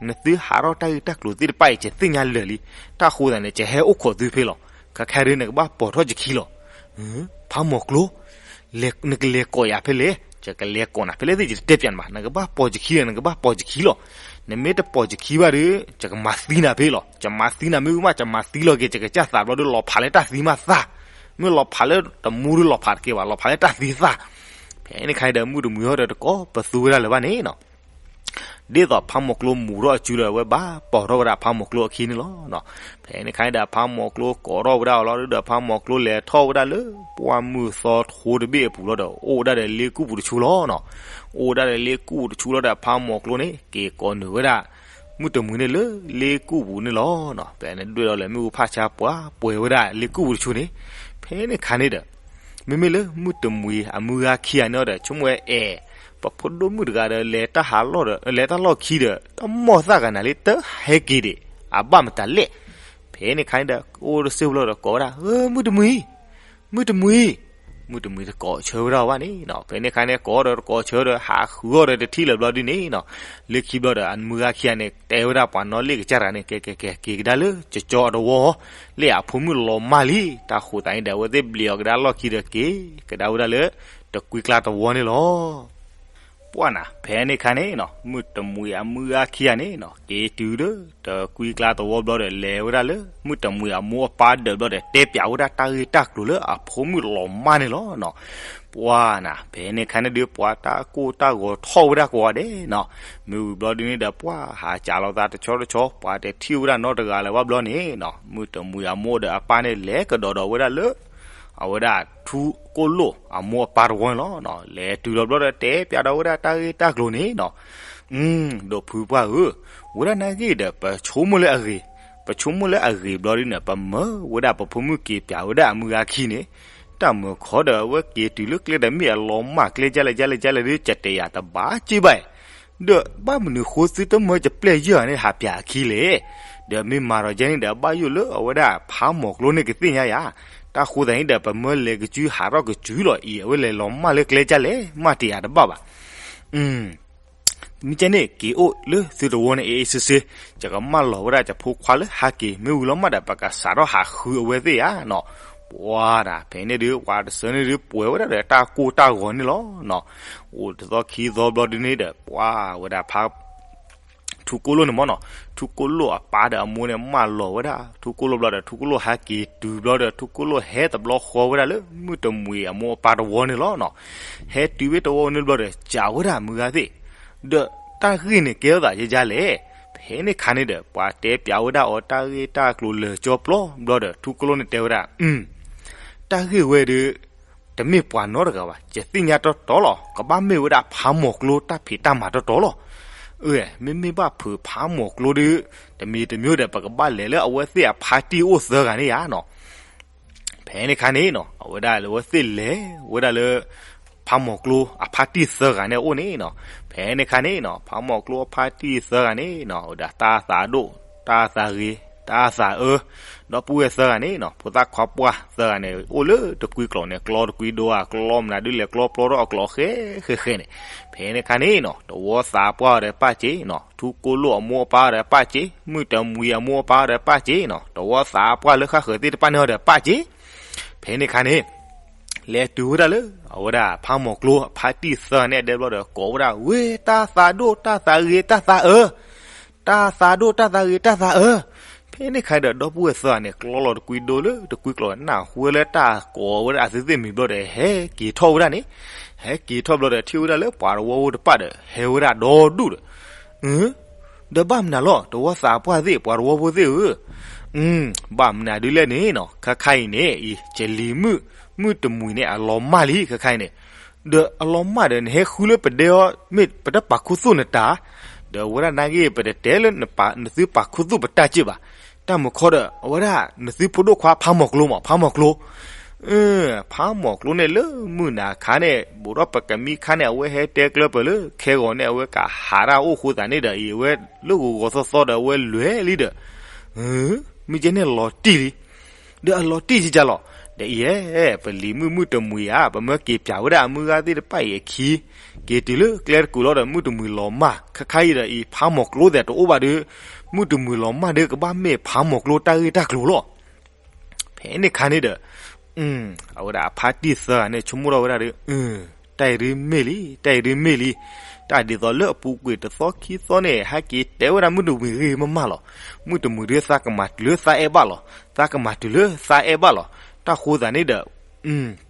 နသုဟးထီၣ်တၢ်ဂ့ၢ်တၢ်ကျိၤသ့ၣ်တဖၣ်အံၤ ယသ့ၣ်ညါလၢာ်လံ တၢ်ဃိသးန့ၣ် ယဟဲအိၣ်ခိးသုဖဲလီၤ ခဲခဲဒုး နကဘၣ်ပိာ်ထီၣ်ယခံလီၤ ဖးမိၤကျိ နကလဲၤကိးယၤဖဲလဲၣ် ယကလဲၤကိးနၤဖဲလဲၣ်သ့ၣ် ယတတဲပျးနၤဘၣ် နကဘၣ်ပိာ်ယခံလီၤ နကဘၣ်ပိာ်ယခံလီၤ နမ့ၢ်တပိာ်ယခံဘၣ်ဒီး ယကမၤသံနၤဖဲလီၤ ယမၤသံနၤမ့ၢ်ဝံၤမး ယမၤသံလီၤက့ၤ ယကစၢ်သးဘျီဒီး လီၤဖးလၢတၢ်သံမးသး မ့ၢ်လီၤဖးလၢတမူဒီးလီၤဖးတက့ၢ်ဘၣ် လီၤဖးလၢတၢ်သံသး ဖဲန့ၣ်ခါဒီး မုၢ်တမှံၤဟီဒီးတကိးပသူဝဲဒၣ်လၢၤဘၣ်န့ၣ်နီၤ ဒ်သိးဖးမိၤကျိမူၤထီၣ်အစုဒီး အဝဲဘၣ်ပိာ်ထီၣ်ဝဲဒၣ်ဖးမိၤကျိအခံန့ၣ်လီၤ. ဖဲန့ၣ်ခါဒီး ဖးမိၤကျိကိးထီၣ်ဝဲဒၣ်အီၤလီၤဒီး ဖးမိၤကျိလဲၤထီၣ်ဝဲဒၣ်လၢ ပှၢ်မုၢ်သီထိတဘ့ၣ်အပူၤလီၤဒီး အိၣ်ဝဲဒၣ်ဒီးလ့ကူၣ်ပူၤတဆူလီၤနီၤ. အိၣ်ဝဲဒၣ်ဒီးလ့ကူၣ်ပူၤတဆူလီၤဒီး ဖးမိၤကျိန့ၣ် က့ၤကိးနုာ်ဝဲဒၣ် မုၢ်တမှံၤန့ၣ်လၢလ့ကူၣ်ပူၤန့ၣ်လီၤ. ဖဲန့ၣ်ဒွဲၣ်ဒီးလၢမ့ၣ်အူဖၣ်ဆါပှၤ ပှဲၤဝဲဒၣ်လ့ကူၣ်ပူၤတဆူန့ၣ် ဖဲန့ၣ်ခါန့ၣ်ဒီး မ့မ့ၢ်လၢမုၢ်တမှံၤအမုၢ်ဂၤခံဂၤန့ၣ်ဒီး ဆိကမိၣ်ဝဲအဲၣ် ပဖိဒိၣ်မုၣ်တဂၤဒီး လဲၤတၢ်ဟးလီၢ်ဒီး လဲၤတၢ်လီၢ်ခံဒီး တမီၢ်သၣ်ဂၤနၤလံ တဟဲက့ၤဒံး အဘၣ်မတၤလဲၣ်. ဖဲန့ၣ်ခါန့ၣ်ဒီး အိၣ်တစ့ၢ်ဖိလီၤဒီးကိးဝဲဒၣ် ဧၢ မုၢ်တမှံၤ မုၢ်တမှံၤ မုၢ်တမှံၤတကိးဆၢဝဲဒၣ်အီၤဘၣ်န့ၣ်နီၤ. ဖဲန့ၣ်ခါန့ၣ် ကိးဒီးတကိးဆၢဒီး ဟးဃုအီၣ်ဒီးတထံၣ်လၢၤဘျီဒ်န့ၣ်နီၤ. လၢခံဘျီဒီး အမုၢ်ဂၤခံဂၤန့ၣ် တဲဝဲဒၣ်ပှၤနီၣ်လ့ၣ်ကစၢ်တဂၤန့ၣ် ကဲ ကဲ ကဲ က့ၤကဒါလၢကၠီအတဝီ လၢအဖိမုၣ်လီၤမၢ်လံ. တၢ်ဃိးသးန့ၣ်ဒီး အဝဲသ့ၣ်ဘျံးအီၤကဒါလီၢ်ခံဒီးက့ၤကဒါဝဲဒၣ်လၢ တကွံကျါတဝီန့ၣ်လီၤ. ပှၢ်နၤ ဖဲန့ၣ်ခါန့ၣ်နီၤ မုၢ်တမှံၤအမုၢ်ဂၤခံဂၤန့ၣ်နီၤ က့ၤတုၤဒီး တကွံကျါသဝီဘျီဒီး လဲၤဝဲဒၣ်လၢ မုၢ်တမှံၤအမိၢ်အပၢ်ဒၢးဘျီဒီး တဲပၠးဝဲဒၣ်တၢ်ဂ့ၢ်တၢ်ကျိၤလၢအဖိမုၣ်လီၤမၢ်န့ၣ်လီၤနီၤ. ပှၢ်နၤ ဖဲန့ၣ်ခါန့ၣ်ဒုး ပှၤတၢ်ကိၢ်တၢ်ဂီၤထီၣ်ဝဲဒၣ်ကိးဂၤဒဲးနီၤ. မ့ၢ်ဝံၤဘျီဒုးန့ၣ်ဒီး ပှၢ်ဟးကးလိာ်သးတဆီတဆီ ပှၤတထံၣ်ဝဲဒၣ်နီတဂၤလၢၤဘၣ်ဘျီန့ၣ်နီၤ မုၢ်တမှံၤအမိၢ်ဒီးအပၢ်န့ၣ် လဲၤကဒီးဒီးဝဲဒၣ်လၢ အဝဲဒၣ်ထူကိၣ်လိၣ်အမိၢ်အပၢ်တဝီန့ၣ်လီၤ. လဲၤတုၤလီၤဘျီဒီး တဲပၠးဒီးဝဲဒၣ်တၢ်ဂ့ၢ်တၢ်ကျိၤန့ၣ်နီၤ. ဒီးဖုပှၢ်ဧၢ, ဝဲဒၣ်နာ်က့ဒီး ပဆိကမိၣ်လၢအဂ့ၤ, ပဆိကမိၣ်လၢအဂ့ၤဘျီဒုးန့ၣ် ပမၢဝဲဒၣ်ပဖိမုၣ်က့ၤပၠးဝဲဒၣ်အမုၢ်ဂၤခံန့ၣ်, တၢ်မၢခီဒီးအဝဲက့ၤတုၤလၢကျဲဒီး မ့ၢ်အလီၤမၢ်ကျဲဒ်လဲၣ်ဒ်လဲၣ်ဒ်လဲၣ်ဒုး ကတဲယၤတဘၣ်က့ဘၣ်. ဒီးဘၣ်မနုၤဃိသုတမၢယပျဲၢ်ယဲၢ်ဂၤန့ၣ် ဟးပၠးအခံလဲၣ်. ဒီးမ့ၢ်မၤဒီးယဲန့ၣ်ဒီး ဘၣ်ယိၣ်လၢအဝဲဒၣ်ဖးမီၤကျိန့ၣ်ကသ့ၣ်ညါယၤ. တၢ်ဃိသတးန့ၣ်ဒီး ပမၢလဲၤကစုဟးထီၣ်ကစုလီၤအံၤ အဝဲလဲၤလီၤမၢ်လၢကျဲဒ်လဲၣ် မၢ်တ့ၢ်ယၤတဘၣ်ဘၣ်. မ့ၢ်ကဲန့ၣ် က့ၤအိၣ်လၢသုတဝီန့ၣ် အ့ၣ်အ့ၣ်စ့စ့, ယကမၢလီၤဝဲဒၣ်ယဖိခွါလၢဟဲက့ၤ မ့ၢ်ဝံၤလီၤမၢ်ဒီး ပကစးထီၣ်ဟးဃုအဝဲသ့ၣ်ဧါနီၤ. ပှၢ်ဒၣ် ဖဲန့ၣ်ဒုး ပှၤတစၢန့ၣ်ဒုး ပှဲၤဝဲဒၣ်ဒီးတၢ်ကိၢ်တၢ်ဂီၤန့ၣ်လီၤနီၤ. အိၣ်တသီခံသီဘျီဒုးန့ၣ်ဒီး ပှၢ်ဝဲဒၣ်ဖး ထူကိၣ်လိၣ်န့ၣ်မ့ၢ်နီၤ, ထူကိၣ်လိၣ်အပၢ်ဒီးအမိၢ်န့ၣ် မၢလီၤဝဲဒၣ် ထူကိၣ်လိၣ်ဘျီဒီး ထူကိၣ်လိၣ်ဟဲက့ၤတုၤဘျီဒီး ထူကိၣ်လိၣ်ဟဲတဘျီဃီဝဲဒၣ်လၢ မုၢ်တမှံၤအမိၢ်အပၢ်တဝီန့ၣ်လီၤနီၤ. ဟဲတုၤဝဲတဝီန့ၣ်ဘျီဒီး ကးဝဲဒၣ်မုၢ်ဂၤသ့ၣ်, ဒီးတၢ်ဂ့ၢ်န့ၣ်ကဲထီၣ်သးယဲယဲလဲၣ်. ဖဲန့ၣ်ခါန့ၣ်ဒီး ပှၤတဲပၠးဝဲဒၣ်အီၤတၢ်ဂ့ၢ်တၢ်ကျိၤလၢာ်ကၠီပျီဘျီဒီး ထူကိၣ်လိၣ်န့ၣ်တဲဝဲဒၣ် တၢ်ဂ့ၢ်ဝဲဒုး တမ့ၢ်ပှၤနီတဂၤဘၣ်, ယသ့ၣ်ညါတီတီလီၤ, ကဘၣ်မ့ၢ်ဝဲဒၣ်ဖးမီၤကျိတၢ်ဖံးတၢ်မၤတီတီလီၤ. အၢ မ့မ့ၢ်ဘၣ်ဖုးဖးမီၤကျိဒုး တမံၤတမံၤဒီး ပကဘၣ်လဲၤလၢအဝဲသ့ၣ်အဖါတံၢ်အိၣ်သၢဂၤန့ၣ်ဧါနီၤ. ဖဲန့ၣ်ခါန့ၣ်နီၤ အဝဲဒၣ်လၢအဝဲသ့ၣ်လဲၤဝဲဒၣ်လၢ ဖးမီၤကျိအဖါတံၢ်သၢဂၤန့ၣ်အအိၣ်န့ၣ်နီၤ. ဖဲန့ၣ်ခါန့ၣ်နီၤ ဖးမီၤကျိအဖါတံၢ်သၢဂၤန့ၣ်နီၤ ဝဲဒၣ်တၢ်သးဒိၣ် တၢ်သးဂ့ၤ တၢ်သးအၢ ဒီပုၢ်ဝဲၢ်သၢဂၤန့ၣ်နီၤ ဖိသၣ်ခွါပှၢ်သၢဂၤန့ၣ် အိၣ်လၢတကွံကျိာ်န့ၣ် ကျီတကွံဒိဧါ ကျီမနုၤဒုးလဲၤကျီပျီထီၣ်အကျိာ်ဃဲဃဲဃဲန့ၣ်. ဖဲန့ၣ်ခါန့ၣ်နီၤ တဝီသးပှၢ်ဒီးပၢ်စ့နီၤ ထူကိၣ်လိၣ်အမိၢ်အပၢ်ဒီးပၢ်စ့ မုၢ်တမှံၤအမိၢ်အပၢ်ဒီးပၢ်စ့နီၤ တဝီသးပှၢ်လၢဃၣ်ဃၢၤသ့ၣ်တဖၣ်န့ၣ်ဒီးပၢ်စ့. ဖဲန့ၣ်ခါန့ၣ် လဲၤတုၤဝဲဒၣ်လၢ အဝဲဒၣ်ဖးမီၤကျိအဖါတံၢ်သၢဂၤန့ၣ်အဒဲဘျီဒီး ကိးဝဲဒၣ် ဝ့ၢ် တၢ်သးဒိၣ် တၢ်သးဂ့ၤ တၢ်သးအၢ တၢ်သးဒိၣ် တၢ်သးဂ့ၤ တၢ်သးအၢ. ဖဲန့ၣ်ခါဒီး ဒီပုၢ်ဝဲၢ်သၢဂၤန့ၣ် ကျီလီၤတကွံဒိလၢတကွံကျိာ် နၢ်ဟူဝဲလၢတၢ်ကိးဝဲဒၣ်အသုသ့ၣ်မံၤဘျီဒီး ဟဲက့ၤထီၣ်ဝဲဒၣ်န့ၣ်, ဟဲက့ၤထီၣ်ဘျီဒီး ထံၣ်ဝဲဒၣ်လၢပှၤတဝီဖိတဖၣ်ဒီး ဟဲဝဲဒၣ်ဒီဒူၣ်ဒီး ဒီးဘၣ်မနုၤလီၤ တဝီသးပှၢ်သ့ၣ် ပှၤတဝီဖိသ့ၣ်ဧၢ, ဘၣ်မနုၤဒ်လဲၣ်န့ၣ်နီၤ ခါခါအံၤန့ၣ် အံၤ ကလံၤမုၢ် မုၢ်တမှံၤန့ၣ် အလီၤမၢ်လံ ခါခါအံၤန့ၣ်, ဒီးအလီၤမၢ်ဒီး နဟဲဃုလၢပဒဲအီၤ မ့ၢ်ပတပာ်ခူသူၣ်နတၢ်, ဒီးအဝဲဒၣ်နာ်က့ ပတတဲလၢ နသုပာ်ခူသူၣ်ပတၢ်စ့ၢ်ဘၣ်, တၢ်မုာ်ခီဒီး အဝဲဒၣ် နသုဖိဒိၣ်ခွါဖးမီၤကျိမး ဖးမီၤကျိ ဖးမီၤကျိန့ၣ်လၢမုၢ်နၤခါန့ၣ် ဘူးထီၣ်ပကမံခါန့ၣ် အဝဲဟဲတဲကျၢပၢၢ်လၢ ခဲဂီၤန့ၣ် အဝဲကဟးတၢ်အိၣ်ဃိသးန့ၣ်ဒီး အံၤအဝဲလၢဂီၤဂီၤသီသီဒီး အဝဲလွဲၢ်လံဒီး မ့ၢ်ကဲန့ၣ်လီၤတံၢ်လံ, ဒီးအလီၤတံၢ်ကကလီၤ, ဒီးအံၤ ပလံၤမုၢ်မုၢ်တမှံၤဧါ ပမၢက့ၤပၠးဝဲဒၣ်အမုၢ်ဂၤသ့ၣ်တဖၣ်အံၤအခံ, က့ၤတုၤလၢကျဲတကူာ်လီၤဒီး မုၢ်တမှံၤလီၤမၢ် ခါခါအံၤဒီး အံၤဖးမီၤကျိသ့ၣ်တအိၣ်ဘၣ်ဒီး မုၢ်တမှံၤလီၤမၢ်ဒီး ကဘၣ်မ့ၢ်ဖးမီၤကျိတၢ်ဂ့ၢ်တၢ်ကျိၤလီၤ. ဖဲန့ၣ်ခါန့ၣ်ဒီး အဝဲဒၣ်အဖါတံၢ်သၢဂၤန့ၣ် ဆိကမိၣ်ထီၣ်ဝဲဒၣ်ဒီး တၢ်အံၤဒုးမ့ၢ်လံ တၢ်အံၤဒုးမ့ၢ်လံ, တၢ်ဒ်သိးလၢအပူၤကွံာ်တသီခံသီန့ၣ် ဟဲက့ၤတဲဝဲဒၣ်မုၢ်တမှံၤဂ့ၤမးမးလီၤ, မုၢ်တမှံၤဒုးသးကမၤတုၤလၢသးအဲၣ်ဘၣ်လီၤ, သးကမၤတုၤလၢသးအဲၣ်ဘၣ်လီၤ, တၢ်ဃိသးန့ၣ်ဒီး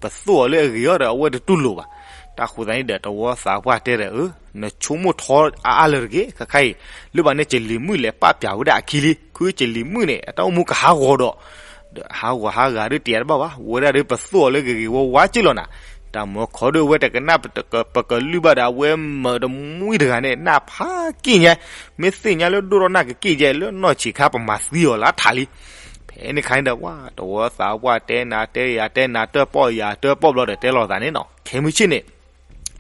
ပသိၣ်အီၤလၢအဂ့ၤအီၤဒီး အဝဲတတူၢ်လိာ်ဘၣ်, တၢ်ဃိသးန့ၣ်ဒီး တဝီသးပှၢ်တဲဒီး နဆိကမိၣ်ထီအါအါလၢၤတဂ့ၤ ခါခါအံၤ, လၢဘၣ်န့ၣ် ကလံၤမုၢ်လဲၤပာ်ပၠးဝဲဒၣ်အခံလံ, ခုကလံၤမုၢ်န့ၣ် အတၢ်အိၣ်မူကဟးဂီၤဒီး ဒီးဟးဂီၤဟးဂၤဒုးတယၤတဘၣ်ဘၣ်, ဝဲဒၣ်ဒီးပသိၣ်အီၤလၢဂ့ၤဂ့ၤဝါဝါက့လီၤနၤ, တၢ်မၢခီဒုးအဝဲတကနၣ်ပကလုၢ်ဘၣ်ဒီး အဝဲမၢတမှံတဂၤန့ၣ် နၢ်ဖးက့ၣ်ညါ, မ့ၢ်သ့ၣ်ညါလၢဒိၣ်ထီၣ်နၢ်ကက့ၣ်ယဲ လၢနီၢ်ဆံးခါပမၤသံအီၤလၢထးလံ. ဖဲန့ၣ်ခါန့ၣ်ဒီး ဝဲ တဝီသးပှၢ်တဲနၤတဲယၤတဲနၤတၢၣ်ပီၣ်ယၤတၢၣ်ပီၣ်ဘျီဒီးတဲလိာ်သးန့ၣ်နီၤ, ခဲမုၢ်ဆ့ၣ်န့ၣ်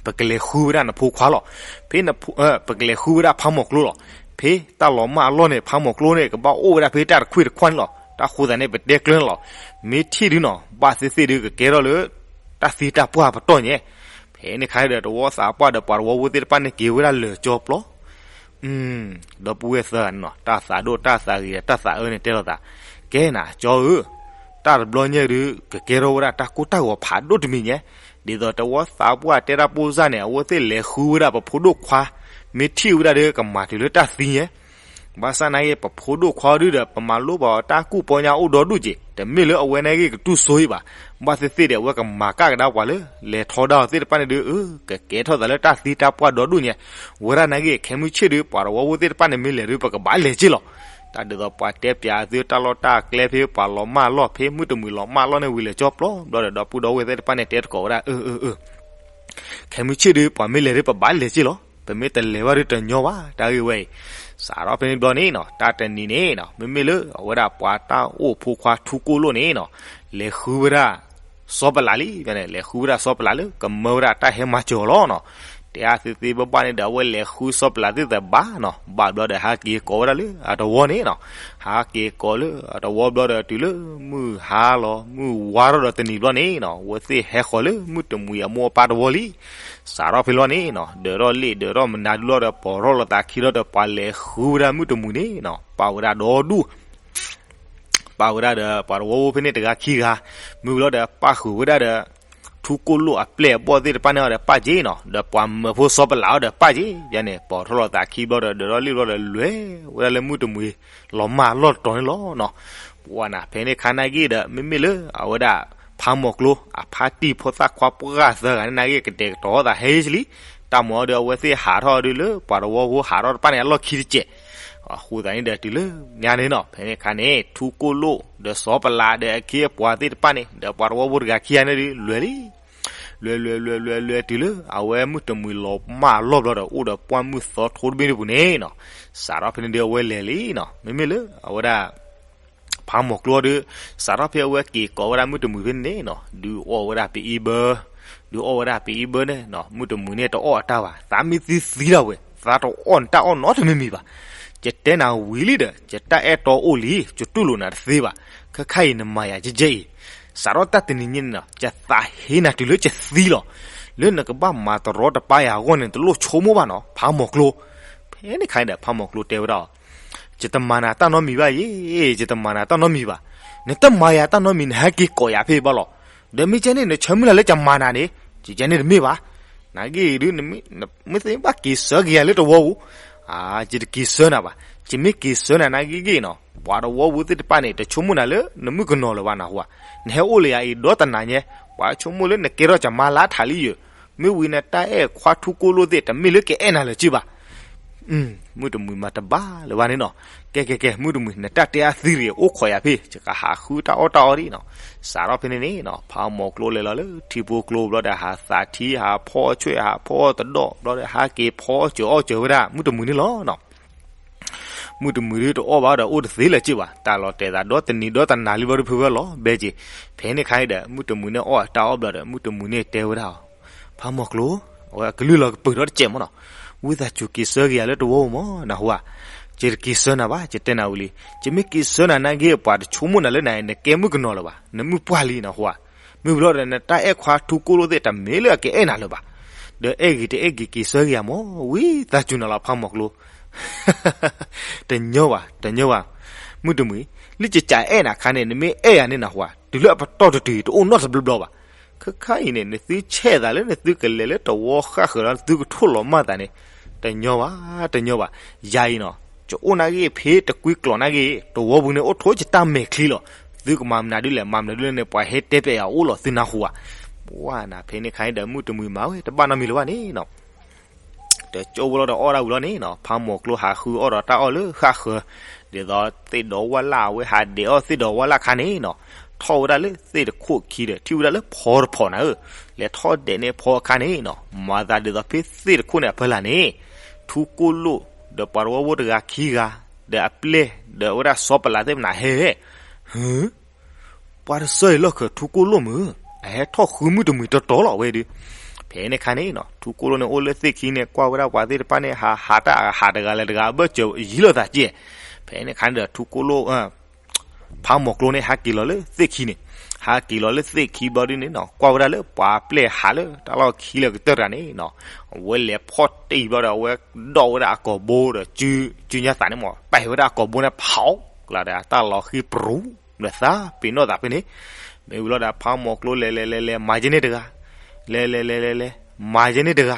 ပကလဲၤဃုဝဲဒၣ်နဖိခွါလီၤ, ဖဲ ပကလဲၤဃုဝဲဒၣ်ဖးမီၤကျိလီၤ, ဖဲတၢ်လီၤမၢ်အလီၢ်န့ၣ် ဖးမီၤကျိန့ၣ် ကဘၣ်အိၣ်ဝဲဒၣ်ဖဲတၢ်တခွံၣ်တခွါန့ၣ်လီၤ, တၢ်ဃိသးန့ၣ် ပတဲကျၢၤန့ၣ်လီၤ, မ့ၢ်ထံၣ်ဒုးနီၤ ဘၣ်သ့ၣ်သ့ၣ်ဒုးကကဲထီၣ်လၢ တၢ်သံတၢ်ပှၢ်ပတီၢ်ညါ, ဖဲန့ၣ်ခါဒီး တဝီသးပှၢ်ဒီးပှၤတဝီဖိသ့ၣ်တဖၣ်န့ၣ် က့ၤဝဲဒၣ်လၢာ်ကၠီပျီ ဒီပုၢ်ဝဲၢ်သၢဂၤန့ၣ်နီၤ တၢ်သးဒိၣ်တၢ်သးဂ့ၤဒီးတၢ်သးအၢန့ၣ်တဲလိာ်သး, ကဲနၤကၠီဧၢ, တၢ်တဘျီညါဒုး ကကဲထီၣ်ဝဲဒၣ်တၢ်ကိၢ်တၢ်ဂီၤဖးဒိၣ်တမံၤညါ, ဒ် ဒ်သိးတဝီသးပှၢ်တဲတၢ်ပိၢ်စၢ်န့ၣ် အဝဲသ့ၣ်လဲၤဃုဝဲဒၣ်ပဖိဒိၣ်ခွါ, မ့ၢ်ထံၣ်ဝဲဒၣ်ဒီးကမၤတုၤလၢတၢ်သံညါ ဘၣ်ဆၣ်နာ်က့ ပဖိဒိၣ်ခွါဒုဒီး ပမၤလိပှၤအီၤတၢ်ကူၣ်ပီညါအိၣ်ဒီဒူၣ်က့ၤ, တမ့ၢ်လၢအဝဲနာ်က့ကတူၢ်ဆိအံၤဘၣ်. ဘၣ်သ့ၣ်သ့ၣ်ဒီး အဝဲကမၤကၣ်ကဒါပှၤလၢ လဲၤထီဒါအီၤသ့ၣ်တဖၣ်န့ၣ်ဒီး အၢ ကကဲထီၣ်သးလၢတၢ်သံတၢ်ပှၢ်ဒီဒူၣ်ညါ. ဝဲဒၣ်နာ်က့ ခဲမုၢ်ဆ့ၣ်ဒီး ပှၤတဝီဖိသ့ၣ်တဖၣ်န့ၣ် မ့ၢ်လဲၤဒီး ပကဘၣ်လဲၤက့ၤလီၤ. တၢ်ဒ်သိးပှၤတဲပၠးသုတၢ်လီၢ်တၢ်ကျဲဖဲ ပှၤလီၤမၢ်လီၢ်ဖဲ မုၢ်တမှံၤလီၤမၢ်လီၢ်န့ၣ်ဝံၤလဲၤကၠီပျီဘျီဒီး ဒီပုၢ်ဒီဝဲၢ်သ့ၣ်တဖၣ်န့ၣ်တဲသကိးဝဲဒၣ် အၢ အၢ အၢ ခဲမုၢ်ဆ့ၣ်ဒီး ပှၤမ့ၢ်လဲၤဒီး ပဘၣ်လဲၤက့ၤလီၤ. ပမ့ၢ်တလဲၤဘၣ်ဒီးတညီဘၣ် တၢ်ဂ့ၢ်ဝဲအံၤ. စးထီၣ်ဖဲန့ၣ်ဘျီန့ၣ်နီၤ တၢ်တနံၤန့ၣ်နီၤ မ့မ့ၢ်လၢအဝဲဒၣ်ပှၤတၢ်အိၣ်ဖှိၣ်ခွါထူကိၣ်လိၣ်န့ၣ်နီၤ လဲၤဃုဝဲဒၣ် စီၤပလးလံန့ၣ် လဲၤဃုဝဲဒၣ်စီၤပလးလၢကမၢဝဲဒၣ်တၢ်ဟဲမၤစၢၤအီၤလီၤနီၤ. တဲအါသ့သ့ဘၣ်ဘၣ်န့ၣ်ဒီး အဝဲလဲၤဃုစီၤပလးသ့ၣ်သဘၣ်နီၤ ဘၣ်ဘျီဒီး ဟးက့ၤကိးဝဲဒၣ်လၢအတဝီန့ၣ်နီၤ. ဟးက့ၤကိးလၢအတဝီဘျီဒီး တုၤလၢမုၢ်ဟါလီၤ မုၢ်ဝါထီၣ်ဒီးတနံၤဘျီန့ၣ်နီၤ အဝဲသ့ၣ်ဟဲဃီၤလၢမုၢ်တမှံၤအမိၢ်အပၢ်တဝီလံ. စးထီၣ်ဖဲလီၤန့ၣ်နီၤ ဒၢးထီၣ်လ့ၣ်ဒၢးထီၣ်မနၤဒုလီၤဒီး ပိာ်ထီၣ်လိာ်သးခံလီၤဒီး ပှၤလဲၤဃုဝဲဒၣ်မုၢ်တမှံၤန့ၣ်နီၤ ပာ်ဝဲဒၣ်ဒီဒူၣ် ပာ်ဝဲဒၣ်ဒီးပှၤတဝီဖိဖဲန့ၣ်တဂၤခံဂၤ, မ့ၢ်ဝံၤလီၤဒီးပာ်ဃုာ်ဝဲဒၣ်ဒီး ထူကိၣ်လိၣ်အပျဲၢ်အဘီၣ်သ့ၣ်တဖၣ်န့ၣ်အီၤဒီးပာ်က့ၤနီၤ, ဒီးပှၤမၢဖိစီၤပလးအီၤဒီးပာ်က့ၤ, ယန့ၣ် ပိာ်ထီၣ်လိာ်သးခံဘျီဒီး ဒၢးထီၣ်လ့ၣ်ဘျီဒီး လဲၤဝဲဒၣ်လၢမုၢ်တမှံၤ လီၤမၢ်လီၢ်တတီၤန့ၣ်လီၤနီၤ. ပှၤနၤဖဲန့ၣ်ခါနာ်က့ဒီး မ့မ့ၢ်လၢအဝဲဒၣ် ဖးမီၤကျိ အဖါတံၢ်ဖိသၣ်ခွါပှၢ်သၢဂၤန့ၣ် နာ်က့ကတဲာ်ကတီၤသးဟဲယ့ၢ်လံ, တၢ်မၤအီၤဒီးအဝဲသ့ၣ်ဟးထီၣ်ဒုလၢပှၤတဝီဖိဟးထီၣ်တဖၣ်န့ၣ် အလီၢ်ခံတစဲး, အဃိသတးန့ၣ်ဒီးတုၤလၢညါန့ၣ်နီၤ ဖဲန့ၣ်ခါန့ၣ် ထူကိၣ်လိၣ် ဒီးစီၤပလးဒီးအခ့အပှၤသ့ၣ်တဖၣ်န့ၣ် ဒီးပှၤတဝီဖိတဂၤခံဂၤန့ၣ်ဒု လဲၤလံ လဲၤလဲၤလဲၤလဲၤလဲၤတုၤလၢ အဝဲမုၢ်တမှံၤလီၤမၢ်လီၢ်ဘျီဒီး အိၣ်ဒီးပှၢ်မုၢ်သီထိတဘ့ၣ်တပူၤန့ၣ်နီၤ, စးထီၣ်ဖဲန့ၣ်ဒီးအဝဲလဲၤလံနီၤ, မ့မ့ၢ်လၢအဝဲဒၣ် ဖးမီၤကျိဒီး စးထီၣ်ဖဲအဝဲက့ၤကိးဝဲဒၣ်မုၢ်တမှံၤဖဲန့ၣ်နီၤ ဒုးအီၣ်ဝဲဒၣ်ပအံဘၢ, ဒုးအီၣ်ဝဲဒၣ်ပအံဘၢန့ၣ်နီၤ မုၢ်တမှံၤန့ၣ်တအီၣ်အတၢ်ဘၣ်, သးမ့ၢ်သံသံဒၣ်ဝဲ, သးတအီၣ်နတၢ်အီၣ်နီတမံၤမံၤဘၣ်, ယတဲနၤဝံၤလံဒီး ယတၢ်အဲၣ်တီအိၣ်လံ, ယတူၢ်လိာ်နၤတသ့ဘၣ်, ခဲခါအံၤနမၤယၤကဲကဲအံၤ, စးထီၣ်တၢ်တနံၤညါန့ၣ်နီၤ ယသးဟ့နၤတုၤလၢယသံလီၤ, လၢနကဘၣ်မၤတရီတပါယၤအဂီၢ်န့ၣ် တလိၣ်ဆိကမိၣ်ဘၣ်နီၤ ဖးမီၤကျိ, ဖဲန့ၣ်ခါန့ၣ်ဒီး ဖးမီၤကျိတဲဝဲဒၣ်အီၤ ယတမၤနၤတၢ်နီတမံၤဘၣ်ယ့ၢ်, ယတမၤနၤတၢ်နီတမံၤဘၣ်, နတမၤယၤတၢ်နီတမံၤ နဟဲက့ၤကိးယၤဖဲဘၣ်လီၤ, ဒီးမ့ၢ်ကဲန့ၣ် နဆၢမုၢ်လၢ်လၢယမၤနၤန့ၣ် ယကဲန့ၣ်တမ့ၢ်ဘၣ်, နာ်က့ဒု မ့ၢ်သ့ဘၣ်က့ၤဆၢက့ၤယၤလၢတဝီပူၤ, ယတက့ၤဆၢနၤဘၣ်, ယမ့ၢ်က့ၤဆၢနၤနာ်က့ဂ့ၤနီၤ ပှၤတဝီပူၤသ့ၣ်တဖၣ်န့ၣ် တဆိကမိၣ်နၤလၢနမုၣ်ကနီၤလၢၤဘၣ်နဟူဧါ, နဟဲအိၣ်လၢယၤအံၤဒီတနၤညါ, ပှၤဆိကမိၣ်လၢနကဲထီၣ်ယမါလၢထးလံယၢ်, မ့ၢ်ဝံၤနတၢ်အဲၣ်ခွါထူကိၣ်လိၣ်သ့ၣ် တမ့ၢ်လၢကအဲၣ်နၤလၢၤက့ဘၣ် မုၢ်တမှံၤမၤတဘၣ်လၢၤဘၣ်န့ၣ်နီၤ, ကဲကဲကဲ မုၢ်တမှံၤ နတၢ်တဲအါသံတဂ့ၤ အိၣ်ခိးယၤဖဲ ယကဟးဃုတၢ်အီၣ်တၢ်အီဒ်နီၤ, စးထီၣ်ဖဲန့ၣ်န့ၣ်နီၤ ဖးမီၤကျိလဲၤလီၤလၢထံဖိကျိဘျီဒီး ဟးသးထံ ဟးဖီအီၣ်ဆွဲ ဟးဖီအီၣ်တဒီး ဘျီဒီး ဟးက့ၤဖီအီၣ်စၢၤအီၣ်စၢၤဝဲဒၣ် မုၢ်တမှံၤန့ၣ်လီၤနီၤ မုၢ်တမှံၤဒုတအီၣ်ဘၣ်ဒီးအိၣ်တသ့လၢၤက့ဘၣ်, တၢ်လီၤတဲာ်သးဒီတနံၤဒီတနၤလံဘျီဒီးဖုဝဲလီၤ ဘဲက့ၤ, ဖဲန့ၣ်ခါအံၤဒီး မုၢ်တမှံၤန့ၣ်အီၣ်တၢ်အီၣ်ဘျီဒီး မုၢ်တမှံၤန့ၣ်တဲဝဲဒၣ်အီၤ, ဖးမီၤကျိ, အဝဲအကလုၢ်လီၤကပၢၤထီၣ်တစဲးမးနီၤ, ဝံသးစူၤက့ၤဆၢက့ၤယၤလၢတဝီပူၤမး နဟူဧါ, ယတက့ၤဆၢနၤဘၣ် ယတဲနၤဝံၤလံ, ယမ့ၢ်က့ၤဆၢနၤနာ်က့ ပှၤတဆိကမိၣ်နၤလၢနၤ နကဲမုၣ်ကနီၤလၢၤဘၣ် နမုၣ်ပှၢ်လံနဟူဧါ, မ့ၢ်ဝံၤလီၤဒီး နတၢ်အဲၣ်ခွါထူကိၣ်လိၣ်သ့ၣ် တမ့ၢ်လၢအကအဲၣ်နၤလၢၤဘၣ်, ဒီးအဲၣ်ဂ့ၤတအဲၣ်ဂ့ၤက့ၤဆၢက့ၤယၤမး ဝံသးစူၤနၤလီၤ ဖးမီၤကျိ တညီဘၣ် တညီဘၣ်, မုၢ်တမှံၤ, လၢယကအဲၣ်နၤခါန့ၣ် နမ့ၢ်အဲၣ်ယၤန့ၣ်နဟူဧါ, တုၤလၢအပတီၢ်တတုၤ တအိၣ်နီတဘျီဘျီဘၣ်, ခဲခါအံၤန့ၣ် နသုဆဲးသးလၢနသုကလဲၤလၢတဝီဃၣ်ဃၢၤလီၤ နသုကထိၣ်လီၤမၢ်သးန့ၣ်, တညီဘၣ် တညီဘၣ်, ယၤအံၤနီၤ ယအိၣ်နာ်က့ဖဲတကွံကျိးနာ်က့ တဝီပူၤန့ၣ်အိၣ်ထိးယတၢ်မဲာ်ချံလီၤ, သုကမၤမနုၤဒ်လဲၣ် မၤမနုၤဒ်လဲၣ်န့ၣ် ပှၤဟဲတဲပျဲယၤအိၣ်လီၤ သုနၢ်ဟူဧါ, ပှၤနၤဖဲန့ၣ်ခါန့ၣ်ဒီး မုၢ်တမှံၤမၤဝဲတဘၣ်နီတမံၤလၢၤဘၣ်န့ၣ်နီၤ တကၠိဖိလီၤဒီးအီၣ်ဒၣ်ဝံၤလီၤန့ၣ်နီၤ ဖးမီၤကျိဟးဃုအီၣ်ဒီးတၢ်အီၣ်လၢဃၣ်ဃၢၤ, ဒ်သိးသ့ၣ်ဒီးဝၣ်လၢ် အဝဲဟးဒဲးအီၣ်သ့ၣ်ဒီးဝၣ်လၢ်ခါန့ၣ်နီၤ, ထီၣ်ဝဲဒၣ်လၢသ့ၣ်တခိၣ်ခံဒီး ထံၣ်ဝဲဒၣ်လၢဖီတဖီနၤဧၢ, လဲၤထီၣ်ဒဲးန့ၢ်ဖီအခါန့ၣ်နီၤ မၤသးဒ်သိးဖဲသ့ၣ်တခိၣ်န့ၣ်အဖီလာ်န့ၣ်, ထူကိၣ်လိၣ် ဒီးပှၤတဝီဖိတဂၤခံဂၤ, ဒီးအပျဲၢ် ဒီးအဝဲဒၣ်စီၤပလးသ့ၣ်မနၤဟဲ, ဟၢ ပှၤတဆၢအံၤလီၢ်ခၢၣ်ထူကိၣ်လိၣ်မုၢ်, အဟဲထီၣ်ဃုမုၢ်တမှံၤတတီၤလီၤဝဲဒုး, ဖဲန့ၣ်ခါန့ၣ်နီၤ ထူကိၣ်လိၣ်န့ၣ်အိၣ်လၢသ့ၣ်ခံန့ၣ် ကွၢ်ဝဲဒၣ်ပှၤသ့ၣ်တဖၣ်န့ၣ် ဟးဟးတၢ်ဟးတဂၤလၢတဂၤအဘၢၣ်စၢၤယံၤလိာ်သးကဲ, ဖဲန့ၣ်ခါန့ၣ်ဒီးထူကိၣ်လိၣ် ဖးမီၤကျိန့ၣ် ဟးက့ၤလီၤလၢသ့ၣ်ခံန့ၣ်, ဟးက့ၤလီၤလၢသ့ၣ်ခံဘျီဒ်န့ၣ်နီၤ ကွၢ်ဝဲဒၣ်လၢပှၤပျဲၢ်ဟးလၢတၢ်လီၢ်ခံလၢကတၢၢ်တဂၤန့ၣ်နီၤ, အဝဲလဲၤဖီၣ်တံၢ်ဘျီဒီး အဝဲဒီးဝဲဒၣ်အကိာ်ဘိဒီး စုညါသးန့ၣ်မး ပဲာ်ဝဲဒၣ်အကိာ်ဘိန့ၣ်ဖးအီၣ်ကျါဒီးတၢ်လီၤဃံပြူၤ ဒီးသးပ့ၤနီၣ်သးဖဲန့ၣ်, မ့ၢ်ဝံၤလီၤဒီးဖးမီၤကျိလဲၤလဲၤလဲၤလဲၤမၤယဲန့ၣ်တဂၤ, လဲၤလဲၤလဲၤလဲၤလဲၤ မၤယဲန့ၣ်တဂၤ.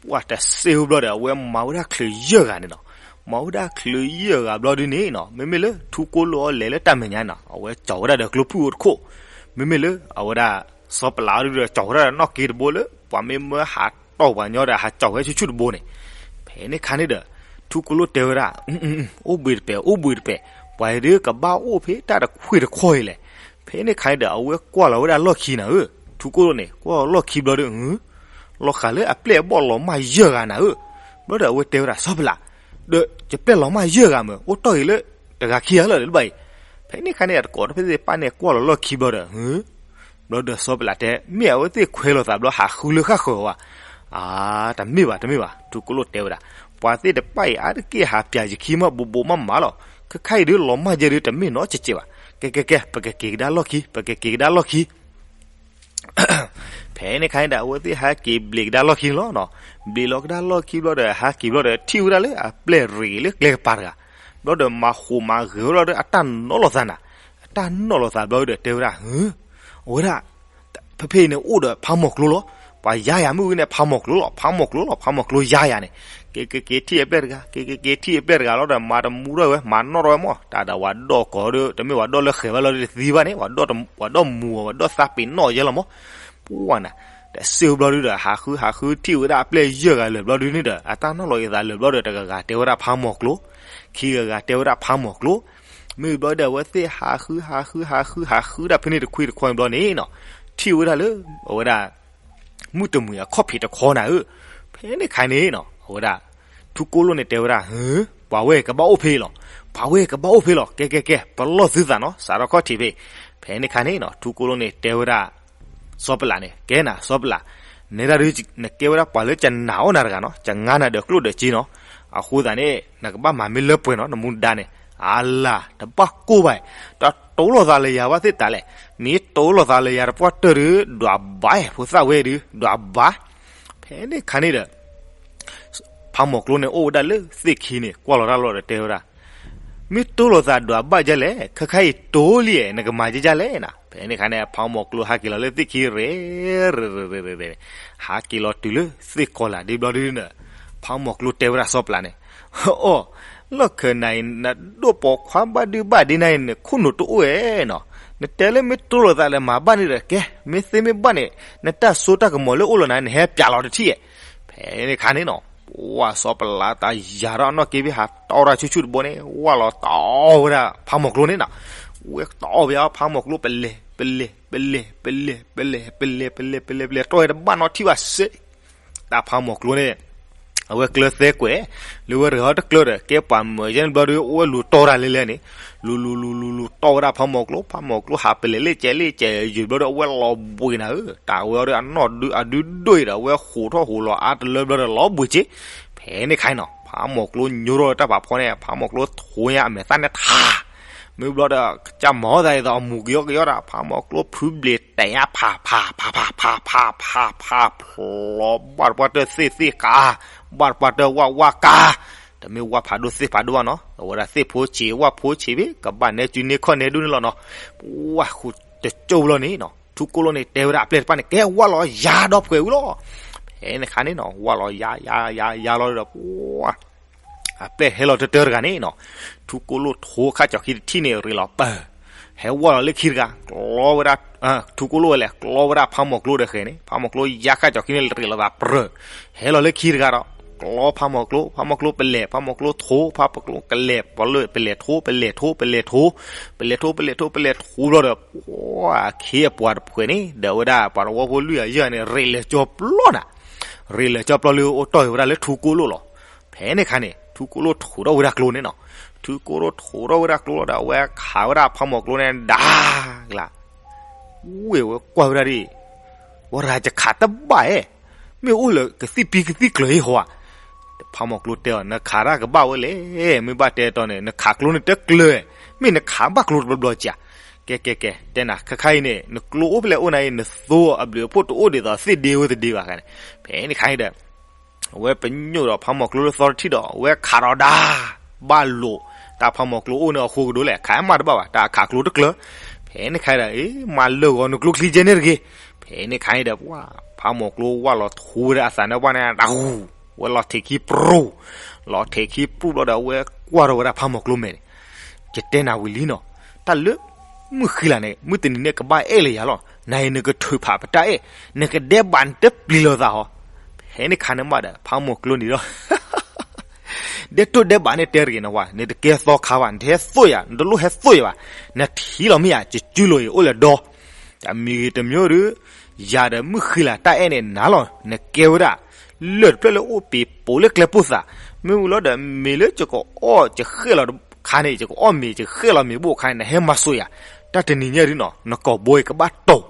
ပှၢ်တစ့ဝဲဘျီဒီး အဝဲမၤဝဲဒၣ်ချုးယဲၢ်ဂၤန့ၣ်နီၤ. မၤဝဲဒၣ်ချုးယဲၢ်ဂၤဘျီဒုန့ၣ်နီၤ, မ့မ့ၢ်လၢထူကိၣ်လိၣ်အီၤလဲၤလၢတၢ်မဲာ်ညါနီၤ, အဝဲကၠီၤဝဲဒၣ်ဒီးကျိဖုၣ်အိၣ်တခိၣ်, မ့မ့ၢ်လၢအဝဲဒၣ် စီၤပလးအီၤဒုဒီး ကၠီၤဝဲဒၣ်ဒီးနီၣ်က့တဘိလၢ ပှၤမ့ၢ်မၢဟးတီၢ်ပှၤညီဒီး ဟးကၠီၤဝဲဆူၣ်ဆူၣ်တဘိန့ၣ်. ဖဲန့ၣ်ခါန့ၣ်ဒီး ထူကိၣ်လိၣ်တဲဝဲဒၣ်, အိၣ်ဘှံးတပဲာ် အိၣ်ဘှံးတပဲာ်, ပှၤဒုကဘၣ်အိၣ်ဖဲတၢ်တခွံၣ်တခီအံၤလဲၣ်. ဖဲန့ၣ်ခါန့ၣ်ဒီး အဝဲကွၢ်လီၤဝဲဒၣ်လီၢ်ခံနၤဧၢ, ထူကိၣ်လိၣ်န့ၣ် ကွၢ်လီၤလီၢ်ခံဘျီဒီး လီၤဃာ်လၢအပျဲၢ်အဘီၣ်လီၤမၢ်ယဲၢ်ဂၤနၤဧၢ. ဘျီဒီးအဝဲတဲဝဲဒၣ် စီၤပလး, ဒီးယပျဲၢ်လီၤမၢ်ယဲၢ်ဂၤမ့ၢ် အိၣ်တီၢ်ဂ့ၤလၢတဂၤခံဂၤလၢာ်လၢၤဘၣ်အံၤ. ဖဲန့ၣ်ခါန့ၣ် အတကိးတဖၣ်သ့ၣ်တဖၣ်န့ၣ် ကွၢ်လီၤလီၢ်ခံဘျီဒီး ဘျီဒီးစီၤပလးတဲ မ့ၢ်အဝဲသ့ၣ်ခွဲးလိာ်သးဘျီဟးဃုလၢဃၣ်ဃၢၤဝဲ. အါ, တမ့ၢ်ဘၣ် တမ့ၢ်ဘၣ်, ထူကိၣ်လိၣ်တဲဝဲဒၣ်, ပှၤသ့ၣ်တဖၣ်အံၤ အါတက့ၢ်ဟးပျးယခံမး ဘူးဘူးမးမးလီၤ. ခဲခါအံၤဒုး လီၤမၢ်ယဲၢ်ဒုး တမ့ၢ်နီတစဲးဘၣ်. ကဲ ကဲ ကဲ ပကက့ၤကဒါလီၢ်ခံ, ပကက့ၤကဒါလီၢ်ခံ. ဖဲန့ၣ်ခါန့ၣ်ဒီး အဝဲသ့ၣ်ဟဲက့ၤဘျံးကဒါလီၢ်ခံန့ၣ်လီၤ. ဘျံးလီၤကဒါလီၢ်ခံဘျီဒီး ဟဲက့ၤဘျီဒီး ထံၣ်ဝဲဒၣ်လၢအပျဲၢ်ရ့ၣ်လၢကျဲကပၤတဂၤ, ဘျီဒီးမၤဃိးမၤဂဲၤဝဲဒၣ်ဒီး အတၢ်နီၣ်လိာ်သးနၤ, အတၢ်နီၣ်လိာ်သးဘျီဒီး တဲဝဲဒၣ်, အဝဲဒၣ် ဖဲဖဲအံၤန့ၣ် အိၣ်ဒီးဖးမီၢ်ကျိလီၤ. ပှၤယါယၤမ့ၢ်ဝံၤန့ၣ် ဖးမီၢ်ကျိလီၤ, ဖးမီၢ်ကျိလီၤ, ဖးမီၢ်ကျိယါယၤန့ၣ်. က့ က့ က့ၤထံၣ်အပျဲၢ်တဂၤ, က့ က့ က့ၤထံၣ်အပျဲၢ်တဂၤလီၤဒီး မၤတမူထီၣ်ဝဲ, မၤနီၣ်ထီၣ်ဝဲမး, တၢ်ဒီးပှၤဒီၣ်ကိးဒီး တမ့ၢ်ပှၤဒီၣ်လၢဃဲၤဘၣ်လီၤဒီးတသံဘၣ်န့ၣ်, ပှၤဒီၣ်မူအီၤ ပှၤဒီၣ်သးပ့ၤနီၣ်ယဲလီၤမး. ပှၢ်နၤ, တစ့ဝဲဘျီဒုဒီး ဟးဃုဟးဃုထံၣ်ဝဲဒၣ်အပျဲၢ်ယဲၢ်ဂၤလၢာ်ဘျီဒုန့ၣ်ဒီး အတၢ်နီၣ်လိာ်အသးလၢာ်ဘျီဒီး တဂၤဂၤတဲဝဲဒၣ်ဖးမီၢ်ကျိ, ခံဂၤဂၤတဲဝဲဒၣ်ဖးမီၢ်ကျိ. မ့ၢ်ဘျီဒီးအဝဲသ့ၣ်ဟးဃုဟးဃုဟးဃုဟးဃုဒၣ်ဖဲန့ၣ်တခွံတခီန့ၣ်ဘျီန့ၣ်နီၤ, ထံၣ်ဝဲဒၣ်လၢ အဝဲဒၣ် မုၢ်တမှံၤအခီၣ်ဖံးတခီနၤဧၢ. ဖဲန့ၣ်ခါန့ၣ်နီၤ အဝဲဒၣ် ထူကိၣ်လိၣ်န့ၣ်တဲဝဲဒၣ်, ပှၤဝဲကဘၣ်အိၣ်ဖဲအံၤလီၤ, ပှၤဝဲကဘၣ်အိၣ်ဖဲအံၤလီၤ, ကဲ ကဲ ကဲ ပလီၢ်သုသးနီၤ, စးထီၣ်ခီၣ်ထံးဖဲအံၤ. ဖဲန့ၣ်ခါန့ၣ်နီၤ ထူကိၣ်လိၣ်န့ၣ်တဲဝဲဒၣ် စီၤပလးန့ၣ်, ကဲနၤ စီၤပလး, နဲဒၣ်ဒုး နကဲဝဲဒၣ်ပှၤလၢကနာ်အီၣ်နၤတဂၤနီၤ, ကငါနၤဒီးကျိၣ်ဒီးစ့နီၤ, အဃိသတးန့ၣ် နကဘၣ်မၤမ့ၢ်လၢပှဲၤနီၤ, နမူဒါန့ၣ်, အလၤ တဘၣ်ကိၢ်ဘၣ်, တတိၢ်လိာ်သးလၢယၤဘၣ်သ့ၣ်တၢ်လဲၣ်, မ့ၢ်တိၢ်လိာ်သးလၢယၤတပှၢ်တၢၢ်ဒီး ဒွးဘၣ် ဖိသၣ်ဝဲဒုး ဒွးဘၣ်. ဖဲန့ၣ်ခါန့ၣ်ဒီး ဖးမီၢ်ကျိန့ၣ် အိၣ်ဝဲဒၣ်လၢသ့ၣ်ခံန့ၣ် ကွၢ်လီၤတၢ်လီၤဒီးတဲဝဲဒၣ်, မ့ၢ်တိၢ်လိာ်သးဒွးဘၣ်ဒ်လဲၣ်, ခဲခါအံၤတိၢ်လံ, နကမၤဒ်လဲၣ်နၤ. ဖဲန့ၣ်ခါန့ၣ် ဖးမီၢ်ကျိဟဲက့ၤလီၤလၢသ့ၣ်ခံရ့ၣ် ရ့ၣ် ရ့ၣ် ရ့ၣ် ဟးက့ၤလီၤတုၤလၢသ့ၣ်ကီၤလၤဒ်ဘျီဒုန့ၣ်, ဖးမီၢ်ကျိတဲဝဲဒၣ်စီၤပလးန့ၣ်, အိၣ်, လီၢ်ခၢၣ်နၤအံၤ နဒိၣ်ပိာ်ခွါဘၣ်ဒုဘၣ်ဒ့နၤအံၤ နခိၣ်နူာ်တအိၣ်ဧဲနီၤ, နတဲလၢမ့ၢ်တိၢ်လိာ်သးဒီးမၤဘၣ်န့ၣ်ဒီး ကဲ မ့ၢ်သ့မ့ၢ်ဘၣ်န့ၣ် နတၢ်စိတၢ်ကမီၤလၢအိၣ်လီၤနၤ နဟဲပျးလီၤတထံၣ်ဧဲ. ဖဲန့ၣ်ခါန့ၣ်နီၤ ပှၢ်စီၤပလးတၢ်ယၤထီၣ်အနီၢ်က့ဖဲဟးတီၢ်တၢ်ဆူၣ်ဆူၣ်တဘိန့ၣ် ဝၢ်လီၤတီၢ်ဝဲဒၣ်ဖးမီၢ်ကျိန့ၣ်နီၤ, ဝဲတီၢ်ဝဲဖးမီၢ်ကျိ ပလဲၤ ပလဲၤ ပလဲၤ ပလဲၤ ပလဲၤ ပလဲၤ ပလဲၤ ပလဲၤ ပလဲၤ တီၢ်ဝဲတဘၣ်နီတထံၣ်ဘၣ်စ့ၢ် တၢ်ဖးမီၢ်ကျိန့ၣ် အဝဲကျၢၤသဲကွဲး လၢဝဲတဂၤအီၤတကျၢၤဒီး ကဲပှၤမၢယဲန့ၣ်ဘျီဒီး အိၣ်ဝဲလူၤတီၢ်ဝဲဒၣ်လဲလဲန့ၣ်, လူၤလူၤလူၤလူၤလူၤ တီၢ်ဝဲဒၣ်ဖးမီၢ်ကျိ, ဖးမီၢ်ကျိဟးပလဲၤလၢကဲးလၢကဲးယုာ်ဘျီဒီး အဝဲလီၤဘှံးနၤဧၢ, တၢ်ဝဲအီၤဒီးအနီၢ်ဒုးအဒုဒိၣ်အံၤဒီး အဝဲဟိးထီၣ်ဟိးလီၤအါတလၢဘျီဒီးလီၤဘှံးက့ၤ. ဖဲန့ၣ်ခါအံၤနီၤ ဖးမီၢ်ကျိညိထီၣ်လၢတၢ်ဖးဖီန့ၣ် ဖးမီၢ်ကျိထိညါအမဲာ်သၣ်န့ၣ်ထး မ့ၢ်ဘျီဒီး ကစၢ်မၤအီၣ်သးအံၤဒီး အမူၤကယီကယီဒီး ဖးမီၢ်ကျိဖုဘျ့းတဲာ်ညါ ဖး ဖး ဖး ဖး ဖး ဖး ဖး ဖး ဖျိး ဘၣ်တပှၢ်တၢၢ်သ့ၣ်သ့ၣ်ကါ ဘၣ်တပှၢ်တၢၢ်ဝၣ်ဝၣ်ကါ တမ့ၢ်ဝၣ်ဖးဒိၣ်သ့ၣ်ဖးဒိၣ်ဘၣ်နီၤ အဝဲဒၣ်သ့ၣ်ဖိဆံးဝၣ်ဖိဆံးဖဲ ကဘၣ်နဲကုန့ၢ်ခီၣ်နဲဒူၣ်န့ၣ်လီၤနီၤ. ပှၢ်ဃုာ်တကၠိဘျီန့ၣ်နီၤ ထူကိၣ်လိၣ်န့ၣ် တဲဝဲဒၣ်အပျဲၢ်တဖၣ်န့ၣ် ကဲဝၣ်လီၤယၤဒီးဖှဲးဝံၤလီၤ. ဖဲန့ၣ်ခါန့ၣ်နီၤ ဝၣ်လီၤယၤယၤယၤယၤလီၤဒီး ပှၢ် အပျဲၢ်ဟဲလီၤတတၢတဂၤန့ၣ်နီၤ ထူကိၣ်လိၣ်ထိခါကၠီၤခံတထံၣ်န့ၣ် ရ့ၣ်လီၤပၢၢ် ဟဲဝၣ်လီၤလၢခံတဂၤ ကျီဝဲဒၣ် ထူကိၣ်လိၣ်ဝဲလဲၣ် ကျီဝဲဒၣ်ဖးမီၢ်ကျိဒီးဃဲၤန့ၣ် ဖးမီၢ်ကျိယါခါကၠီၤခံန့ၣ် ရ့ၣ်လီၤသးပြၢၢ် ဟဲလီၤလၢခံတဂၤဒီး ကျီဖးမီၢ်ကျိ ဖးမီၢ်ကျိပလဲၤ ဖးမီၢ်ကျိထိ ဖးမီၢ်ကျိကလဲၤ ပလဲၤထိ ပလဲၤထိ ပလဲၤထိ ပလဲၤထိ ပလဲၤထိ ပလဲၤထိဘျီဒီး ပှၢ်ခ့အပှၤတဖှဲးန့ၣ် ဒီးဝဲဒၣ်ပှၤသဝီဖိလွံၢ်ဂၤယဲၢ်ဂၤန့ၣ် ရ့ၣ်လီၤကၠီပျီနၤ ရ့ၣ်လီၤကၠီပျီလၢအိၣ်တီၢ်ဂ့ၤဝဲဒၣ်လၢထူကိၣ်လိၣ်လီၤ. ဖဲန့ၣ်ခါန့ၣ် ထူကိၣ်လိၣ်ထိးထီၣ်ဝဲဒၣ်ကျိန့ၣ်နီၤ ထူကိၣ်လိၣ်ထိးထီၣ်ဝဲဒၣ်ကျိလီၤဒီး အဝဲခးဝဲဒၣ်ဖးမီၢ်ကျိန့ၣ် ဒၣ်ကလး ဝ့ၢ်ဝဲကွၢ်ဝဲဒၣ်ဒ် ဝဲရၤယခးတဘၣ်ဧဲ မ့ၢ်အိၣ်လၢကသံၣ်ပံကသံၣ်ကျၢၤဟ့ဟီဧါ. ဖးမီၢ်ကျိတဲအီၤ နခးတၢ်ကဘၣ်ဝဲလဲၣ် မ့ၢ်ဘၣ်တဲတီန့ၣ် နခးကျိန့ၣ်တကျၢၤ မ့ၢ်နခးဘၣ်ကျိတဘျီဘျီကဧါ. ကဲကဲကဲ တဲနၤ ခဲခါအံၤန့ၣ် နကျိအိၣ်ဖဲလဲၣ်အိၣ်နၤအံၤ နသိအဘျုးအဖှိၣ်တအိၣ်ဒ်သိးသ့ၣ်ဒ့ဝဲတဒ့ဘၣ်ခါန့ၣ်. ဖဲန့ၣ်ခါအံၤဒီး အဝဲပညိၣ်ဒီးဖးမီၢ်ကျိလၢသီတထံၣ်ဒီး အဝဲခးဒီးဒါ ဘၣ်လိာ် တၢ်ဖးမီၢ်ကျိအိၣ်န့ၣ်အဃိကဒိၣ်လဲၣ် ခးမးတဘၣ်ဘၣ် တၢ်ခးကျိတကျၢၤ. ဖဲန့ၣ်ခါအံၤဒီး အ့ မၤလၢာ်ဂီၤနကျိချံကဲန့ၣ်တဂ့ၤ. ဖဲန့ၣ်ခါအံၤဒီး ပှၢ် ဖးမီၢ်ကျိဝၢ်လီၤထူဝဲဒၣ်အသးန့ၣ်ပှၢ်န့ၣ် တဟူ, ဝဲလီၤထဲးခံပြူၢ်, လီၤထဲးခံပြူၢ်ဘျီဒီး အဝဲကွၢ်ထီၣ်ဝဲဒၣ်ဖးမီၢ်ကျိမဲာ်န့ၣ်, ယတဲနၤဝံၤလံနီၤ, တၢ်လၢ မုၢ်ဃံလၤန့ၣ် မုၢ်တနံၤန့ၣ်ကဘၣ်အဲၣ်လၢယၤလီၤ, နၤအံၤနကထုးဖးပတၢ်အဲၣ်, နကဒဲးဘးနတပျံၤလိာ်သးဟီ, ဖဲန့ၣ်ခါန့ၣ်မးဒီး ဖးမီၢ်ကျိန့ၣ်ဒီး ဒဲးတိၢ်ဒဲးဘးန့ၣ်တဲတဂ့ၤနဝဲ, နတကဲသီခါဘၣ်, နတဟဲသိၣ်ယၤ, နတလိၣ်ဟဲသိၣ်ယၤဘၣ်, နထံၣ်လီၤမ့ၢ်ယၤ, ယစုလိာ်အံၤအိၣ်လၢဒီ, တမံၤဂ့ၤတမံၤဒီး ယၤဒီးမုၢ်ဃံလၤတၢ်အဲၣ်န့ၣ်နၤလီၤ, နကဲဝဲဒၣ် လၢၢ်တဖျၢၣ်လၢအိၣ်ပ့ၤပိာ်လၢကျဲပိၢ်သး, မ့ၢ်ဝံၤလီၤဒီး မ့ၢ်လၢယကအီၣ်ယဃဲၣ်လီၤခါန့ၣ် ယကအီၣ်မ့ၤယဃဲၣ်လီၤမ့ၤဘိၣ်ခါန့ၣ် နဟဲမၤစိာ်ယၤ, တၢ်တနံၤညါဒ်နီၤ နကိာ်ဘိအံၤကဘၣ်တိာ်,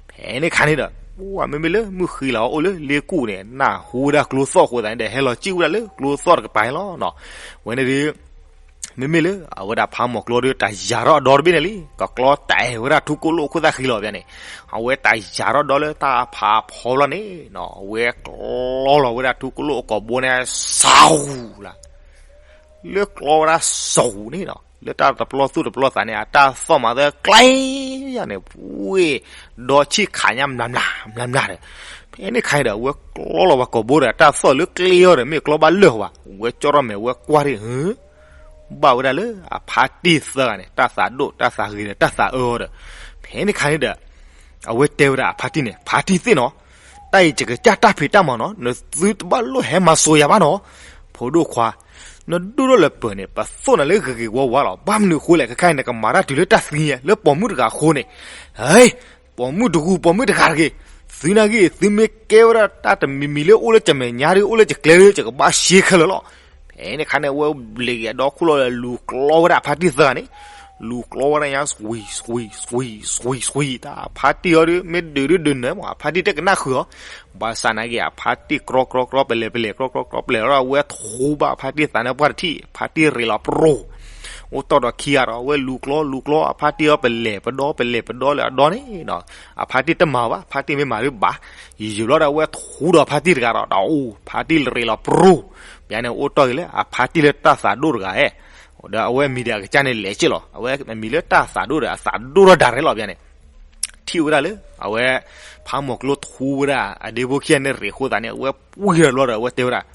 ဖဲန့ၣ်ခါန့ၣ်ဒီး ပှၤမ့မ့ၢ်လၢမုၢ်ဃံလၤအိၣ်လၢလ့ကူၣ်န့ၣ် နၢ်ဟူဝဲဒၣ်ကျိသီၣ်အဃိသတးန့ၣ်ဒီး ဟဲလီၤစံၣ်ဝဲဒၣ်လၢကျိသီၣ်တကပၤလီၤနီၤ, ဝဲန့ၣ်ဒီး မ့မ့ၢ်လၢ အဝဲဒၣ်ဖးမီၢ်ကျိဒီး တၢ်ယၤထီၣ်အဒီတဘ့ၣ်န့ၣ်လံ, ကကျီတဲာ်ဝဲဒၣ်ထူကိၣ်လိၣ်အခိၣ်သၣ်ဃံလီၤဘၣ်န့ၣ်, အဝဲတၢ်ယၤထီၣ်ဒီလၢတၢ်အဖးဖီလီၤန့ၣ်နီၤ, အဝဲကျီလီၤဝဲဒၣ်ထူကိၣ်လိၣ်အကိာ်ဘိန့ၣ် စူၤလၢ လၢကျီဝဲဒၣ်စူၤန့ၣ်နီၤ, လၢတၢ်တပျီသူၣ်တပျီသးန့ၣ် အတၢ်သီၣ်မၤသၢကျဲယၤန့ၣ် ဝ့ၢ်ဒီဆံၣ်ခးညါမျးမျးမျးမျးဒီး, ဖဲန့ၣ်ခါအံၤဒီး အဝဲကျီလီၤဝဲကိာ်ဘိဒီး တၢ်သီၣ်လၢကျဲအီၤဒီး မ့ၢ်ကျီဘၣ်လၢာ်ဝဲ, ဝဲကၠီထီၣ်မဲာ်ဝဲကွၢ်ဒံး ဘၣ်ဝဲဒၣ်လၢအဖါတံၢ်သၢဂၤန့ၣ် တၢ်သးဒိၣ်တၢ်သးဂ့ၤဒီးတၢ်သးအၢအီၤဒီး, ဖဲန့ၣ်ခါန့ၣ်ဒီး အဝဲတဲဝဲဒၣ်အဖါတံၢ်န့ၣ် ဖါတံၢ်သ့ၣ်နီၤ, တၢ်အံၤယကစၢ်တၢ်ဖံးတၢ်မၤနီၤ, နသုတဘၣ်လိၣ်ဟဲမၤစိာ်ယၤဘၣ်နီၤ, ဖိဒိၣ်ခွါ, နဒိၣ်ထီၣ်လၢပၢၤန့ၣ် ပသိၣ်နၤလၢဂ့ၤဂ့ၤဝါဝါလီၤ, ဘၣ်မနုၤအဃိလဲၣ်, ခဲခါအံၤ နကမၤတၢ်တုၤလၢတၢ်သံညါ လၢပိာ်မုၣ်တဂၤအဃိန့ၣ်, ဟဲ ပိာ်မုၣ်တဂၤ ပိာ်မုၣ်တဂၤတဂ့ၤ, သုနာ်ဂ့ၤ သုမ့ၢ်ကဲဝဲဒၣ်တၢ်တမံၤမံၤလၢအိၣ်လၢယမဲာ်ညါဒီး အိၣ်လၢယကျဲဒီး ယကဘၣ်ရှဲခဲလၢာ်လီၤ. ဖဲန့ၣ်ခါန့ၣ် အဝဲဘျဲးက့ၤအဒီခိၣ်လီၤဒီး လူၤကျီဝဲဒၣ်အဖါတံၢ်သၢဂၤန့ၣ်, လူၤကျီဝဲဒၣ်ညါ စွံ စွံ စွံ စွံ တၢ်ဖါတံၢ်အီၤဒီး မ့ၢ်ဒုးဒုးဒုးနၢမး အဖါတံၢ်တကနၣ်ဃုာ်အီၤ, ဘၣ်ဆၣ်နာ်က့ အဖါတံၢ်ကြီကြီကြီ ပလဲၤပလဲၤကြီကြီကြီ ပလဲၤဒီး အဝဲထူဘၣ်အဖါတံၢ်သးန့ၣ်ပှၢ်တထံၣ် အဖါတံၢ်ရ့းလီၤပြိၢ် အိၣ်တီၢ်ဒီးခံဂၤဒီး အဝဲလူၤကျီလူၤကျီ အဖါတံၢ်အီၤပလဲၤပဒီ ပလဲၤပဒီလၢအဒီန့ၣ်နီၤ, အဖါတံၢ်တမၤဘၣ် ဖါတံၢ်မ့ၢ်မၤဒုးဘၣ်, ယံာ်ယံာ်ဘျီဒီး အဝဲထူဒီးဖါတံၢ်တဂၤဒီး တအိၣ် ဖါတံၢ်ရ့းလီၤပြိၢ်, ဘၣ်န့ၣ်အိၣ်တီၢ်က့ၤလၢ အဖါတံၢ်လၢတၢ်သးဒိၣ်တဂၤဧဲ, ဒီးအဝဲမံၤဒီးအကစၢ်န့ၣ်လဲၤက့ၢ်လီၤ, အဝဲမံၤလၢတၢ်သးဒိၣ်ဒီးအသးဒိၣ်ထီၣ်ဒၣ်ရဲၣ်လီၤ ဘၣ်န့ၣ် ထံၣ်ဝဲဒၣ်လၢ အဝဲ ဖးမီၢ်ကျိထူဝဲဒၣ် အဒ့ဖိခံဂၤန့ၣ်ရ့းအဃိသတးန့ၣ် အဝဲပှံၢ်ထီၣ်ဘျီဒီး အဝဲတဲဝဲဒၣ်,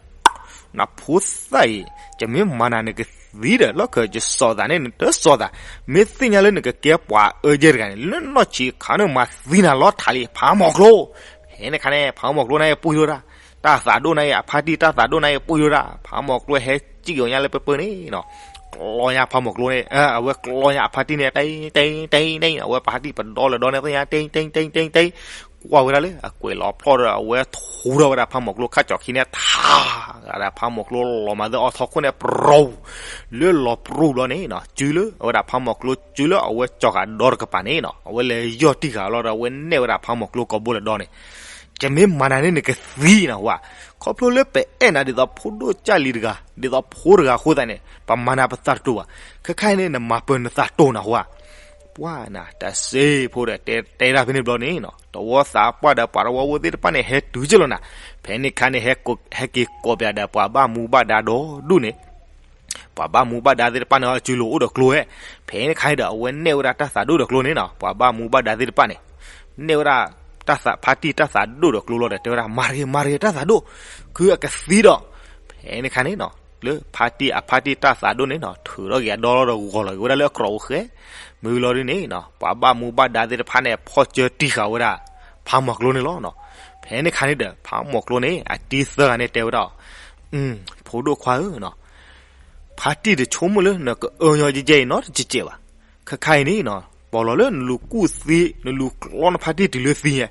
နဖိသၣ်အံၤ ယမ့ၢ်မၤနၤနကသံဒီး လီၢ်ခၢၣ်ယစီၤသးန့ၣ် နတစီၤသး, မ့ၢ်သ့ၣ်ညါလၢနကကဲပှၤအၢယဲၢ်တဂၤန့ၣ် လၢနီၢ်ဆံးခါန့ၣ် မၤသံနၤလီၤထးလံ ဖးမီၢ်ကျိ, ဖဲန့ၣ်ခါန့ၣ် ဖးမီၢ်ကျိန့ၣ်ပှံၢ်ထီၣ်ဒၣ်, တၢ်သးဒိၣ်န့ၣ် အဖါတံၢ်တၢ်သးဒိၣ်န့ၣ်ပှံၢ်ထီၣ်ဒၣ်, ဖးမီၢ်ကျိဟဲစံၣ်က့ၤညါလၢပၢပၢန့ၣ်နီၤ ကျီညါဖးမီၢ်ကျိန့ၣ် အဝဲကျီညါအဖါတံၢ်န့ၣ် တ့တ့တ့တ့, အဝဲဖါတံၢ်ပဒီလၢဒီန့ၣ်သ့ၣ်ညါ တ့တ့တ့တ့တ့, ကွၢ်ဝဲဒၣ်လၢ အကွဲးလီၤဖျီၣ်ဒီး အဝဲထူထီၣ်ဝဲဒၣ်ဖးမီၢ်ကျိခါကၠီၤခံန့ၣ် ထါ, ဂၤဒၣ်ဖးမီၢ်ကျိလီၤမၤသၢအီထီခိၣ်န့ၣ် ပြူၤ, လၢလီၤပြူၤဘျီန့ၣ်နီၤ စုလၢ အဝဲဒၣ်ဖးမီၢ်ကျိ စုလၢအဝဲကၠီၤဃာ်ဒီတကပၤန့ၣ်နီၤ အဝဲလဲၤယီၢ်တံၢ်ဃာ်လီၤဒီး အဝဲနဲၣ်ဝဲဒၣ်ဖးမီၢ်ကျိကိာ်ဘိလၢဒီန့ၣ် ယမ့ၢ်မၤနၤန့ၣ် နကသံနၤဝဲ, ခီဖျိလၢပအဲၣ်နၤဒ်သိးဖိဒိၣ်ကၢ်လံၤတဂၤ ဒ်သိးဖိတဂၤအဃိသတးန့ၣ် ပမၤနၤပသးတတိၤဘၣ်, ခဲခါအံၤန့ၣ် နမၤပၢၤနသးတိၤနၤဝဲ, ပှၤနၤ တၢ်စ့ဖိဒီး တဲတဲဒၣ်ဖဲန့ၣ်ဘျီန့ၣ်နီၤ တဝီသးပှၢ်ဒီးပှၤတဝီဖိသ့ၣ်တဖၣ်န့ၣ် ဟဲတုၤက့ၢ်လီၤနၤ, ဖဲန့ၣ်ခါန့ၣ် ဟဲက့ၤကိးပၠးဒီးပှၤဘၣ်မူဘၣ်ဒါဒီဒူၣ်န့ၣ် ပှၤဘၣ်မူဘၣ်ဒါသ့ၣ်တဖၣ်န့ၣ် အစုလိၤအိၣ်ဒီးကျိဧဲ, ဖဲန့ၣ်ခါအံၤဒီး အဝဲနဲၣ်ဝဲဒၣ်တၢ်သးဒိၣ်ဒီးကျိန့ၣ်နီၤ ပှၤဘၣ်မူဘၣ်ဒါသ့ၣ်တဖၣ်န့ၣ် နဲၣ်ဝဲဒၣ် တၢ်သးဖါတံၢ်တၢ်သးဒိၣ်ဒီးကျိလီၤဒီး တဲဝဲဒၣ် မၤတဂ့ၤ မၤတဂ့ၤတၢ်သးဒိၣ်, ခုအကသံဒီး, ဖဲန့ၣ်ခါန့ၣ်နီၤ လၢဖါတံၢ်အဖါတံၢ်တၢ်သးဒိၣ်န့ၣ်နီၤ ထုးထီၣ်က့ၤအဒီလီၤဒီးဂီၤလီၤက့ၤဝဲဒၣ်လၢအကြီၢ်အိၣ်ဃဲ, မ့ၢ်ဝံၤလီၤဒ်န့ၣ်နီၤ ပှၤဘၣ်မူဘၣ်ဒါသ့ၣ်တဖၣ်န့ၣ် ဖီၣ်စၢတံၢ်ဃာ်ဝဲဒၣ် ဖးမီၢ်ကျိန့ၣ်လီၤနီၤ, ဖဲန့ၣ်ခါန့ၣ်ဒီး ဖးမီၢ်ကျိန့ၣ် အတံၤသၢဂၤန့ၣ်တဲဝဲဒၣ်, ဖိဒိၣ်ခွါဧၢနီၤ ဖါတံၢ်တဆိကမိၣ်လၢနကအၢညီယဲယဲအံၤနီတစဲးဘၣ်. ခဲခါအံၤန့ၣ်နီၤ ပီၢ်လီၤလၢနလူၤကူၣ်သံ နလူၤကျီနဖါတံၢ်တုၤလၢသံညါ,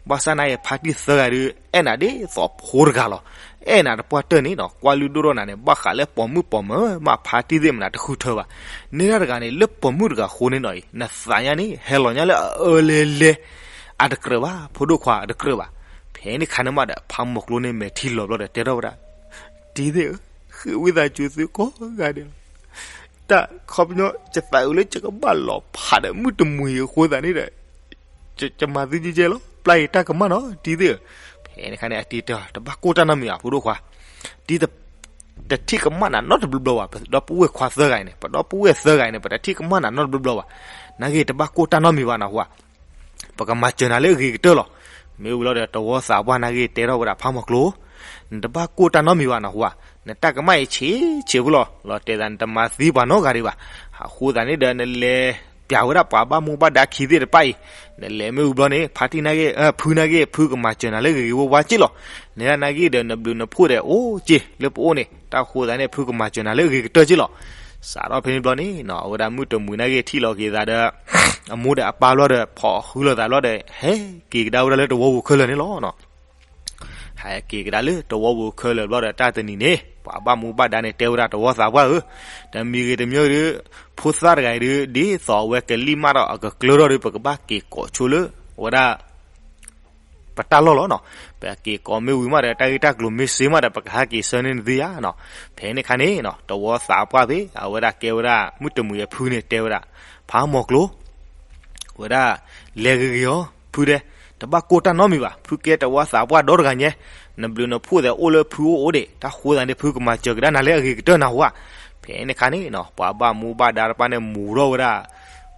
ဘၣ်ဆၣ်နာ်က့ ဖါတံၢ်သၢဂၤဒီး အဲၣ်နၤဒ်သိးဖိတဂၤလီၤ. အဲၣ်နၤတပှၢ်တၢၢ်န့ၣ်နီၤ ကွၢ်လုၢ်ဒိၣ်ထီၣ်နၤန့ၣ် ဘၣ်ဃးလၢပိာ်မုၣ်ပိာ်မၢၤမး ဖါတံၢ်သ့ၣ်မနုၤတဃုထၢဘၣ်. န့ၢ်တၢ်တဂၤန့ၣ် လၢပိာ်မုၣ်တဂၤအဃိန့ၣ်နီၤအံၤ နသးညါန့ၣ် ဟဲလီၤညါလၢအအၢလဲၤလဲၤ အတကြၢးဘၣ် ဖိဒိၣ်ခွါ အတကြၢးဘၣ်. ဖဲန့ၣ်ခါန့ၣ်မးဒီး ဖးမီၢ်ကျိန့ၣ် မဲာ်ထံလီၤဘျီဒီး တဲထီၣ်ဝဲဒၣ်, တံၤသ့ၣ်ဧၢ, ဃ့ဝံသးစူၤသုကိးဂၤဒဲးလီၤ. တၢ်ခီပညီ ယသးအုးလၢယကဘၣ်လီၤဖးဒီးမုၢ်တမှံၤအဃိသတးန့ၣ်ဒီး ယမၤသုကဲကဲလီၤ. ပျၢ်ယတၢ်ကမၣ်နီၤ တံၤသ့ၣ်ဧၢ. ဖဲန့ၣ်ခါန့ၣ် အတံၤတဲ တဘၣ်ကိၢ်တၢ်နီတမံၤဘၣ် ဖိဒိၣ်ခွါ, တံၤ တထံၣ်ကမၣ်နၤနီတဘျီဘျီဘၣ်. ပဒီပုၢ်ဝဲၢ်ခွါသၢဂၤအံၤန့ၣ် ပဒီပုၢ်ဝဲၢ်သၢဂၤအံၤန့ၣ် ပတထံၣ်ကမၣ်နၤနီတဘျီဘျီဘၣ်. နာ်က့ တဘၣ်ကိၢ်တၢ်နီတမံၤဘၣ်နဟူဧါ. ပကမၤစၢၤနၤလၢအဂ့ၤကတၢၢ်လီၤ. မ့ၢ်ဝံၤလီၤဒီး တဝီသးပှၢ်နာ်က့ တဲထီၣ်ဝဲဒၣ်ဖးမီၤကျိ နတဘၣ်ကိၢ်တၢ်နီတမံၤဘၣ်နီၤဟူဧါ, နတၢ်ကမၣ်အံၤဆံးဆံးဖိလီၤ, လီၤတဲာ်သး နတမၤသံပှၤနီတဂၤဒံးဘၣ်. အဃိသတးန့ၣ်ဒီး နလဲၤပျးဝဲဒၣ်ပှၤဘၣ်မူဘၣ်ဒါခံသ့ၣ်တဖၣ်အံၤ, နလဲၤမ့ၢ်ဝံၤဘျီန့ၣ် ဖါတံၢ်နာ်က့ ဖုနာ်က့ ဖုကမၤစၢၤနၤလၢဂ့ၤဂ့ၤဝါဝါက့လီၤ. နနာ်က့ဒီး နဘျုးနဖှိၣ်ဒီး အိၣ်က့လၢပအိၣ်န့ၣ်, တၢ်ဃိသတးန့ၣ် ဖုကမၤစၢၤနၤလၢအဂ့ၤကတၢၢ်က့လီၤ. စးထီၣ်ဖဲန့ၣ်ဘျီန့ၣ်နီၤ အဝဲဒၣ်မုၣ်တမှံၤနာ်က့ ထံၣ်လီၤက့ၤသးဒီး အမိၢ်ဒီးအပၢ်ဘျီဒီး ဖီၣ်ဃုလိာ်သးဘျီဒီး ဟဲက့ၤကဒါဝဲဒၣ်လၢတဝီပူၤခဲလၢာ်န့ၣ်လီၤ. ဟဲက့ၤကဒါလၢတဝီပူၤခဲလၢာ်ဘျီဒီး တၢ်တနံၤန့ၣ် ပှၤဘၣ်မူဘၣ်ဒါန့ၣ် တဲဝဲဒၣ်တဝီသးပှၢ်ဧၢ, တမံၤဂ့ၤတမံၤဂ့ၤဒီး ဖိသၣ်တဂၤအံၤဒီး ဒ်သိးအဝဲကလံၣ်မၢ်ထီၣ်အကကျၢထီၣ်ဒီး ပကဘၣ်က့ၤကိးဆိလၢ အဝဲဒၣ် ပတၢ်လီၢ်လီၤနီၤ. ပက့ၤကိးမ့ၢ်ဝံၤမးဒီး တၢ်ဂ့ၢ်တၢ်ကျိၤမ့ၢ်စ့မးဒီး ပကဟဲက့ၤဆၢန့ၢ်နသုယါနီၤ. ဖဲန့ၣ်ခါန့ၣ်နီၤ တဝီသးပှၢ်သ့ၣ် အဝဲဒၣ်ကဲဝဲဒၣ် မုၣ်တမှံၤအဖုန့ၣ် တဲဝဲဒၣ် ဖးမီၤကျိ ဝဲဒၣ် လဲၤဂ့ၤဂ့ၤအီၤ ဖုဒဲ, တဘၣ်ကိၢ်တၢ်နီတမံၤဘၣ်. ဖုကဲတဝီသးပှၢ်ဒီတဂၤညါ, နဘျုးနဖှိၣ်သ့ၣ်အိၣ်လၢဖုအိၣ်အိၣ်ဒံး, တၢ်ဃိသတးန့ၣ် ဖုကမၤစၢၤကဒါနၤလၢအဂ့ၤကတၢၢ်နၤဟူဧါ. ဖဲန့ၣ်ခါန့ၣ်နီၤ ပှၤဘၣ်မူဘၣ်ဒါတဖၣ်န့ၣ် မူထီၣ်ဝဲဒၣ်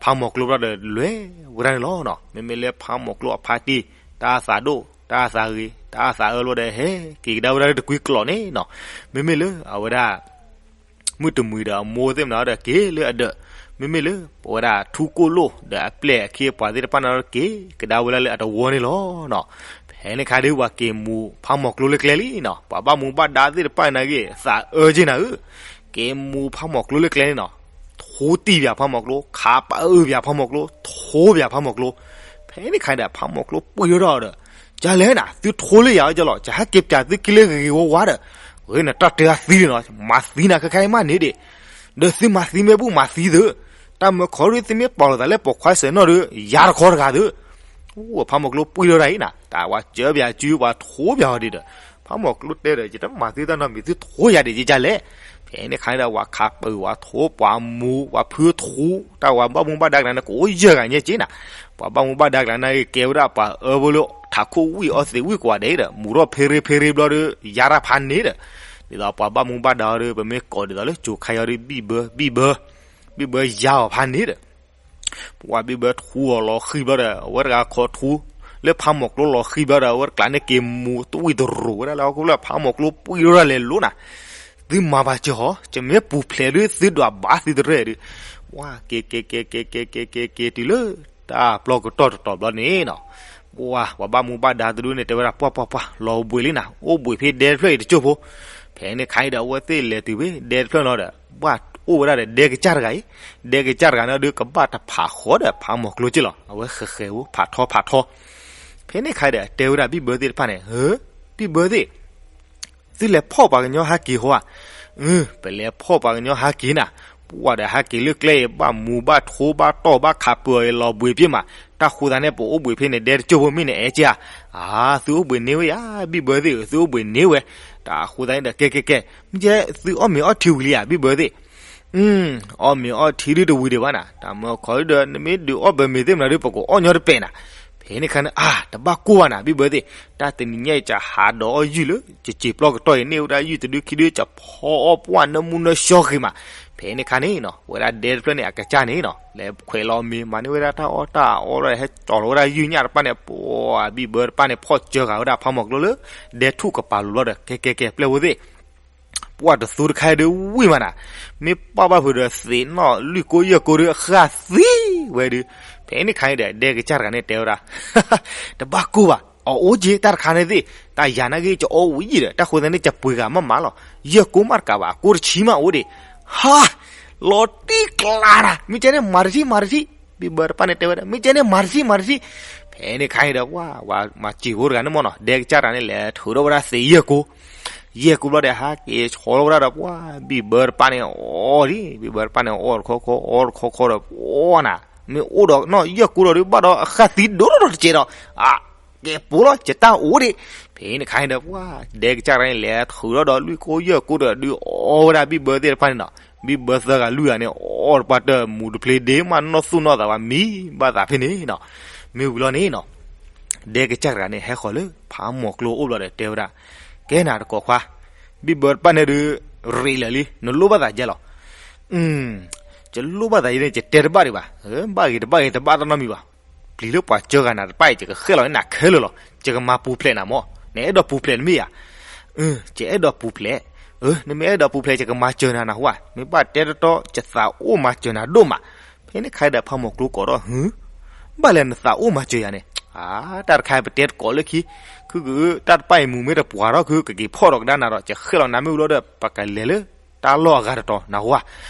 ဖးမီၤကျိဘျီဒီး လဲၤဝဲဒၣ်န့ၣ်လီၤနီၤ. မ့မ့ၢ်လၢဖးမီၤကျိအဖါတံၢ် တၢ်သးဒိၣ် တၢ်သးဂ့ၤ တၢ်သးအၢလီၤဒီး ဟဲက့ၤကဒါဝဲဒၣ်လၢတကွံကျိာ်န့ၣ်နီၤ. မ့မ့ၢ်လၢအဝဲဒၣ် မုၣ်တမှံၤဒီးအမိၢ်သ့ၣ်မနုၤဒီး က့ၤလၢအဒၢး, မ့မ့ၢ်လၢပဝဲဒၣ်ထူကိၣ်လိၣ်ဒီးအပျဲၢ်အခ့အပှၤသ့ၣ်တဖၣ်န့ၣ်ဒီး က့ၤကဒါဝဲဒၣ်လၢအတဝီန့ၣ်လီၤနီၤ. ဖဲန့ၣ်ခါဒီး ပှၤက့ၤမူဖးမီၤကျိလၢကျဲလံနီၤ. ပှၤဘၣ်မူဘၣ်ဒါသ့ၣ်တဖၣ်နာ်က့ သးအၢက့နၤဧၢ, က့ၤမူဖးမီၤကျိလၢကျဲန့ၣ်နီၤ. ထိတံၢ်ပၠးဖးမီၤကျိ, ခးပၢအုၣ်ပၠးဖးမီၤကျိ, ထိပၠးဖးမီၤကျိ. ဖဲန့ၣ်ခါဒီး ဖးမီၤကျိပှံၢ်ထီၣ်ဒီး ကလဲၣ်နၤ သုထိလၢယၤအၢကလီၤ, ယဟဲက့ၤပၠးသုခံလၢဂ့ၤဂ့ၤဝါဝါဒီး, ဂ့ၤနတၢ်တၢအသံန့ၣ်နီၤ, မၤသံနၤခဲခါအံၤမးန့ၣ်ဒံး, ဒီးသုမၤသံမ့ၢ်ဘူၣ်မၤသံသု, တၢ်မၢခီဒုးသုမ့ၢ်ပာ်လီၤသးလၢပိာ်ခွါစဲးနီၣ်ဒီး ယၤတခီတဂၤသု, အိၣ်ဖးမီၤကျိပှံၢ်ထီၣ်ဒၣ်အံၤနၤ, တၢ်ဝဲကၢပၠးစုပှၤထိပၠးအီၤဒံးဒီး, ဖးမီၤကျိတဲဒီး ယတမၤသုတၢ်နီတမံၤ သုထိယၤဒံးယကလဲၣ်. ဖဲန့ၣ်ခါဒီး ပှၤခးပၢပှၤထိပှၤမူ ပှၤဖုထိ, တၢ်ဝဲဘၣ်မူဘၣ်ဒါကလၤန့ၣ် ကအိၣ်ယဲၢ်ဂၤညါက့နၤ, ပှၤဘၣ်မူဘၣ်ဒါကလၤန့ၣ် ကဲဝဲဒၣ်ပှၤအၢဖိလၢထးခိၣ်ဝံၣ်အီသံးဝံၣ်ကွၢ်ဒဲးဒီး မူထီၣ်ဖ့ရ့ဖ့ရ့ဘျီဒီး ယါတၢ်ဖးန့ၣ်ဒီး, ဒ်သိးပှၤဘၣ်မူဘၣ်ဒါအီၤဒီး ပမ့ၢ်ကိးဒ်သိးလၢကၠိၤခါအီၤဒီး ဘံၣ်ဘၢ ဘံၣ်ဘၢ, ဘံၣ်ဘၢယါအီၤဖးန့ၣ်ဒီး ပှၤဘံၣ်ဘၢထူအီၤလီၤဃံၤဘျီဒီး အဝဲတဂၤခီထူ လၢဖးမီၤကျိလီၤဃံၤဘျီဒီး အဝဲတကျးန့ၣ်က့ၤမူတဝံၣ်တရိၤဝဲဒၣ်လၢဟီၣ်ခိၣ်ဖျၢၣ် ဖးမီၤကျိပှံၢ်ထီၣ်ဒၣ်လဲာ်လီၤနၤ, သုမၤဘၣ်စၢၤဟီ, ယမ့ၢ်ပူၤဖျဲးဒုး သုဒွးဘၣ်သုတရဲၣ်ဒုး, ပှၤက့ၤက့ၤက့ၤက့ၤက့ၤက့ၤက့ၤက့ၤတုၤလၢ တၢ်ပျီကတီၢ်တတီၤဘျီန့ၣ်နီၤ, ပှၤ ပှၤဘၣ်မူဘၣ်ဒါတဒုန့ၣ် တဲဝဲဒၣ် ပှၢ်ပှၢ်ပှၢ် လီၤဘှံးလံနၤ, အိၣ်ဘှံးဖဲဒဲတဖျၢၣ်အံၤတစိၢ်ဖိ, ဖဲန့ၣ်ခါအံၤဒီး အဝဲသ့ၣ်လဲၤတုၤဖဲဒဲတဖျၢၣ်လီၤဒီး ဘၣ်အိၣ်ဝဲဒၣ်ဒီးဒဲကစၢ်တဂၤအံၤ, ဒဲကစၢ်တဂၤန့ၣ်ဒုး ကဘၣ်တဖးဃီဒီးဖးမီၤကျိက့လီၤ, အဝဲဃဲၤဃဲၤဖိ ဖးထီဖးထီ, ဖဲန့ၣ်ခါအံၤဒီး တဲဝဲဒၣ်ဘံၣ်ဘၢသ့ၣ်တဖၣ်န့ၣ်, ဘံၣ်ဘၢသ့ၣ် သုလဲၤဖီၣ်ပှၤကညီဟးက့ၤဟီဧါ, ပလဲၤဖီၣ်ပှၤကညီဟးက့ၤနၤ, ပှၤဒီးဟးက့ၤလၢကျဲအံၤ ဘၣ်မူဘၣ်ထိဘၣ်တီၢ်ဘၣ်ခးပၢအီၤအံၤ လီၤဘှံးပ့ၢ်မး, တၢ်ဃိသတးန့ၣ် ပအိၣ်ဘှံးဖဲန့ၣ်ဒဲတစိၢ်ဖိ မ့ၢ်နအဲၣ်က့ဧါ, အါ သုအိၣ်ဘှံးန့ၢ်ဝဲယါ, ဘံၣ်ဘၢသ့ၣ်ဧၢ သုအိၣ်ဘှံးန့ၢ်ဝဲ, တၢ်ဃိသတးန့ၣ်ဒီး ကဲကဲကဲ, မ့ၢ်ကဲ သုအီၣ်မ့ၤအီထံဝံၤလံဧါ ဘံၣ်ဘၢသ့ၣ်, အီၣ်မ့ၤအီထံဒုးတဝံၤဒံးဘၣ်နၤ, တၢ်မၢခီဒုးဒီး နမ့ၢ်ဒုးအီၣ်ဘၢမ့ၤသ့ၣ်မနုၤဒုး ပကအီၣ်ညီတပဲာ်နၤ, ဖဲန့ၣ်ခါန့ၣ် အါ တဘၣ်ကိၢ်ဘၣ်နၤ ဘံၣ်ဘၢသ့ၣ်, တၢ်တနံၤညါအံၤ ယဟးဒီးအီၣ်ယုၢ်လၢ ယစံာ်ပျီကတီၢ်အံၤန့ၣ် ဝဲဒၣ်ယုၢ်တဒုခံဒု ယဖီအီၣ်ပှၢ်နၢမူနၢဆှီဂ့ၤမး, ဖဲန့ၣ်ခါန့ၣ်နီၤ ဝဲဒၣ်ဒဲတဖျၢၣ်န့ၣ်အကစၢ်န့ၣ်နီၤ လဲၤခွဲးလီၤမ့ၤ မၤန့ၢ်ဝဲဒၣ်တၢ်အီၣ်တၢ်အီလီၤဒီး ဟဲကၠီၤလီၤဝဲဒၣ်ယုၢ်ညၣ်တဖၣ်န့ၣ် ပှၤဘံၣ်ဘၢတဖၣ်န့ၣ် ဖီၣ်စၢၤဃာ်ဝဲဒၣ်ဖးမီၤကျိလၢ ဒဲထူၣ်ကပၤလိၤလီၤဒီး ကဲကဲကဲ ပျဲၢ်ဖိသ့ၣ် ပှၢ်တသူတခါအံၤဒုးဝံၣ်မးနၤ, မ့ၢ်ပာ်ဘၣ်ဖုးဒီးသ့ၣ်နီၣ်လွံၢ်ကိယဲၢ်ကိဒုး အဃၢ်သံဝဲဒုး, ဖဲန့ၣ်ခါအံၤဒီး ဒဲကစၢ်တဂၤန့ၣ်တဲဝဲဒၣ်, တဘၣ်ကိၢ်ဘၣ်, အအိၣ်က့ၤတၢ်တခါန့ၣ်သ့ၣ်, တၢ်ယၤနာ်က့ ကအိၣ်ဝံၤဒီး တၢ်ဃိသတးန့ၣ် ကပှ့ၤဂၤမးမးလီၤ, ယဲၢ်ကိမးတကးဘၣ် အကိတဆံမးအိၣ်ဒံး, ဟါ, လီၤတံၢ်ကျါနၤ, မ့ၢ်ကဲန့ၣ်မၤတထံၣ်မၤတထံၣ်, ဘံၣ်ဘၢတဖၣ်န့ၣ်တဲဝဲဒၣ် မ့ၢ်ကဲန့ၣ်မၤတထံၣ်မၤတထံၣ်, ဖဲန့ၣ်ခါအံၤဒီး ပှၤ ပှၤမၤစံာ်ဖိတဂၤန့ၣ်မ့ၢ်နီၤ ဒဲကစၢ်တဂၤန့ၣ် လဲၤထုးထီၣ်ဝဲဒၣ်သ့ၣ်ယဲၢ်ကိ ယဲၢ်ကိဘျီဒီး ဟးက့ၤဆီလီၤဝဲဒၣ်ဒီး ပှၤဘံၣ်ဘၢတဖၣ်န့ၣ်အီၣ်ဒံး, ဘံၣ်ဘၢတဖၣ်န့ၣ်အီၣ်တခီခီ အီၣ်တခီခီဒီး ပှၤနၤ, မ့ၢ်အိၣ်ဒီးနီၢ်ယဲၢ်ကိဒီးဒုး ဘၣ်ဒီးအဃၢ်သံဒိၣ်ထီၣ်တစဲးဒီး, အါ, ကဲပိလီၤ ယတၢ်အိၣ်ဒံး, ဖဲန့ၣ်ခါအံၤဒီး ပှၤဒဲကစၢ်တဂၤန့ၣ် လဲၤထုးထီၣ်ဒီးလွံၢ်ကိယဲၢ်ကိဒီးဒုး အီၣ်ဝဲဒၣ်ဘံၣ်ဘၢသ့ၣ်တဖၣ်န့ၣ်နီၤ, ဘံၣ်ဘၢသၢဂၤလွံၢ်ဂၤန့ၣ် အီၣ်တပှၢ်တၢၢ်မူတဖျ့ဒ့မးနီၢ်သူၣ်နီၢ်သးဝဲမံဘၣ်သးဖဲန့ၣ်နီၤ, မ့ၢ်ဝံၤလီၤန့ၣ်နီၤ ဒဲကစၢ်တဂၤန့ၣ် ဟဲဃီၤလၢဖးမီၤကျိအိၣ်ဘျီဒီးတဲဝဲဒၣ်, ကဲနၤတကိးခွါ, ဘံၣ်ဘၢတဖၣ်န့ၣ်ဒုး ရ့လၢာ်လံ နလိၣ်ဘၣ်သးယဲလီၤ, ယလိၣ်ဘၣ်သးယဲန့ၣ် ယတဲတဘၣ်ဒံးဘၣ်, ဘၣ်ဂ့ၤတဘၣ်ဂ့ၤတဘၣ်တၢ်နီတမံၤဘၣ်, ပျံၤလၢပှၤစၢဂၤနၤတဖၣ်အံၤ ယကဃဲၣ်လီၤန့ၢ်နၤခဲလၢာ်လီၤ. ယကမၤပူၤဖျဲးနၤမၢ်, နအဲၣ်ဒိးပူၤဖျဲးတမ့ၢ်ဧါ. အၢ ယအဲၣ်ဒိးပူၤဖျဲး. အၢ နမ့ၢ်အဲၣ်ဒိးပူၤဖျဲး ယကမၤစၢၤနၤနၢ်ဟူဧါ. မ့ၢ်ဘၣ်တဲတတီ ယသးအိၣ်မၤစၢၤနၤဒိၣ်မး. ဖဲန့ၣ်ခါဒီးဖးမိၢ်ကျိကိးထီၣ် ဟု ဘၣ်လဲၣ်နသးအိၣ်မၤစၢၤယၤန့ၣ်. အါ တၢ်တခါပတဲတကိးလၢခံ, ခုက တၢ်တဖၣ်အံၤမူၤမ့ၢ်တပှၤထီၣ်ခု ကက့ၤဖီၣ်ဒီးကဒါနၤဒီး ယဃဲၣ်လီၤနၤမ့ၢ်ဝံၤဒီး ပကလဲၤလၢတၢ်လီၢ်အဂၤတတီၤနၢ်ဟူဧါ.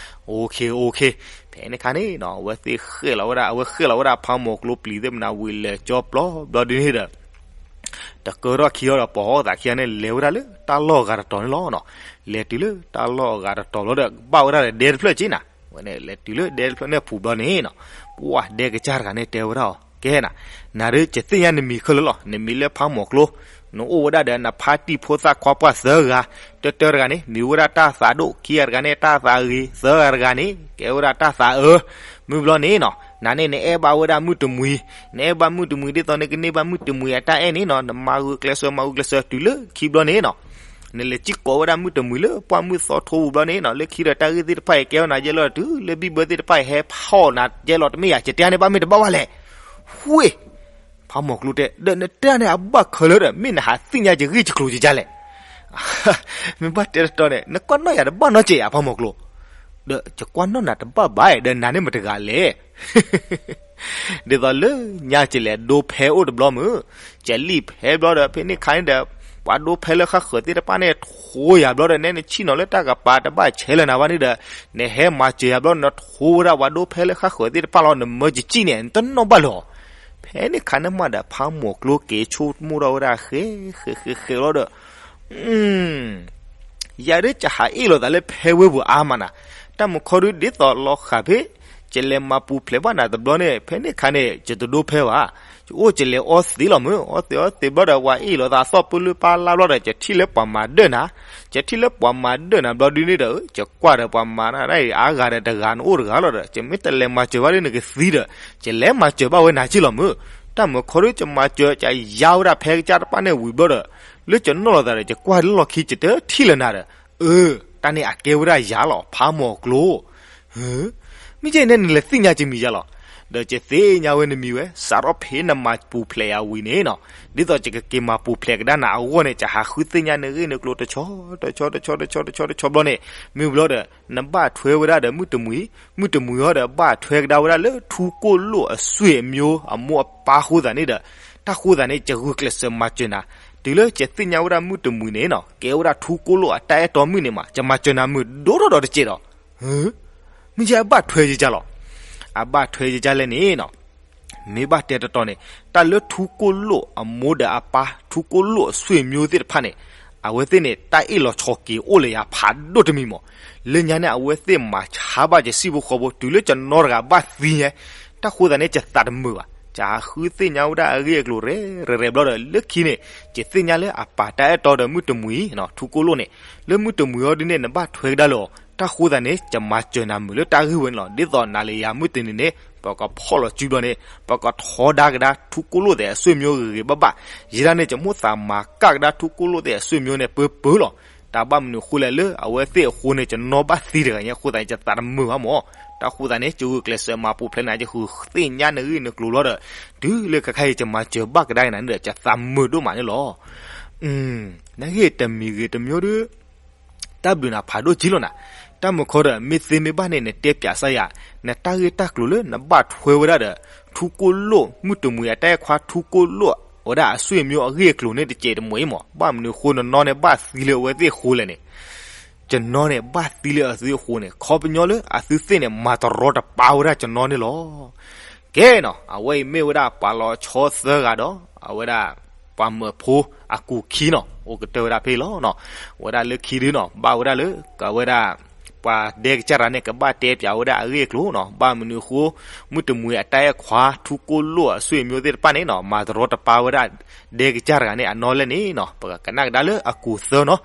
အိၣ်ခ့ အိၣ်ခ့. ဖဲန့ၣ်ခါန့ၣ်နီၤ အဝဲသ့ၣ်ဃဲၣ်လီၤဝဲဒၣ် အဝဲဃဲၣ်လီၤဝဲဒၣ်ဖးမိၢ်ကျိပျံၤသ့ၣ်မနၤဝံၤလဲၤကၠီပျီဘျီဒ်န့ၣ်ဒီး တကၢထီၣ်ခံအီၤဒီး ပိာ်ဟီၣ်သးခံဂၤန့ၣ် လဲၤဝဲဒၣ်လၢတၢ်လီၢ်အဂၤတတီၤန့ၣ်လီၤနီၤ. လဲၤတုၤလၢတၢ်လီၢ်အဂၤတတီၤလီၤဒီး ဘၣ်ဝဲဒၣ်ဒီးဒဲတဖျၢၣ်က့နၤ. ဝဲန့ၣ်လဲၤတုၤလၢဒဲတဖျၢၣ်န့ၣ်အပူၤဘျီန့ၣ်နီၤ ပှၢ်ဒဲကစၢ်တဂၤန့ၣ်တဲဝဲဒၣ်အီၤ ကဲနၤ, နၤဒ်ယသ့ၣ်ညါနမံၤခဲလၢာ်လီၤ. နမံၤလၢဖးမိၢ်ကျိ, နအိၣ်ဝဲဒၣ်ဒီးနဖါတံၢ်ဖိသၣ်ခွါပှၢ်သၢဂၤ, တၢတၢတဂၤန့ၣ် မံၤဝဲဒၣ်တၢ်သးဒိၣ်, ခံဂၤတဂၤန့ၣ်တၢ်သးဂ့ၤ, သၢဂၤတဂၤန့ၣ် ကဲဝဲဒၣ်တၢ်သးအၢ. မုၢ်ဘျီန့ၣ်နီၤ နၤန့ၣ်နအဲၣ်ဘၣ်ဝဲဒၣ်မုၢ်တမှံၤ, နအဲၣ်ဘၣ်မုၢ်တမှံၤဒ်သိးနကန့ၢ်ဘၣ်မုၢ်တမှံၤအတၢ်အဲၣ်န့ၣ်နီၤ နမၤဂုာ်ကျဲးစၢး မၤဂုာ်ကျဲးစၢးတုၤလၢခံဘျီန့ၣ်နီၤ နလဲၤစံၣ်ကိးဝဲဒၣ်မုၢ်တမှံၤလၢပှၢ်မုၢ်သီထိပူၤဘျီန့ၣ်နီၤ လၢခံဒီးတၢ်ဂ့ၢ်သ့ၣ်တဖၣ်အံၤကဲဝဲနၤယဲလီၤတုၤလၢဘံၣ်ဘၢသ့ၣ်တဖၣ်အံၤဟဲဖီၣ်နၤယဲလီၤ တမ့ၢ်ယၤ ယတဲန့ၣ်ဘၣ်မ့ၢ်တဘၣ်ဘၣ်လဲၣ်. ဝ့ၢ် ဖးမိၢ်ကျိတဲ ဒီးနတဲန့ၣ်အဘၣ်ခဲလၢာ်ဒီး မ့ၢ်နဟးသ့ၣ်ညါယဂ့ၢ်ယကျိၤယကလဲၣ်. မ့ၢ်ဘၣ်တဲတတီန့ၣ် နကွၢ်နီၣ်ယၤတဘၣ်နီတစဲးဧါ ဖးမိၢ်ကျိ. ဒီးယကွၢ်နီၣ်နၤတဘၣ်ဘၣ်ဒီး နၤန့ၣ်မတဂၤလဲၣ် ဒ်သိးလၢညါယလဲၤဒိဖဲအိၣ်တဘျီမုၢ်, ယလံၣ်ဖဲဘျီဒီး ဖဲန့ၣ်ခါန့ၣ်ဒီး ပှၤဒိဖဲလၢဃၣ်ဃၢၤသ့ၣ်တဖၣ်န့ၣ် ထိယၤဘျီဒီး နဲနဆံၣ်နီၤလၢတၢ်ကပၤတဘၣ်ဆဲးလၢနၤဘၣ်န့ၣ်ဒီး နဟဲမၤစၢၤယၤဘျီ နထိဝဲဒၣ်ပှၤဒိဖဲလၢဃၣ်ဃၢၤသ့ၣ်တဖၣ်လီၤ နမၢယစံၣ်န့ၣ် နတနီၣ်ဘၣ်လၢၤ. ဖဲန့ၣ်ခါန့ၣ်မးဒီး ဖးမိၢ်ကျိက့ၤဆိကမိၣ်ထီၣ်ဝဲဒၣ် ဃဲ ဃဲ ဃဲ ဃဲလီၤဒီး ယၤဒ်ယဟးအ့ၣ်လိာ်သးလၢဖဲဝဲပူၤအါမးနၤ, တၢ်မုၢ်ခီဒုးဒ်သိးလီၤဃာ်ဖဲ ယလဲၤမၤပူၤဖျဲးဘၣ်နၤတဘျီန့ၣ် ဖဲန့ၣ်ခါန့ၣ် ယတဒိဖဲဘၣ်, ယအိၣ်ယလဲၤအီသံးလီၤမုၢ်, အီသံးအီသံးဘျီဒီး ပှၤအ့ၣ်လိာ်သးအသီၣ်ပၢလၢပၢ်လါဘျီဒီး ယထံၣ်လၢပှၤမၤဒၢၣ်နၤ, ယထံၣ်လၢပှၤမၤဒၢၣ်နၤဘျီဒုးန့ၣ်ဒီး ယကွၢ်ဒီးပှၤမၤနၤအါဂၤဒီးတဂၤနအိၣ်တဂၤလီၤဒီး ယမ့ၢ်တလဲၤမၤစၢၤဘၣ်ဒ်နကသံဒီး ယလဲၤမၤစၢၤဘၣ်ဝဲနၤက့လီၤမုၢ်, တၢ်မုၢ်ခီဒုးယမၤစၢၤ ယယါဝဲဒၣ်ဖဲကစၢ်တဖၣ်န့ၣ်ဝံၤဘျီဒီး လၢယနီၣ်လိာ်သးဒီး ယကွၢ်လၢလီၢ်ခံ ယတထံၣ်လၢၤနၤဒီး, အၢ, တၢ်န့ၣ်အကဲဝဲဒၣ်ယၤလီၤ ဖးမိၢ်ကျိ, မ့ၢ်ကဲန့ၣ်နလဲၤသ့ၣ်ညါယမံၤယၤလီၤ, ဒီးယသ့ၣ်ညါဝဲနမံၤဝဲ စးထီၣ်ဖဲနမၤပူၤဖျဲးယၤဝံၤန့ၣ်နီၤ, ဒ်သိးယကက့ၤမၤပူၤဖျဲးကဒါနၤအဂီၢ်န့ၣ် ယဟးဃုသ့ၣ်ညါနဂ့ၢ်နကျိၤတဆီ တဆီ တဆီ တဆီ တဆီ တဆီဘျီန့ၣ်, မ့ၢ်ဘျီဒီး နဘၣ်ထွဲဝဲဒၣ်ဒီးမုၢ်တမှံၤ, မုၢ်တမှံၤဟီဒီးဘၣ်ထွဲကဒါဝဲဒၣ်လၢထူကိၣ်လိၣ်အဆွေမျိုးအမိၢ်အပၢ်အဃိသတးန့ၣ်ဒီး, တၢ်ဃိသတးန့ၣ် ယဂုာ်ကျဲးစၢးမၤစၢၤနၤ, တုၤလၢယသ့ၣ်ညါဝဲဒၣ်မုၢ်တမှံၤန့ၣ်နီၤ ကဲဝဲဒၣ်ထူကိၣ်လိၣ်အတၢ်အဲၣ်တီမုၣ်န့ၣ်မး ယမၤစၢၤနၤမုာ်ဒိၣ်ထီၣ်ဒီးတစဲးဒီး, မ့ၢ်ယဲအဘၣ်ထွဲယကၢ်လီၤ, အဘၣ်ထွဲယကၢ်လဲၣ်န့ၣ်နီၤ မ့ၢ်ဘၣ်တဲတတီန့ၣ်, တၢ်လၢထူကိၣ်လိၣ်အမိၢ်ဒီးအပၢ် ထူကိၣ်လိၣ်အဆွေမျိုးသ့ၣ်တဖၣ်န့ၣ်, အဝဲသ့ၣ်န့ၣ် တၢ်အ့ၣ်လိာ်ဆိးက့ၤအိၣ်လၢယၤဖးဒိၣ်တမံၤမး, လၢညါန့ၣ် အဝဲသ့ၣ်မၤဆါဘၣ်ယစံၣ်ဖိဃီဖိ တုၤလၢယနီတဂၤဘၣ်သံညါ, တၢ်ဃိသတးန့ၣ် ယသးတမုာ်ဘၣ်, ယဃုသ့ၣ်ညါဝဲဒၣ်အဂ့ၢ်အကျိၤရဲၣ်ရဲၣ်ဘျီဒီး လၢခံန့ၣ် ယသ့ၣ်ညါလၢအပၢ်တၢ်အဲၣ်တီဒီးမုၢ်တမှံၤ ထူကိၣ်လိၣ်န့ၣ်, လၢမုၢ်တမှံၤအီၤဒ်န့ၣ် နဘၣ်ထွဲကဒါလီၤ တၢ်ဃိသတးန့ၣ် ယမၤစၢၤနၤမုာ်လၢတၢ်ဂ့ၢ်ဝဲန့ၣ်လီၤ. ဒ်သိးနၤလၢယၤမုၢ်တနံၤန့ၣ် ပကဖီၣ်လီၤစုဘျီန့ၣ် ပကထီဒါကဒါထူကိၣ်လိၣ်သ့ၣ်အဆွေမျိုးဂ့ၤဂ့ၤဘၣ်ဘၣ်, ယဲဒၣ်န့ၣ် ယမိၣ်သးမၤကၣ်ကဒါထူကိၣ်လိၣ်သ့ၣ်အဆွေမျိုးန့ၣ် ပၢပၢလီၤ. တၢ်ဘၣ်မနုၤဃိလဲၣ်လၢအဝဲသ့ၣ်အဃိန့ၣ် ယနီၢ်ဘၣ်သံတဂၤညါအဃိသတးန့ၣ် ယသးတမုာ်ဘၣ်မး, တၢ်ဃိသတးန့ၣ် ယဂုာ်ကျဲးစၢးမၤပူၤဖျဲးနၤ ယဃုသ့ၣ်ညါနဂ့ၢ်နကျိၤလီၤဒီး, တုၤလၢခဲခါအံၤ ယမၤစၢၤဘၣ်ကဒါက့ၤနၤန့ၣ်ဒီး ယသးမုာ်ဒိၣ်မးန့ၣ်လီၤ. နဂ့ၢ်တမံၤဂ့ၤတမံၤဒီး တၢ်ဘျုးနၤဖးဒိၣ်ကံလီၤနၤ, တၢ်မုၢ်ခီဒီး မ့ၢ်သ့မ့ၢ်ဘၣ်န့ၣ် နတဲပၠးစၢ်ယၤ, နတၢ်ဂ့ၢ်တၢ်ကျိၤလၢနဘၣ်ထွဲဝဲဒၣ်ဒီး ထူကိၣ်လိၣ် မုၢ်တမှံၤအတၢ်အဲၣ်ခွါထူကိၣ်လိၣ် ဝဲဒၣ်အဆွေမျိုးအဂ့ၢ်အကျိၤန့ၣ် တစဲးတမှံၤအံၤမး, ဘၣ်မနုၤဃိနနီၢ်န့ၣ်ဘၣ်သံလၢအဝဲသ့ၣ်အဃိလဲၣ်န့ၣ်, ယနီၢ်န့ၣ်ဘၣ်သံလၢအဝဲသ့ၣ်အဃိန့ၣ် ခီပညီလၢအသုသ့ၣ်န့ၣ် မၤတရီတပါဝဲဒၣ်ယနီၢ်န့ၣ်လီၤ. ကဲနီၤ, အဝဲအံၤမ့ၢ်ဝဲဒၣ်ပှၤလီၤဆီသၢဂၤဒီး အဝဲဒၣ် ပှၤမၢဖိအကူာ်ခံနီၤ, အိၣ်ကတၢၢ်ဝဲဒၣ်ဖဲလီၤနီၤ, ဝဲဒၣ်လၢခံဒုနီၤ ဘၣ်ဝဲဒၣ်လၢ ကဝဲဒၣ် ပှၤဒဲကစၢ်တဂၤန့ၣ် ကဘၣ်တဲပၠးဝဲဒၣ်အဂ့ၢ်အကျိၤနီၤ, ဘၣ်မနုၤအဃိ မုၢ်တမှံၤအတၢ်အဲၣ်ခွါ ထူကိၣ်လိၣ်အဆွေမျိုးသ့ၣ်တဖၣ်န့ၣ်နီၤ မၤတရီတပါဝဲဒၣ် ဒဲကစၢ်တဂၤန့ၣ် အနီၢ်လဲၣ်န့ၣ်နီၤ ပကကနၣ်ကဒါလၢအကူာ်သၢနီၤ.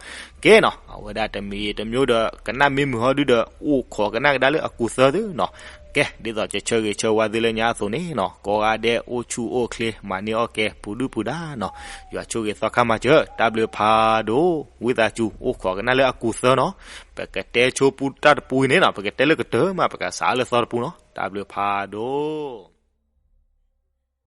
ကဲနီၤ, အဝဲဒၣ်တမံၤတမံၤဒီး ကနၣ်မ့ၢ်မုာ်ဟီဒုဒီး အိၣ်ခိးကနၣ်ကဒါလၢအကူာ်သၢသုနီၤ. ကဲ, ဒ်သိးယဆၢဂ့ၤဆၢဝါသုလၢညါအသိးန့ၣ်နီၤ, ကိးဂၤဒဲးအိၣ်ဆူၣ်အိၣ်ချ့ မၤန့ၢ်အီၣ်ကဲ ပူၤဒုၣ်ပူၤဒါနီၤ, ယွၤဆိၣ်ဂ့ၤသီခါမၤစၢၤ, တၢ်ဘျုးဖးဒိၣ်, ဝံသးစူၤ အိၣ်ခိးကနၣ်လၢအကူာ်သၢနီၤ. ပကတဲဆိပူတၢ်တပူအံၤန့ၣ်နီၤ, ပကတဲလၢကတၢၢ်မး ပကစးလၢသီတပူနီၤ, တၢ်ဘျုးဖးဒိၣ်.